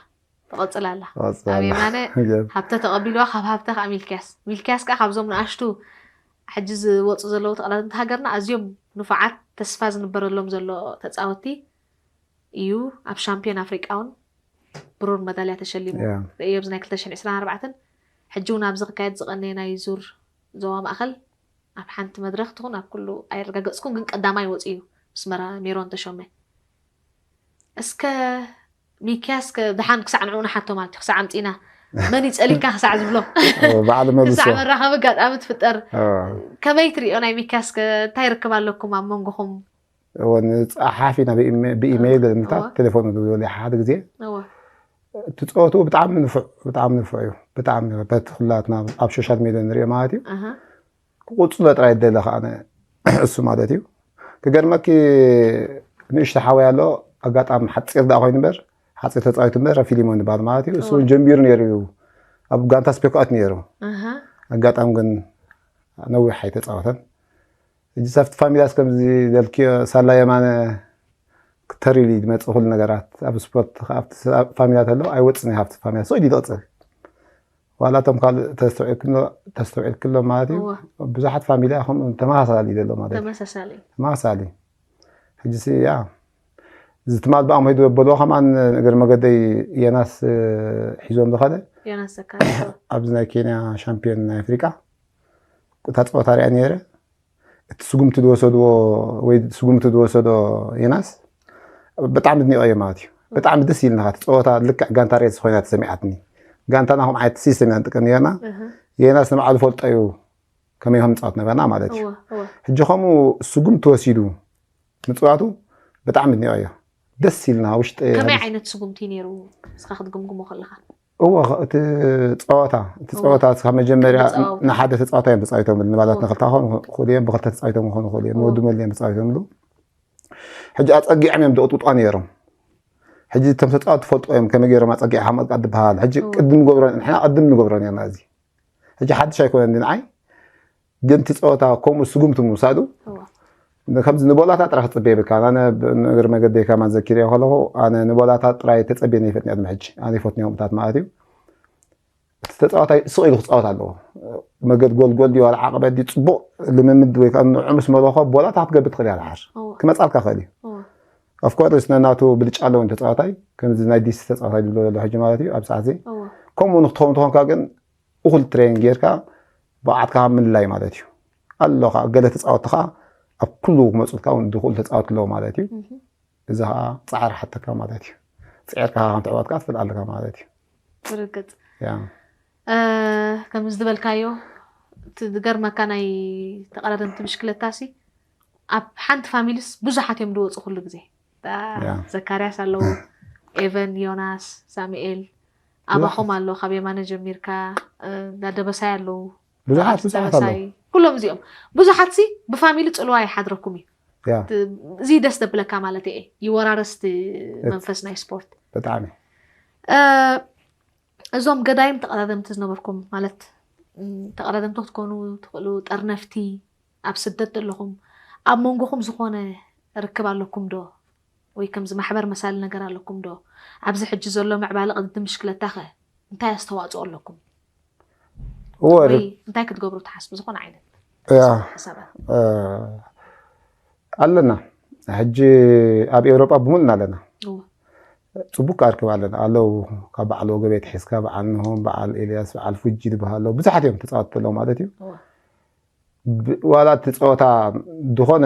ትቐፅል ኣላ ኣብ የማነ ሃብተ ተቐቢልዋ ካብ ሃብተ ከዓ ሚልክያስ ሚልክያስ ከዓ ካብዞም ንኣሽቱ ሕጂ ዝወፁ ዘለዉ ተቐዳደምቲ ሃገርና ኣዝዮም ንፉዓት ተስፋ ዝንበረሎም ዘሎ ተፃወቲ እዩ ኣብ ሻምፒዮን ኣፍሪቃ እውን ብሩር መዳልያ ተሸሊሙ ያ። ርእዮ ኣብዚ ናይ ክልተ ሽሕን ዕስራን ኣርባዕተን ሕጂ እውን ኣብዚ ክካየድ ዝቐነየ ናይ ዙር ዞባ ማእኸል ኣብ ሓንቲ መድረኽ ትኹን ኣብ ኩሉ ኣየረጋገፅኩን ግን ቀዳማይ ወፂኡ ምስ መራ ሜሮን ተሾመ እስከ ሚኪያስ ከ ደሓን ክሳዕ ንዕኡ ንሓቶ ማለት እዩ ክሳዕ ኣምፂና መን ይፀሊካ ክሳዕ ዝብሎ ባዕሉ መልሶ ክሳዕ መራኸቢ ኣጋጣሚ ትፍጠር እ፣ ከመይ ትሪኦ ናይ ሚኪያስ ከ እንታይ ርክብ ኣለኩም ኣብ መንጎኹም እወ ንፀሓፊ ናብ ብኢሜይል ምታት እወ። ቴሌፎን ዝበለ ሓደ ግዜ እወ እቲ ፀወቱ ብጣዕሚ ንፉዕ ብጣዕሚ ንፉዕ እዩ ብጣዕሚ በቲ ኩላትና ኣብ ሶሻል ሚድያ ንሪኦ ማለት እዩ ኣሃ ክቁፅሎ ጥራይ ደለ ከዓነ እሱ ማለት እዩ ክገርመኪ ንእሽቶ ሓወይ ኣሎ ኣጋጣሚ ሓፂር ዳ ኮይኑ እምበር ሓፂር ተፃዊቱ እምበር ፊሊሞን ይበሃል ማለት እዩ እሱ እውን ጀሚሩ ነይሩ እዩ ኣብ ጋንታ ስፔኮኣት ነይሩ ኣሃ ኣጋጣሚ ግን ነዊሕ ኣይተፃወተን ሕጂ ሳፍቲ ፋሚላስ ከምዚ ዘልክዮ ሳላ የማነ ተሪሊ ዝመፅእ ኩሉ ነገራት ኣብ ስፖርት ኣብቲ ፋሚላ ተሎ ኣይወፅን ሃብቲ ፋሚላ ስቕ ኢሉ ይቕፅል ዋላ እቶም ካልእ ተስተውዒልክሎም ማለት እዩ እወ ብዙሓት ፋሚላ ከም ተመሳሳሊ ዘሎ ማለት እዩ ተመሳሳሊ ተመሳሳሊ ሕጂ ሲ ያ እዚ ትማል ብኣም ሄዱ በልዎ ከማን እግር መገደይ የናስ እ፣ ሒዞም ዝኸደ ዮናስ ዘካርያስ ኣብዚ ናይ ኬንያ ሻምፒዮን ናይ ኣፍሪቃ እታ ፀወታ ሪኣ ነይረ እቲ ስጉምቲ ዝወሰድዎ ወይ ስጉምቲ ዝወሰዶ የናስ ብጣዕሚ ድኒቀዮ ማለት እዩ ብጣዕሚ ደስ ኢልናኻ እቲ ፀወታ ልክዕ ጋንታ ሬስ ኮይና ተሰሚዓትኒ ጋንታና ከም ዓይነት ሲስተም ኢና ንጥቀም ነርና እህ የናስ ንባዕሉ ፈልጦ እዩ ከመይ ከም ንፃወት ነበርና ማለት እዩ እወ እወ ሕጂ ከምኡ ስጉምቲ ወሲዱ ምፅዋቱ ብጣዕሚ ድኒቀዮ ደስ ኢልና ውሽጢ ከመይ ዓይነት ስጉምቲ ነይሩ እስኻ ክትግምግሞ ከለኻ እዎ እቲ ፀወታ እቲ ፀወታ ካብ መጀመርያ ተፃወቱ። ንሓደ ተፃወታ እዮም ተፃዊቶምሉ ንባላት እዎ። ንክልታ ክኾኑ ክእሉ እዮም ብክልተ ተፃዊቶም ክኾኑ ክእሉ እዮም እዎ። ንወዲ መሊ እዮም ተፃዊቶምሉ ሕጂ ኣፀጊዖም እዮም ደቕጥጦ ነይሮም ሕጂ እቶም ተፃወት ትፈልጦ እዮም ከመይ ገይሮም ኣፀጊዕካ መጥቃት ዝበሃል ሕጂ እዎ። ቅድም ንገብሮ ንሕና ቅድም ንገብሮ ነርና እዚ ሕጂ ሓድሽ ኣይኮነን ንዓይ ግን እቲ ፀወታ ከምኡ ስጉምቲ ምውሳዱ እዎ። ከምዚ ንቦላታ ጥራሕ ክፅበ የብልካ ኣነ እግሪ መገደይ ከማን ዘኪርዮ ከለኹ ኣነ ንቦላታ ጥራይ ተፀቢየ ይፈጥኒ ቅድሚ ሕጂ ኣነ ይፈትንዮ ምታት ማለት እዩ እቲ ተፃዋታይ ስቕ ኢሉ ክፃወት ኣለዎ መገድ ጎልጎል ድዩ ዋላ ዓቐበት ድዩ ፅቡቕ ልምምድ ወይ ከዓ ንዑ ምስ መለኾ ቦላታ ክትገብር ትኽእል እያ ድሓር እዎ። ክመፃልካ ክእል እዩ እዎ። ኦፍኮርስ ነናቱ ብልጫ ኣለዎ ተፃዋታይ ከምዚ ናይ ዲሲ ተፃዋታይ ዝብሎ ዘሎ ሕጂ ማለት እዩ ኣብ ሰዓት እዚ እዎ። ከምኡ ንክትኸውን ትኾንካ ግን እኹል ትሬን ጌርካ ብዓትካ ምልላይ ማለት እዩ ኣሎ ከዓ ገለ ተፃወትቲ ከዓ ኣብ ኩሉ ክመፁልካ እውን ዝኽእሉ ተፃወት ኣለዎ ማለት እዩ እህ እዚ ከዓ ፃዕሪ ሓተካ ማለት እዩ ፅዕርካ ከም ትዕወት ከዓ ትፍል ኣለካ ማለት እዩ ብርግፅ ያ እ፣ ከም ዝበልካዮ እቲ ዝገርመካ ናይ ተቐዳደምቲ ብሽክለታ ሲ ኣብ ሓንቲ ፋሚሊስ ብዙሓት እዮም ዝወፁ ኩሉ ግዜ እታ ያ። ዘካርያስ ኣለዉ ኤቨን ዮናስ ሳሙኤል ኣባኹም ኣሎ ካብ የማነ ጀሚርካ እ፣ እንዳ ደበሳይ ኣለዉ ብዙሓት ኣርቲስት ብዙሓት ደበሳይ ኣለዉ ኩሎም እዚኦም ብዙሓት ሲ ብፋሚሊ ፅልዋ ይሓድረኩም እዩ ያ እዚ ደስ ዘብለካ ማለት እየ ይወራረስ እቲ መንፈስ ናይ ስፖርት ብጣዕሚ እ፣ እዞም ገዳይም ተቐዳደምቲ ዝነበርኩም ማለት ም፣ ተቐዳደምቲ ክትኮኑ ትኽእሉ ጠርነፍቲ ኣብ ስደት ዘለኹም ኣብ መንጎኹም ዝኾነ ርክብ ኣለኩም ዶ ወይ ከምዚ ማሕበር መሳሊ ነገር ኣለኩም ዶ ኣብዚ ሕጂ ዘሎ ምዕባለ ቅድድም ብሽክለታ ኸ እንታይ ኣስተዋፅኦ ኣለኩም እዎ ወይ ርክ- እንታይ ክትገብሩ ትሓስቡ ዝኾነ ዓይነት ያ ሓሳባት እ፣ ኣለና ሕጂ ኣብ ኤውሮጳ ብምሉእና ኣለና እዎ። ፅቡቅ ኣርክብ ኣለና ኣለዉ። ካብ በዓል ወገቤት ሒዝካ በዓል ንሆም በዓል ኤልያስ በዓል ፉጂ ዝበሃሉ ብዙሓት እዮም ተፃወትቲ ኣለዉ ማለት እዩ። ዋላ እቲ ፀወታ ዝኾነ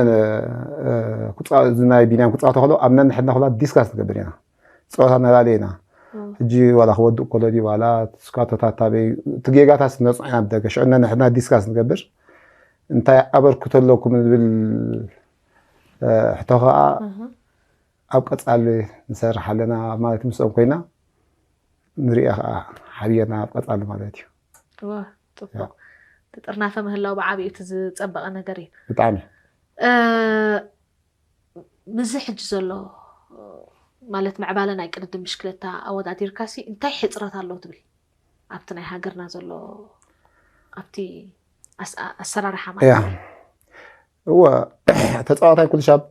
ናይ ቢንያም ክፃወተ ከሎ ኣብ ነንሕድና ኩላ ዲስካስ ትገብር ኢና። ፀወታ ነላለ ኢና። ሕጂ ዋላ ክወድእ ከሎ ድዩ ዋላ ስካቶታት ኣበይ እቲ ጌጋታት ነፅዖ ኢና ብደገ ሽዑ ነንሕድና ዲስካስ ንገብር። እንታይ ኣበርክቶ ኣለኩም ዝብል ሕቶ ከዓ ኣብ ቀፃሊ ንሰርሕ ኣለና ማለት ምስኦም ኮይና ንሪኣ ከዓ ሓብየና ኣብ ቀፃሊ ማለት እዩ። ጥቡቅ ጥርናፈ ምህላው ብዓብዩ እቲ ዝፀበቐ ነገር እዩ። ብጣዕሚ ምዚ ሕጂ ዘሎ ማለት ምዕባለ ናይ ቅድድም ብሽክለታ ኣወዳዲርካ ሲ እንታይ ሕፅረት ኣሎ ትብል ኣብቲ ናይ ሃገርና ዘሎ ኣብቲ ኣሰራርሓ ማለት እወ ተፃዋታይ ኩሉ ሻብ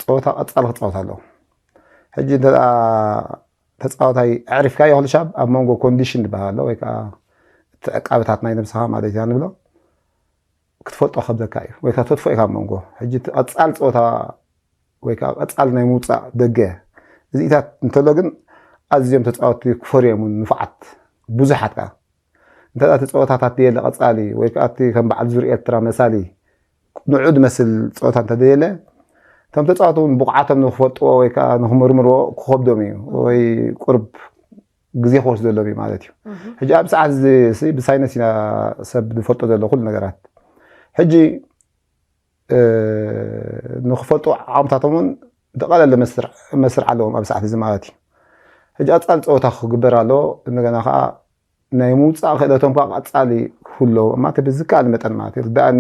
ፀወታ ቀፃሊ ክፃወት ኣለዎ። ሕጂ እንተ ተፃዋታይ ኣዕሪፍካዮ ኩሉ ሻብ ኣብ መንጎ ኮንዲሽን ዝበሃል ኣሎ ወይ ከዓ እቲ ዕቃብታት ናይ ነብስኻ ማለት ኢና ንብሎ ክትፈልጦ ከብደካ እዩ ወይ ከዓ ተጥፎ ኢኻ መንጎ ሕጂ ቀፃል ፀወታ ወይ ከዓ ቀፃል ናይ ምውፃእ ደገ እዚኢታት እንተሎ ግን ኣዝዮም ተፃወቲ ክፈርዮም ንፉዓት ብዙሓት ከዓ እንተ እቲ ፀወታታት ደየለ ቀፃሊ ወይ ከዓ እቲ ከም በዓል ዙር ኤርትራ መሳሊ ንዑ ዝመስል ፀወታ እንተደየለ እቶም ተፃወቲ እውን ብቑዓቶም ንክፈልጥዎ ወይ ከዓ ንክምርምርዎ ክኸብዶም እዩ ወይ ቁርብ ግዜ ክወስደሎም እዩ ማለት እዩ። ሕጂ ኣብ ሰዓት እዚ ብሳይነስ ኢና ሰብ ንፈልጦ ዘሎ ኩሉ ነገራት ሕጂ ንክፈልጡ ዓቕምታቶም እውን ዝቐለለ መስርዕ ኣለዎም ኣብ ሰዓት እዚ ማለት እዩ። ሕጂ ኣፃል ፀወታ ክግበር ኣለዎ እንደገና ከዓ ናይ ምውፃእ ክእለቶም ከዓ ቀፃሊ ክህሎ ማለት ብዝከኣል መጠን ማለት እዩ ርዳእኒ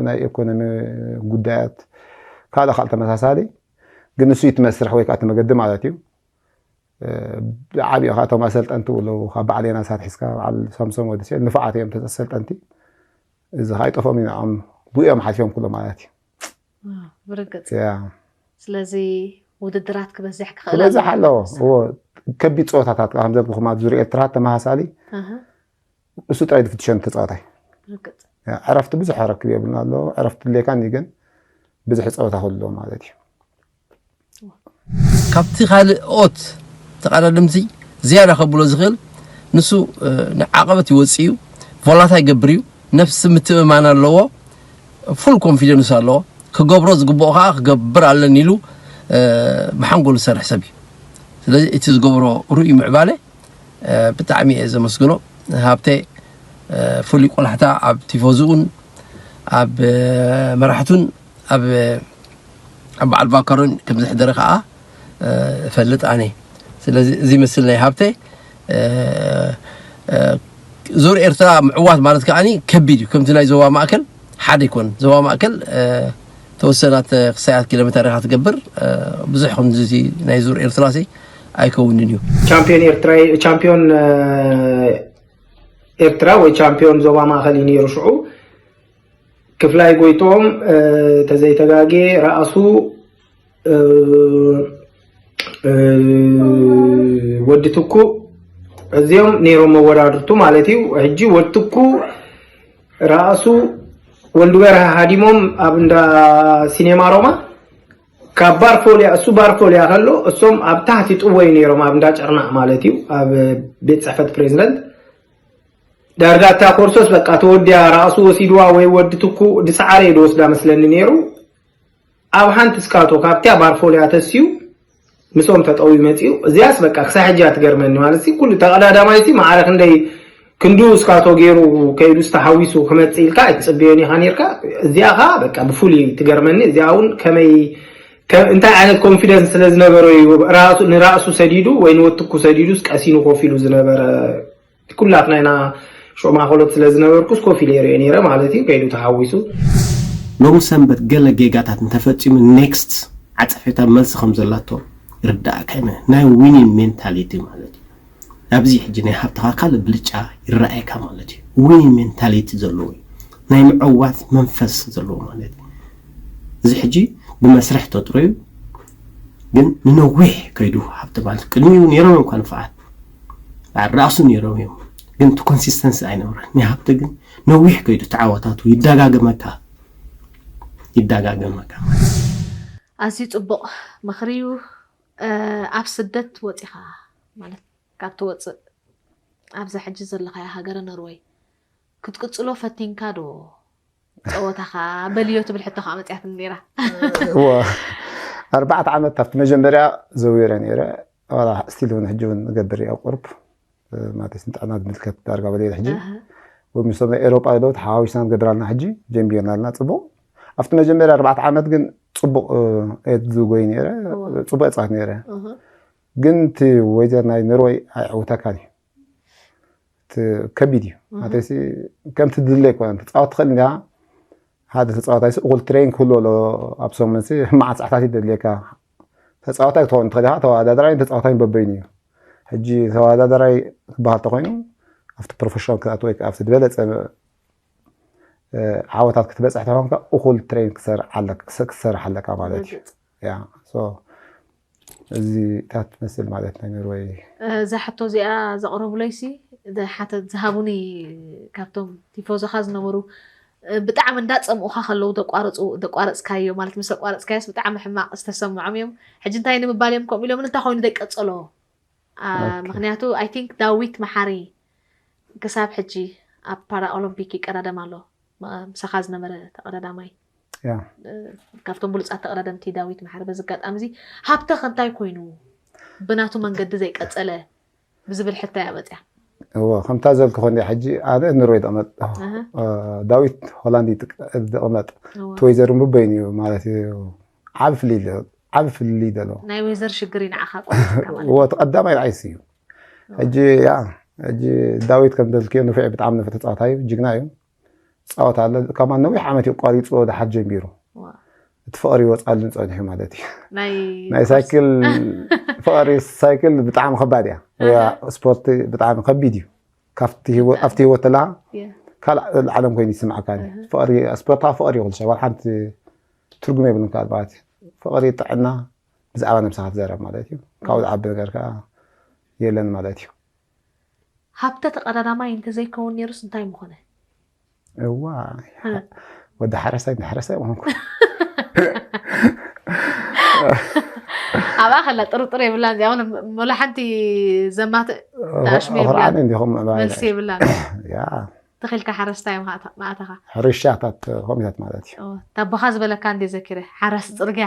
ናይ ኢኮኖሚ ጉዳያት ካልእ ካልእ ተመሳሳሊ ግን ንሱ እቲ መስርሕ ወይ ከዓ እቲ መገዲ ማለት እዩ። ብዓብዩ ከዓ እቶም ኣሰልጠንቲ ኣለዉ ካብ በዓል ዮናስ ኣትሒዝካ በዓል ሳምሶም ወዲ ስዒድ ንፉዓት እዮም ተሰልጠንቲ እዚ ከዓ ይጠፍኦም እዩ ንዕኦም ብኡ እዮም ሓልፎም ኩሎ ማለት እዩ። ብርግፅ ስለዚ ውድድራት ክበዝሕ ክኽእል ክበዝሕ ኣለዎ። ከቢድ ፀወታታት ከምዘልኩኹም ኣብ ዙር ኤርትራ ተመሳሳሊ እሱ ጥራይ ዝፍትሸን ተፃዋታይ። ዕረፍቲ ብዙሕ ረክብ የብልና ኣሎ ዕረፍቲ ድሌካኒ ግን ብዙሕ ፀወታ ክህልዎ ማለት እዩ። ካብቲ ካልኦት ተቐዳደምቲ ዝያዳ ከብሎ ዝኽእል ንሱ ንዓቐበት ይወፅእ እዩ፣ ቮላታ ይገብር እዩ፣ ነፍሲ ምትእምማን ኣለዎ፣ ፉል ኮንፊደንስ ኣለዎ፣ ክገብሮ ዝግብኦ ከዓ ክገብር ኣለኒ ኢሉ ብሓንጎሉ ዝሰርሕ ሰብ እዩ። ስለዚ እቲ ዝገብሮ ርኡይ ምዕባለ ብጣዕሚ እየ ዘመስግኖ። ሃብተ ፍሉይ ቆላሕታ ኣብ ቲፎዝኡን ኣብ መራሕቱን ኣብ ኣብ በዓል ቫካሮን ከም ዘሕደረ ከዓ እፈልጥ ኣነ። ስለዚ እዚ ይመስል ናይ ሃብተ ዙር ኤርትራ ምዕዋት ማለት ከዓ ከቢድ እዩ። ከምቲ ናይ ዞባ ማእከል ሓደ ይኮን። ዞባ ማእከል ተወሰናት ክሳያት ኪሎ ሜተር ኢኻ ትገብር። ብዙሕ ከምዚ ናይ ዙር ኤርትራ ሲ ኣይከውንን እዩ። ቻምፒዮን ኤርትራ ቻምፒዮን ኤርትራ ወይ ቻምፒዮን ዞባ ማእከል እዩ ነይሩ ሽዑ። ክፍላይ ጎይቶም ተዘይተጋጌ ረኣሱ ወዲ ትኩ እዚኦም ነይሮም መወዳድርቱ ማለት እዩ። ሕጂ ወዲ ትኩ ረኣሱ ወልዱ በርሀ ሃዲሞም ኣብ እንዳ ሲኔማ ሮማ ካብ ባርፎልያ እሱ ባርፎልያ ከሎ እሶም ኣብ ታህቲ ጥወይ ነይሮም ኣብ እንዳ ጨርናዕ ማለት እዩ ኣብ ቤት ፅሕፈት ፕሬዚደንት ዳርጋ እታ ኮርሶስ በቃ ተወዲያ ረኣሱ ወሲድዋ ወይ ወዲ ትኩ ድሰዓረ እዩ ድወስዳ መስለኒ ነይሩ። ኣብ ሓንቲ ስካቶ ካብቲያ ባርፎልያ ተስዩ ምስኦም ተጠውዩ መፅዩ። እዚያስ በቃ ክሳብ ሕጂ እያ ትገርመኒ ማለት ሲ ኩሉ ተቐዳዳማይ ሲ ማዕረ ክንደይ ክንዱ ስካቶ ገይሩ ከይዱ ዝተሓዊሱ ክመፅእ ኢልካ ኣይትፅብዮን ኢኻ ነርካ። እዚኣ ኸዓ በቃ ብፍሉይ ትገርመኒ። እዚኣ እውን ከመይ እንታይ ዓይነት ኮንፊደንስ ስለ ዝነበሮ እዩ ንራእሱ ሰዲዱ ወይ ንወትኩ ሰዲዱ ቀሲኑ ኮፍ ኢሉ ዝነበረ ኩላትና ኢና ሽዑ ማእኸሎት ስለ ዝነበርኩስ ኮፍ ኢለ ይሪኦ ነይረ ማለት እዩ ከይዱ ተሓዊሱ። ሎሚ ሰንበት ገለ ጌጋታት እንተፈፂሙ ኔክስት ዓፀፌታ መልሲ ከም ዘላቶ ይርዳእካ እዩ ናይ ዊኒን ሜንታሊቲ ማለት እዩ። ኣብዚ ሕጂ ናይ ሃብትኻ ካልእ ብልጫ ይረኣየካ ማለት እዩ። ዊኒን ሜንታሊቲ ዘለዎ እዩ። ናይ ምዕዋት መንፈስ ዘለዎ ማለት እዩ። እዚ ሕጂ ብመስርሕ ተጥረዩ ግን ንነዊሕ ከይዱ ሃብቲ ማለት ቅድሚኡ ነይሮም እዮም ኳ ንፉዓት በዓል ራእሱ ነይሮም እዮም ግን እቲ ኮንሲስተንሲ ኣይነበረን ናይ ሃብቲ ግን ነዊሕ ከይዱ ተዓወታቱ ይደጋገመካ ይደጋገመካ ኣዝዩ ጽቡቕ ምኽሪ እዩ። ኣብ ስደት ወፂኻ ማለት ካብ ትወፅእ ኣብዛ ሕጂ ዘለኻያ ሃገረ ኖርወይ ክትቅፅሎ ፈቲንካ ዶ? ፀወታኻ በልዮ ትብል ሕቶ ከዓ መፅያትኒ ነይራ። ኣርባዕተ ዓመት ኣብቲ መጀመርያ ዘዊረ ነይረ። ስቲል እውን ሕጂ እውን እገብር እየ ኣብ ቁርብ ማለት ንጥዕና ዝምልከት ዳርጋ በለ ሕጂ ወይ ምስቶም ናይ ኤሮጳ ዶ ተሓዋዊስና ንገብር ኣለና። ሕጂ ጀምቢርና ኣለና። ፅቡቅ ኣብቲ መጀመርያ ኣርባዕተ ዓመት ግን ፅቡቅ እየ ዝጎይ ነይረ። ፅቡቅ እፃወት ነይረ። ግን እቲ ወይዘር ናይ ኖርወይ ኣይዕውተካን እዩ። ከቢድ እዩ ማለትሲ ከምቲ ድለ ይኮነ ተፃወት ትኽእል እንዲያ። ሓደ ተፃዋታይ እኩል ትሬን ክህልዎ ኣሎ። ኣብ ሰሙን መዓት ሰዓታት ይደልየካ። ተፃዋታይ ክትኸውን ትኽእል ኢኻ። ተወዳዳራይ ተፃዋታይ በበይኑ እዩ። ሕጂ ተወዳዳራይ ክበሃል ተኮይኑ ኣብቲ ፕሮፌሽናል ክትኣት ወይ ኣብቲ ዝበለፀ ዓወታት ክትበፅሕ ተኮንካ እኩል ትሬን ክትሰርሕ ኣለካ ማለት እዩ። እዚታት ትመስል ማለት ናይ ኖርወይ። እዛ ሕቶ እዚኣ ዘቕረቡለይሲ ሓተት ዝሃቡኒ ካብቶም ቲፎዞኻ ዝነበሩ ብጣዕሚ እንዳፀምኡኻ ከለዉ ደቋረፁ ደቋረፅካዮ ማለት ምስ ኣቋረፅካዮስ ብጣዕሚ ሕማቕ ዝተሰምዖም እዮም። ሕጂ እንታይ ንምባል እዮም ከምኡ ኢሎም እንታይ ኮይኑ ደይቀፀሎ? ምክንያቱ ኣይ ቲንክ ዳዊት መሓሪ ክሳብ ሕጂ ኣብ ፓራ ኦሎምፒክ ይቀዳደም ኣሎ። ምሳኻ ዝነበረ ተቐዳዳማይ ካብቶም ብሉፃት ተቐዳደምቲ ዳዊት መሓሪ በዚ ኣጋጣሚ እዚ ሃብተ ከንታይ ኮይኑ ብናቱ መንገዲ ዘይቀፀለ ብዝብል ሕቶ እያ መፅያ። እወ ከምታ ዘልክኾ እንዲ ሕጂ ኣነ ንሮይ ደቕመጥ ዳዊት ሆላንድ ደቕመጥ እቲ ወይዘር ምበይኑ እዩ ማለት እዩ። ዓብ ፍልይ ዓብ ፍልይ ደሎ ናይ ወይዘር ሽግር ይንዓኻ ቆ እወ እቲ ቀዳማይ ንዓይስ እዩ። ሕጂ ያ ሕጂ ዳዊት ከም ደልክዮ ንፉዕ ብጣዕሚ ንፉዕ ተፃዋታይ እዩ። ጅግና እዩ። ፃወት ኣለ ከማን ነዊሕ ዓመት እዩ ቋሪፅዎ ድሓር ጀሚሩ እቲ ፍቕሪ ይወፃልን ፀኒሑ ማለት እዩ። ናይ ሳይክል ፍቕሪ ሳይክል ብጣዕሚ ከባድ እያ። ስፖርት ብጣዕሚ ከቢድ እዩ። ኣብቲ ህይወት ተለካ ካልእ ዓለም ኮይኑ ይስምዓካ። ፍቕሪ ስፖርታዊ ፍቕሪ ይኹልሻ ዋላ ሓንቲ ትርጉም የብልን ካልባት ፍቕሪ ጥዕና ብዛዕባ ነብስኻ ትዛረብ ማለት እዩ። ካብኡ ዝዓቢ ነገር ከዓ የለን ማለት እዩ። ሃብተ ተቐዳዳማይ እንተዘይከውን ነይሩስ እንታይ ምኾነ? እዋ ወዲ ሓረስታይ እንዳ ሓረስታይ ምኾንኩ። ኣብኣ ከላ ጥርጥር የብላን እዚኣ እውን መላ ሓንቲ ዘማትእ ተኣሽሙ የብላን። ኣኹርዓኒ እንዲኹም ምዕባይ መልሲ የብላን። ያ ተኺልካ ሓረስታይ ምኻታ- ማእተኻ። ሕርሻታት ኮሚታት ማለት እዩ። ኦ፣ ታቦኻ ዝበለካ እንደ ዘኪረ ሓራሲ ፅርግያ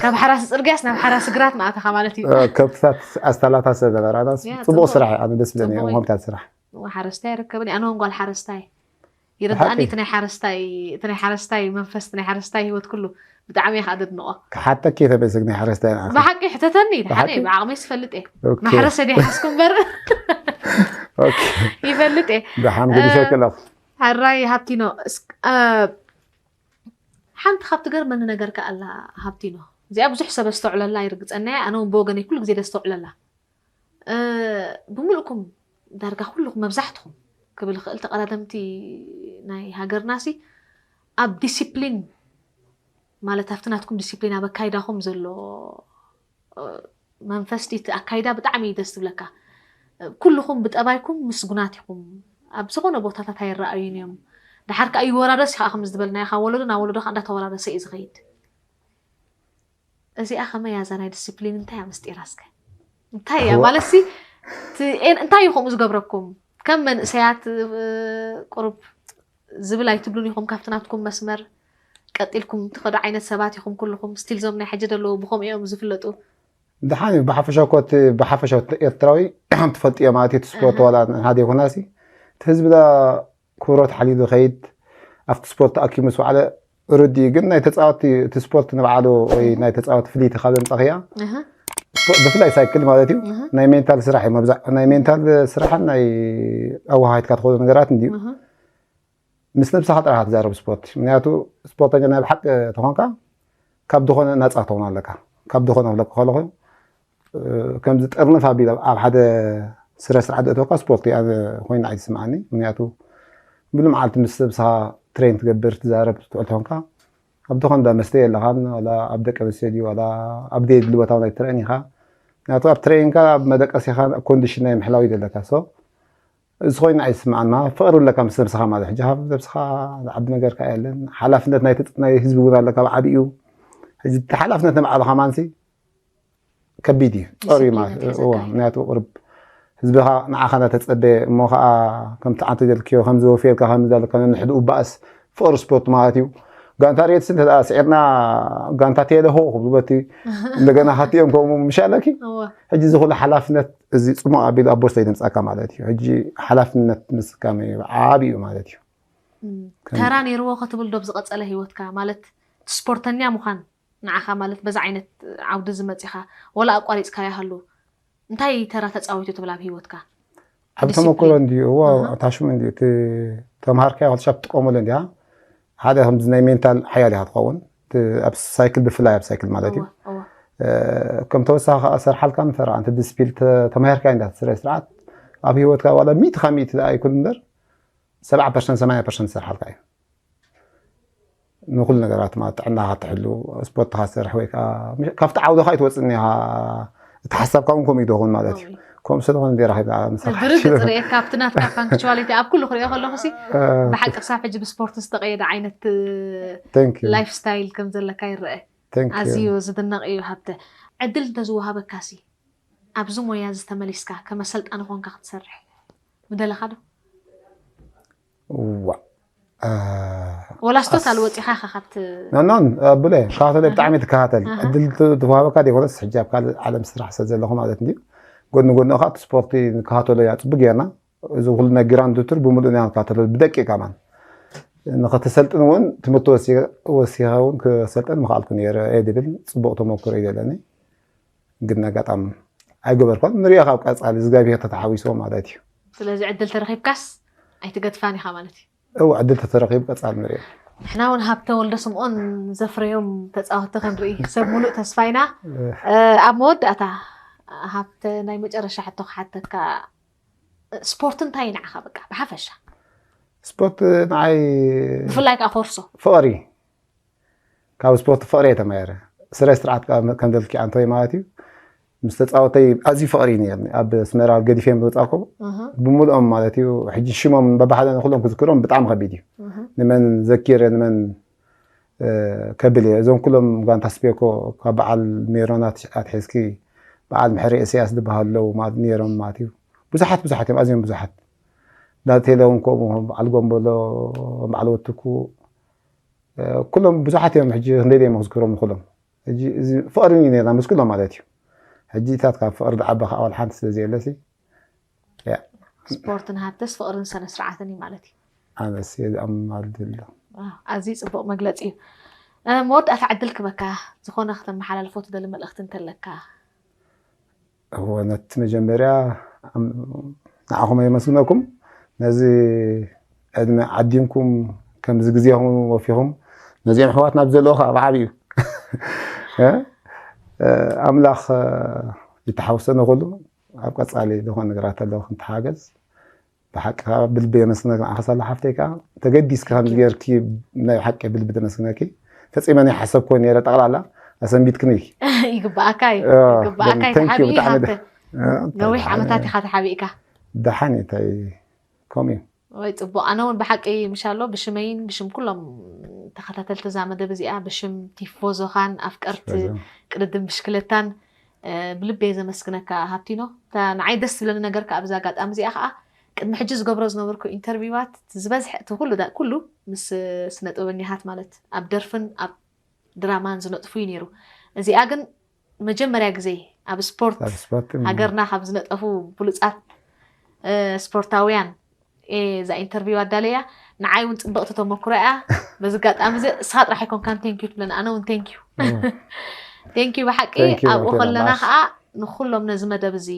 ካብ ሓራሲ ፅርግያስ ናብ ሓራሲ ግራት ማእተኻ ማለት እዩ። ከብትታት ኣስታላታት ስለነበራና ያ፣ ፅቡቅ ፅቡቅ። ስራሕ እዩ። ኣነ ደስ ብለኒ ጽቡቅ እዩ። ኮሚታት ስራሕ እዋ ሓረስታይ ኣይርከብን ኣነ እውን ጓል ሓረስታይ ይርድኣኒ ብሓቂ? እቲ ናይ ሓረስታይ እቲ ናይ ሓረስታይ መንፈስ እቲ ናይ ሓረስታይ ህይወት ኩሉ ብጣዕሚ እየ ከዓ ደድንቆ ክሓተኪ እየ ተመልሰ ናይ ሓረስታይ ንዓኺ ብሓቂ ሕተተኒ ሓደ ብሓቂ? ብዓቅመይ ዝፈልጥ እየ ኦኬ። ማሕረሰ ድየ ሓስኩ እምበር ኦኬ። ይፈልጥ እየ ደሓን ገዲፈኪ ኣለኹ ሕራይ ሃብቲኖ እስ- እ፣ ሓንቲ ካብ ትገርመኒ ነገር ከ ኣላ ሃብቲኖ እዚኣ ብዙሕ ሰብ ኣስተውዕለላ ይርግፀና እየ ኣነ እውን ብወገነይ ኩሉ ግዜ ደስተውዕለላ እ፣ ብምልእኩም ዳርጋ ኩልኩም መብዛሕትኹም ክብል ይኽእል ተቐዳደምቲ ናይ ሃገርና ሲ ኣብ ዲሲፕሊን ማለት ኣብቲ ናትኩም ዲሲፕሊን ኣብ ኣካይዳኹም ዘሎ መንፈስ እቲ ኣካይዳ ብጣዕሚ እዩ ደስ ዝብለካ። ኩልኹም ብጠባይኩም ምስጉናት ኢኹም። ኣብ ዝኾነ ቦታታት ኣይረኣዩን እዮም። ድሓር ከዓ ይወራረስ እዩ ከዓ ከም ዝበልናዮ ካብ ወለዶ ናብ ወለዶ ከዓ እንዳተወራረሰ እዩ ዝኸይድ። እዚኣ ከመይ እያ እዛ ናይ ዲስፕሊን እንታይ እያ ምስጢራ እስከ እንታይ እያ ማለት ሲ እንታይ እዩ ከምኡ ዝገብረኩም ከም መንእሰያት ቁሩብ ዝብል ኣይትብሉን ኢኹም ካብቲ ናትኩም መስመር ቀጢልኩም ትኸዱ ዓይነት ሰባት ኢኹም ኩልኹም ስቲል ዞም ናይ ሕጂ ዘለዉ ብኸምኡ እዮም ዝፍለጡ ደሓን እዩ ብሓፈሻ እኮ እቲ ብሓፈሻ እቲ ኤርትራዊ ትፈልጥዮ ማለት እዩ እቲ ስፖርት ዋላ ሓደ ይኹና ሲ እቲ ህዝቢ ዳ ክብረቱ ሓልዩ ዝኸይድ ኣብቲ ስፖርት ተኣኪቡ ምስ በዓለ ርዲ ግን ናይ ተፃወቲ እቲ ስፖርት ንባዕሉ ወይ ናይ ተፃወቲ ፍልይቲ ካብ ዘምፃኽያ ብፍላይ ሳይክል ማለት እዩ ናይ ሜንታል ስራሕ እዩ መብዛዕ ናይ ሜንታል ስራሕን ናይ ኣወሃሂድካ ትኸዶ ነገራት እንድዩ ምስ ነብስኻ ጥራኻ ትዛረብ ስፖርት ምክንያቱ ስፖርተኛ ናይ ብሓቂ ተኾንካ ካብ ዝኾነ ናፃ ትኾን ኣለካ ካብ ዝኾነ ክብለካ ከለኹ ከምዚ ጥርንፍ ኣቢለ ኣብ ሓደ ስረ ስራሕ ዘእተወካ ስፖርት እያ ኮይና ኣይትስምዓኒ ምክንያቱ ሙሉ መዓልቲ ምስ ሰብስኻ ትሬን ትገብር ትዛረብ ትውዕል ተኾንካ ኣብ ዝኾነ እንዳ መስተ የለኻን ዋላ ኣብ ደቂ ኣንስትዮ ድዩ ዋላ ኣብ ደየድሊ ቦታ እውን ኣይትረአን ኢኻ ምክንያቱ ኣብ ትሬኒንካ ኣብ መደቀሲኻ ኮንዲሽን ናይ ምሕላው እዩ ዘለካ so እዚ ኮይና ኣይስምዓና ፍቕሪ ኣለካ ምስ ነብስኻ ማለት ሕጂ ካብ ነብስኻ ዝዓቢ ነገር ከዓ የለን ሓላፍነት ናይ ህዝቢ እውን ኣለካ ብዓቢኡ ሕጂ እቲ ሓላፍነት ንባዕልኻ ማንሲ ከቢድ እዩ፣ ጸሩ እዩ ማለት እዩ። እዋ፣ ምክንያቱ ቁርብ ህዝብኻ ንዓኻ እንዳተጸበየ እሞ ኸዓ ከምቲ ዓንተ ዘልክዮ ከም ዝወፍየልካ ከም ዝዳለካ ነንሕድኡ ባእስ ፍቕሪ ስፖርት ማለት እዩ። ጋንታ ሬድስ እንተ ደኣ ስዒርና ጋንታ ቴለ ሆ ክብሉ በቲ እንደገና ሃቲኦም ከምኡ ምሽ ኣለኪ። ሕጂ እዚ ኩሉ ሓላፍነት እዚ ጽሙቕ ኣቢሉ ኣብ ቦርሳ ይደምጻካ ማለት እዩ። ሕጂ ሓላፍነት ምስካም ዓቢ እዩ ማለት እዩ። ተራ ነይርዎ ክትብል ዶብ ዝቐጸለ ህይወትካ ማለት ስፖርተኛ ምዃን ንዓኻ ማለት በዛ ዓይነት ዓውዲ ዝመጺኻ ወላ ኣቋሪጽካ ይሃሉ እንታይ ተራ ተጻዊቱ ትብል ኣብ ህይወትካ? ዓብ ተመክሮ እንዲዩ እዎ ታሽሙ እንዲዩ እቲ ተምሃርካዮ ክልሻ ትጥቀመሉ እንዲያ ሓደ ከምዚ ናይ ሜንታል ሓያል ኢኻ ትኸውን ኣብ ሳይክል ብፍላይ ኣብ ሳይክል ማለት እዩ። ከም ተወሳኺ ከዓ ሰርሓልካ ንፈራ እንተ ዲስፒል ተማሂርካ እንዳ ስረ ስርዓት ኣብ ህይወትካ ዋላ ሚእቲ ካብ ሚእቲ ደኣ ኣይኩን እምበር ሰብዓ ፐርሰንት ሰማንያ ፐርሰንት ዝሰርሓልካ እዩ። ንኩሉ ነገራት ማለት ጥዕናኻ ትሕሉ ስፖርትኻ ትሰርሕ ወይ ከዓ ካብቲ ዓውድኻ ኣይትወፅእን ኢኻ። እቲ ሓሳብካ እውን ከምኡ ይደኹን ማለት እዩ። ከምኡ ስለኾነ እንደ ራኺብና ብርግፅ ርእየካ ኣብቲ ናትካ ፓንክቹዋሊቲ ኣብ ኩሉ ክሪኦ ከለኹ ሲ ብሓቂ ክሳብ ሕጂ ብስፖርት ዝተቀየደ ዓይነት ላይፍ ስታይል ከም ዘለካ ይረአ። ኣዝዩ ዝድነቕ እዩ ሃብተ። ዕድል እንተዝወሃበካ ሲ ኣብዚ ሞያ እዚ ተመሊስካ ከመሰልጣኒ ኮንካ ክትሰርሕ ምደለኻ ዶ? ዋ ወላ ስቶት ኣልወፂኻ ኢኻ ካብቲ ኖኖን ኣቡለ ከታተለ ብጣዕሚ ትከታተል ዕድል ትዋሃበካ ዘይኮነስ ሕጂ ኣብ ካልእ ዓለም ስራሕ ስለ ዘለኹ ማለት እንድዩ። ጎኒ ጎኒ ኸዓ እቲ ስፖርቲ ንከታተሎ እያ ፅቡቅ ጌርና። እዚ ኩሉ ናይ ግራንድ ቱር ብምሉእ ኢና ንከታተሎ ብደቂቃ ማለት ንኸተሰልጥን እውን ትምህርቲ ወሲኸ እውን ክሰልጠን ምኽኣልኩ ነይረ እየ ድብል ፅቡቅ ተመክሮ እዩ ዘለኒ። ግን ኣጋጣሚ ኣይገበርኳን። ንሪኦ ካብ ቀፃሊ እግዚኣብሔር ተተሓዊስዎ ማለት እዩ። ስለዚ ዕድል ተረኺብካስ ኣይትገድፋን ኢኻ ማለት እዩ። እው ዕድል ተተረኺቡ ቀፃሊ ንሪኦ። ንሕና እውን ሃብተ ወልደ ስምኦን ዘፍረዮም ተፃወቲ ክንርኢ ሰብ ሙሉእ ተስፋ ኢና። ኣብ መወዳእታ ሃብተ ናይ መጨረሻ ሕቶ ክሓተካ ስፖርት እንታይ እዩ ንዓኻ በቃ ብሓፈሻ? ስፖርት ንዓይ ብፍላይ ከዓ ኮርሶ ፍቕሪ ካብ ስፖርት ፍቕሪ እየ ተማሂረ። ስረ ስርዓት ከዓ ከም ዘልኪ ኣንቶይ ማለት እዩ ምስ ተፃወተይ ኣዝዩ ፍቕሪ እዩ ነይርኒ። ኣብ ኣስመራ ገዲፈዮም ዝወፃእኩ ብምልኦም ማለት እዩ። ሕጂ ሽሞም በባሓደ ንኩሎም ክዝክሮም ብጣዕሚ ከቢድ እዩ። ንመን ዘኪረ ንመን ከብል እየ። እዞም ኩሎም ጋንታ ስፔኮ ካብ በዓል ሜሮን ኣትሒዝኪ በዓል ምሕሪ እስያስ ዝበሃሉ ኣለዉ ማለት ነይሮም ማለት እዩ። ብዙሓት ብዙሓት እዮም ኣዝዮም ብዙሓት። ዳቴለ እውን ከምኡ በዓል ጎንበሎ በዓል ወትኩ ኩሎም ብዙሓት እዮም ሕጂ ክንደይ ደይ መክዝክሮም ንኩሎም። ሕጂ እዚ ፍቕሪ እዩ ነርና ምስ ኩሎም ማለት እዩ። ሕጂ እታት ካብ ፍቕሪ ዝዓበ ከዓ ዋላ ሓንቲ ስለ ዘየለሲ ስፖርትን ሃብተስ ፍቕርን ሰነ ስርዓትን እዩ ማለት እዩ። ኣነስ የዝኣማል ድሎ ኣዝዩ ፅቡቕ መግለፂ እዩ። መወዳእታ ዕድል ክበካ ዝኾነ ክተመሓላልፎ ትደሊ መልእኽቲ እንተለካ? እወ ነቲ መጀመርያ ንዓኹም የመስግነኩም ነዚ ዕድመ ዓዲምኩም ከምዚ ግዜኹም ወፊኹም ነዚኦም ኣሕዋትና ብዘለዎ ከዓ ብዓብዩ ኣምላኽ ይተሓውሰነ ኩሉ ኣብ ቀፃሊ ዝኾነ ነገራት ኣለዉ ክንተሓገዝ ብሓቂ ከዓ ብልቢ የመስግነክ ንዓኻ ሳላ ሓፍተይ ከዓ ተገዲስኪ ከምዚ ጌርኪ ናይ ብሓቂ ብልቢ ተመስግነኪ ፈፂመ ናይ ሓሰብኮ ነይረ ጠቕላላ ኣሰንቢትክኒ ይግባኣካ እዩ ይግባኣካ እዩ ተሓቢኡ ሃብተ ነዊሕ ዓመታት ኢኻ ተሓቢእካ ደሓን እንታይ ከምኡ እዩ ወይ ፅቡቅ ኣነ እውን ብሓቂ ምሻሎ ብሽመይን ብሽም ኩሎም ተኸታተልቲ እዛ መደብ እዚኣ ብሽም ቲፎዞኻን ኣፍቀርቲ ቅድድም ብሽክለታን ብልበይ ዘመስግነካ ሃብቲኖ እታ ንዓይ ደስ ዝብለኒ ነገር ከዓ ብዛ ኣጋጣሚ እዚኣ ከዓ ቅድሚ ሕጂ ዝገብሮ ዝነበርኩ ኢንተርቪዋት ዝበዝሐ እቲ ኩሉ ዳ- ኩሉ ምስ ስነ ጥበበኛታት ማለት ኣብ ደርፍን ኣብ ድራማን ዝነጥፉ እዩ ነይሩ እዚኣ ግን መጀመርያ ግዜ ኣብ ስፖርት ኣብ ስፖርት ሃገርና ካብ ዝነጠፉ ብሉፃት ስፖርታውያን እዛ ኢንተርቪው ኣዳለያ ንዓይ እውን ፅብቕቲ ተመክሮ እያ በዚ ኣጋጣሚ እዚ እስኻ ጥራሕ ኣይኮንካን ቴንኪዩ ትብለና ኣነ እውን ቴንኪዩ ቴንኪዩ ብሓቂ ኣብኡ ከለና ከዓ ንኩሎም ነዚ መደብ እዚ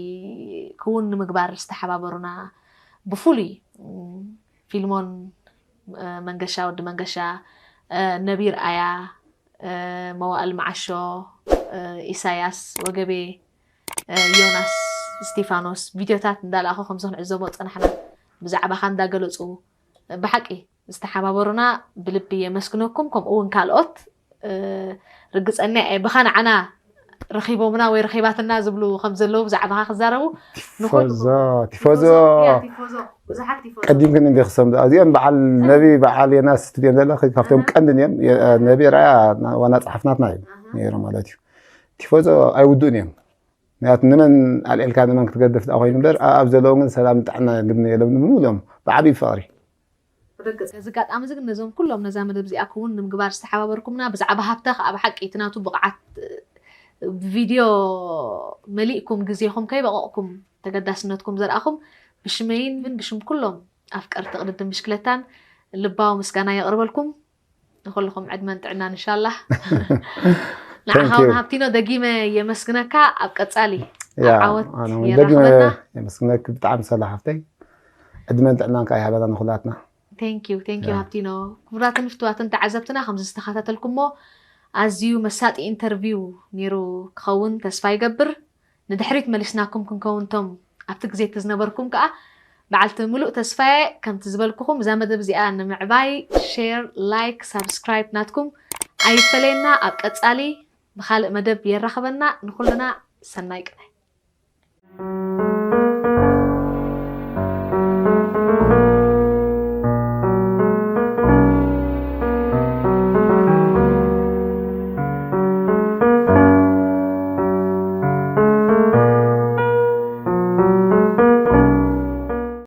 ክውን ንምግባር ዝተሓባበሩና ብፍሉይ ፊልሞን መንገሻ ወዲ መንገሻ ነቢር ኣያ መዋእል መዓሾ ኢሳያስ ወገቤ ዮናስ እስቲፋኖስ ቪድዮታት እንዳለኣኹ ከምዚ ክንዕዘቦ ፀናሕና ብዛዕባኻ እንዳገለፁ ብሓቂ ዝተሓባበሩና ብልቢ የመስግነኩም ከምኡ እውን ካልኦት ርግፀኛ እየ ብኻ ንዓና ረኺቦምና ወይ ረኺባትና ዝብሉ ከም ዘለዉ ብዛዕባኻ ክዛረቡ ንኹሉ ቲፎዞ ቲፎዞ ያ፣ ቲፎዞ፣ ብዙሓት ቲፎዞ። ቀዲምክን እንዲ ክሰም እዚኦም በዓል ነቢ በዓል የናስ ትድዮም ዘለኺ ካብቶም ቀንድን እዮም የ- ነቢ ራያ ዋና ጸሓፍናትና እዩ ነይሩ ማለት እዩ። ቲፎዞ ኣይውዱእን እዮም። ምክንያቱ ንመን ኣልዒልካ ንመን ክትገድፍ ደኣ ኮይኑ እምበር፣ ኣብ ዘለዉ ግን ሰላም ጥዕና ግድን የሎም ብምሉኦም ብዓብዪ ፍቕሪ። እዚ ኣጋጣሚ እዚ ግን ነዞም ኩሎም ነዛ መደብ እዚኣ ክውን ንምግባር ዝተሓባበርኩምና፣ ብዛዕባ ሃብተ ከዓ ብሓቂ እቲ ናቱ ብቕዓት ብቪድዮ መሊእኩም ግዜኹም ከይበቐቕኩም ተገዳስነትኩም ዘርኣኹም ብሽመይን ብሽም ኩሎም ኣፍቀርቲ ቅድድም ብሽክለታን ልባዊ ምስጋና የቕርበልኩም። ንኩልኹም ዕድመን ጥዕናን እንሻላህ። ንዓኻ እውን ሃብቲኖ ደጊመ የመስግነካ። ኣብ ቀጻሊ ዓወት ደጊመ የራኽበና። የመስግነክ ብጣዕሚ ሰላ ሓፍተይ። ዕድመን ጥዕናን ከዓ ይሃበና ንኩላትና። ቴንኪዩ ቴንኪዩ ሃብቲኖ። ክቡራትን ፍትዋትን ተዓዘብትና ከምዚ ዝተኸታተልኩሞ ኣዝዩ መሳጢ ኢንተርቪው ነይሩ ክኸውን ተስፋ ይገብር። ንድሕሪት መሊስናኩም ክንከውን ቶም ኣብቲ ግዜ እቲ ዝነበርኩም ከዓ በዓልቲ ምሉእ ተስፋየ። ከምቲ ዝበልኩኹም እዛ መደብ እዚኣ ንምዕባይ ሼር፣ ላይክ፣ ሳብስክራይብ ናትኩም ኣይፈለየና። ኣብ ቀጻሊ ብካልእ መደብ የራኽበና። ንኩልና ሰናይ ቅነ።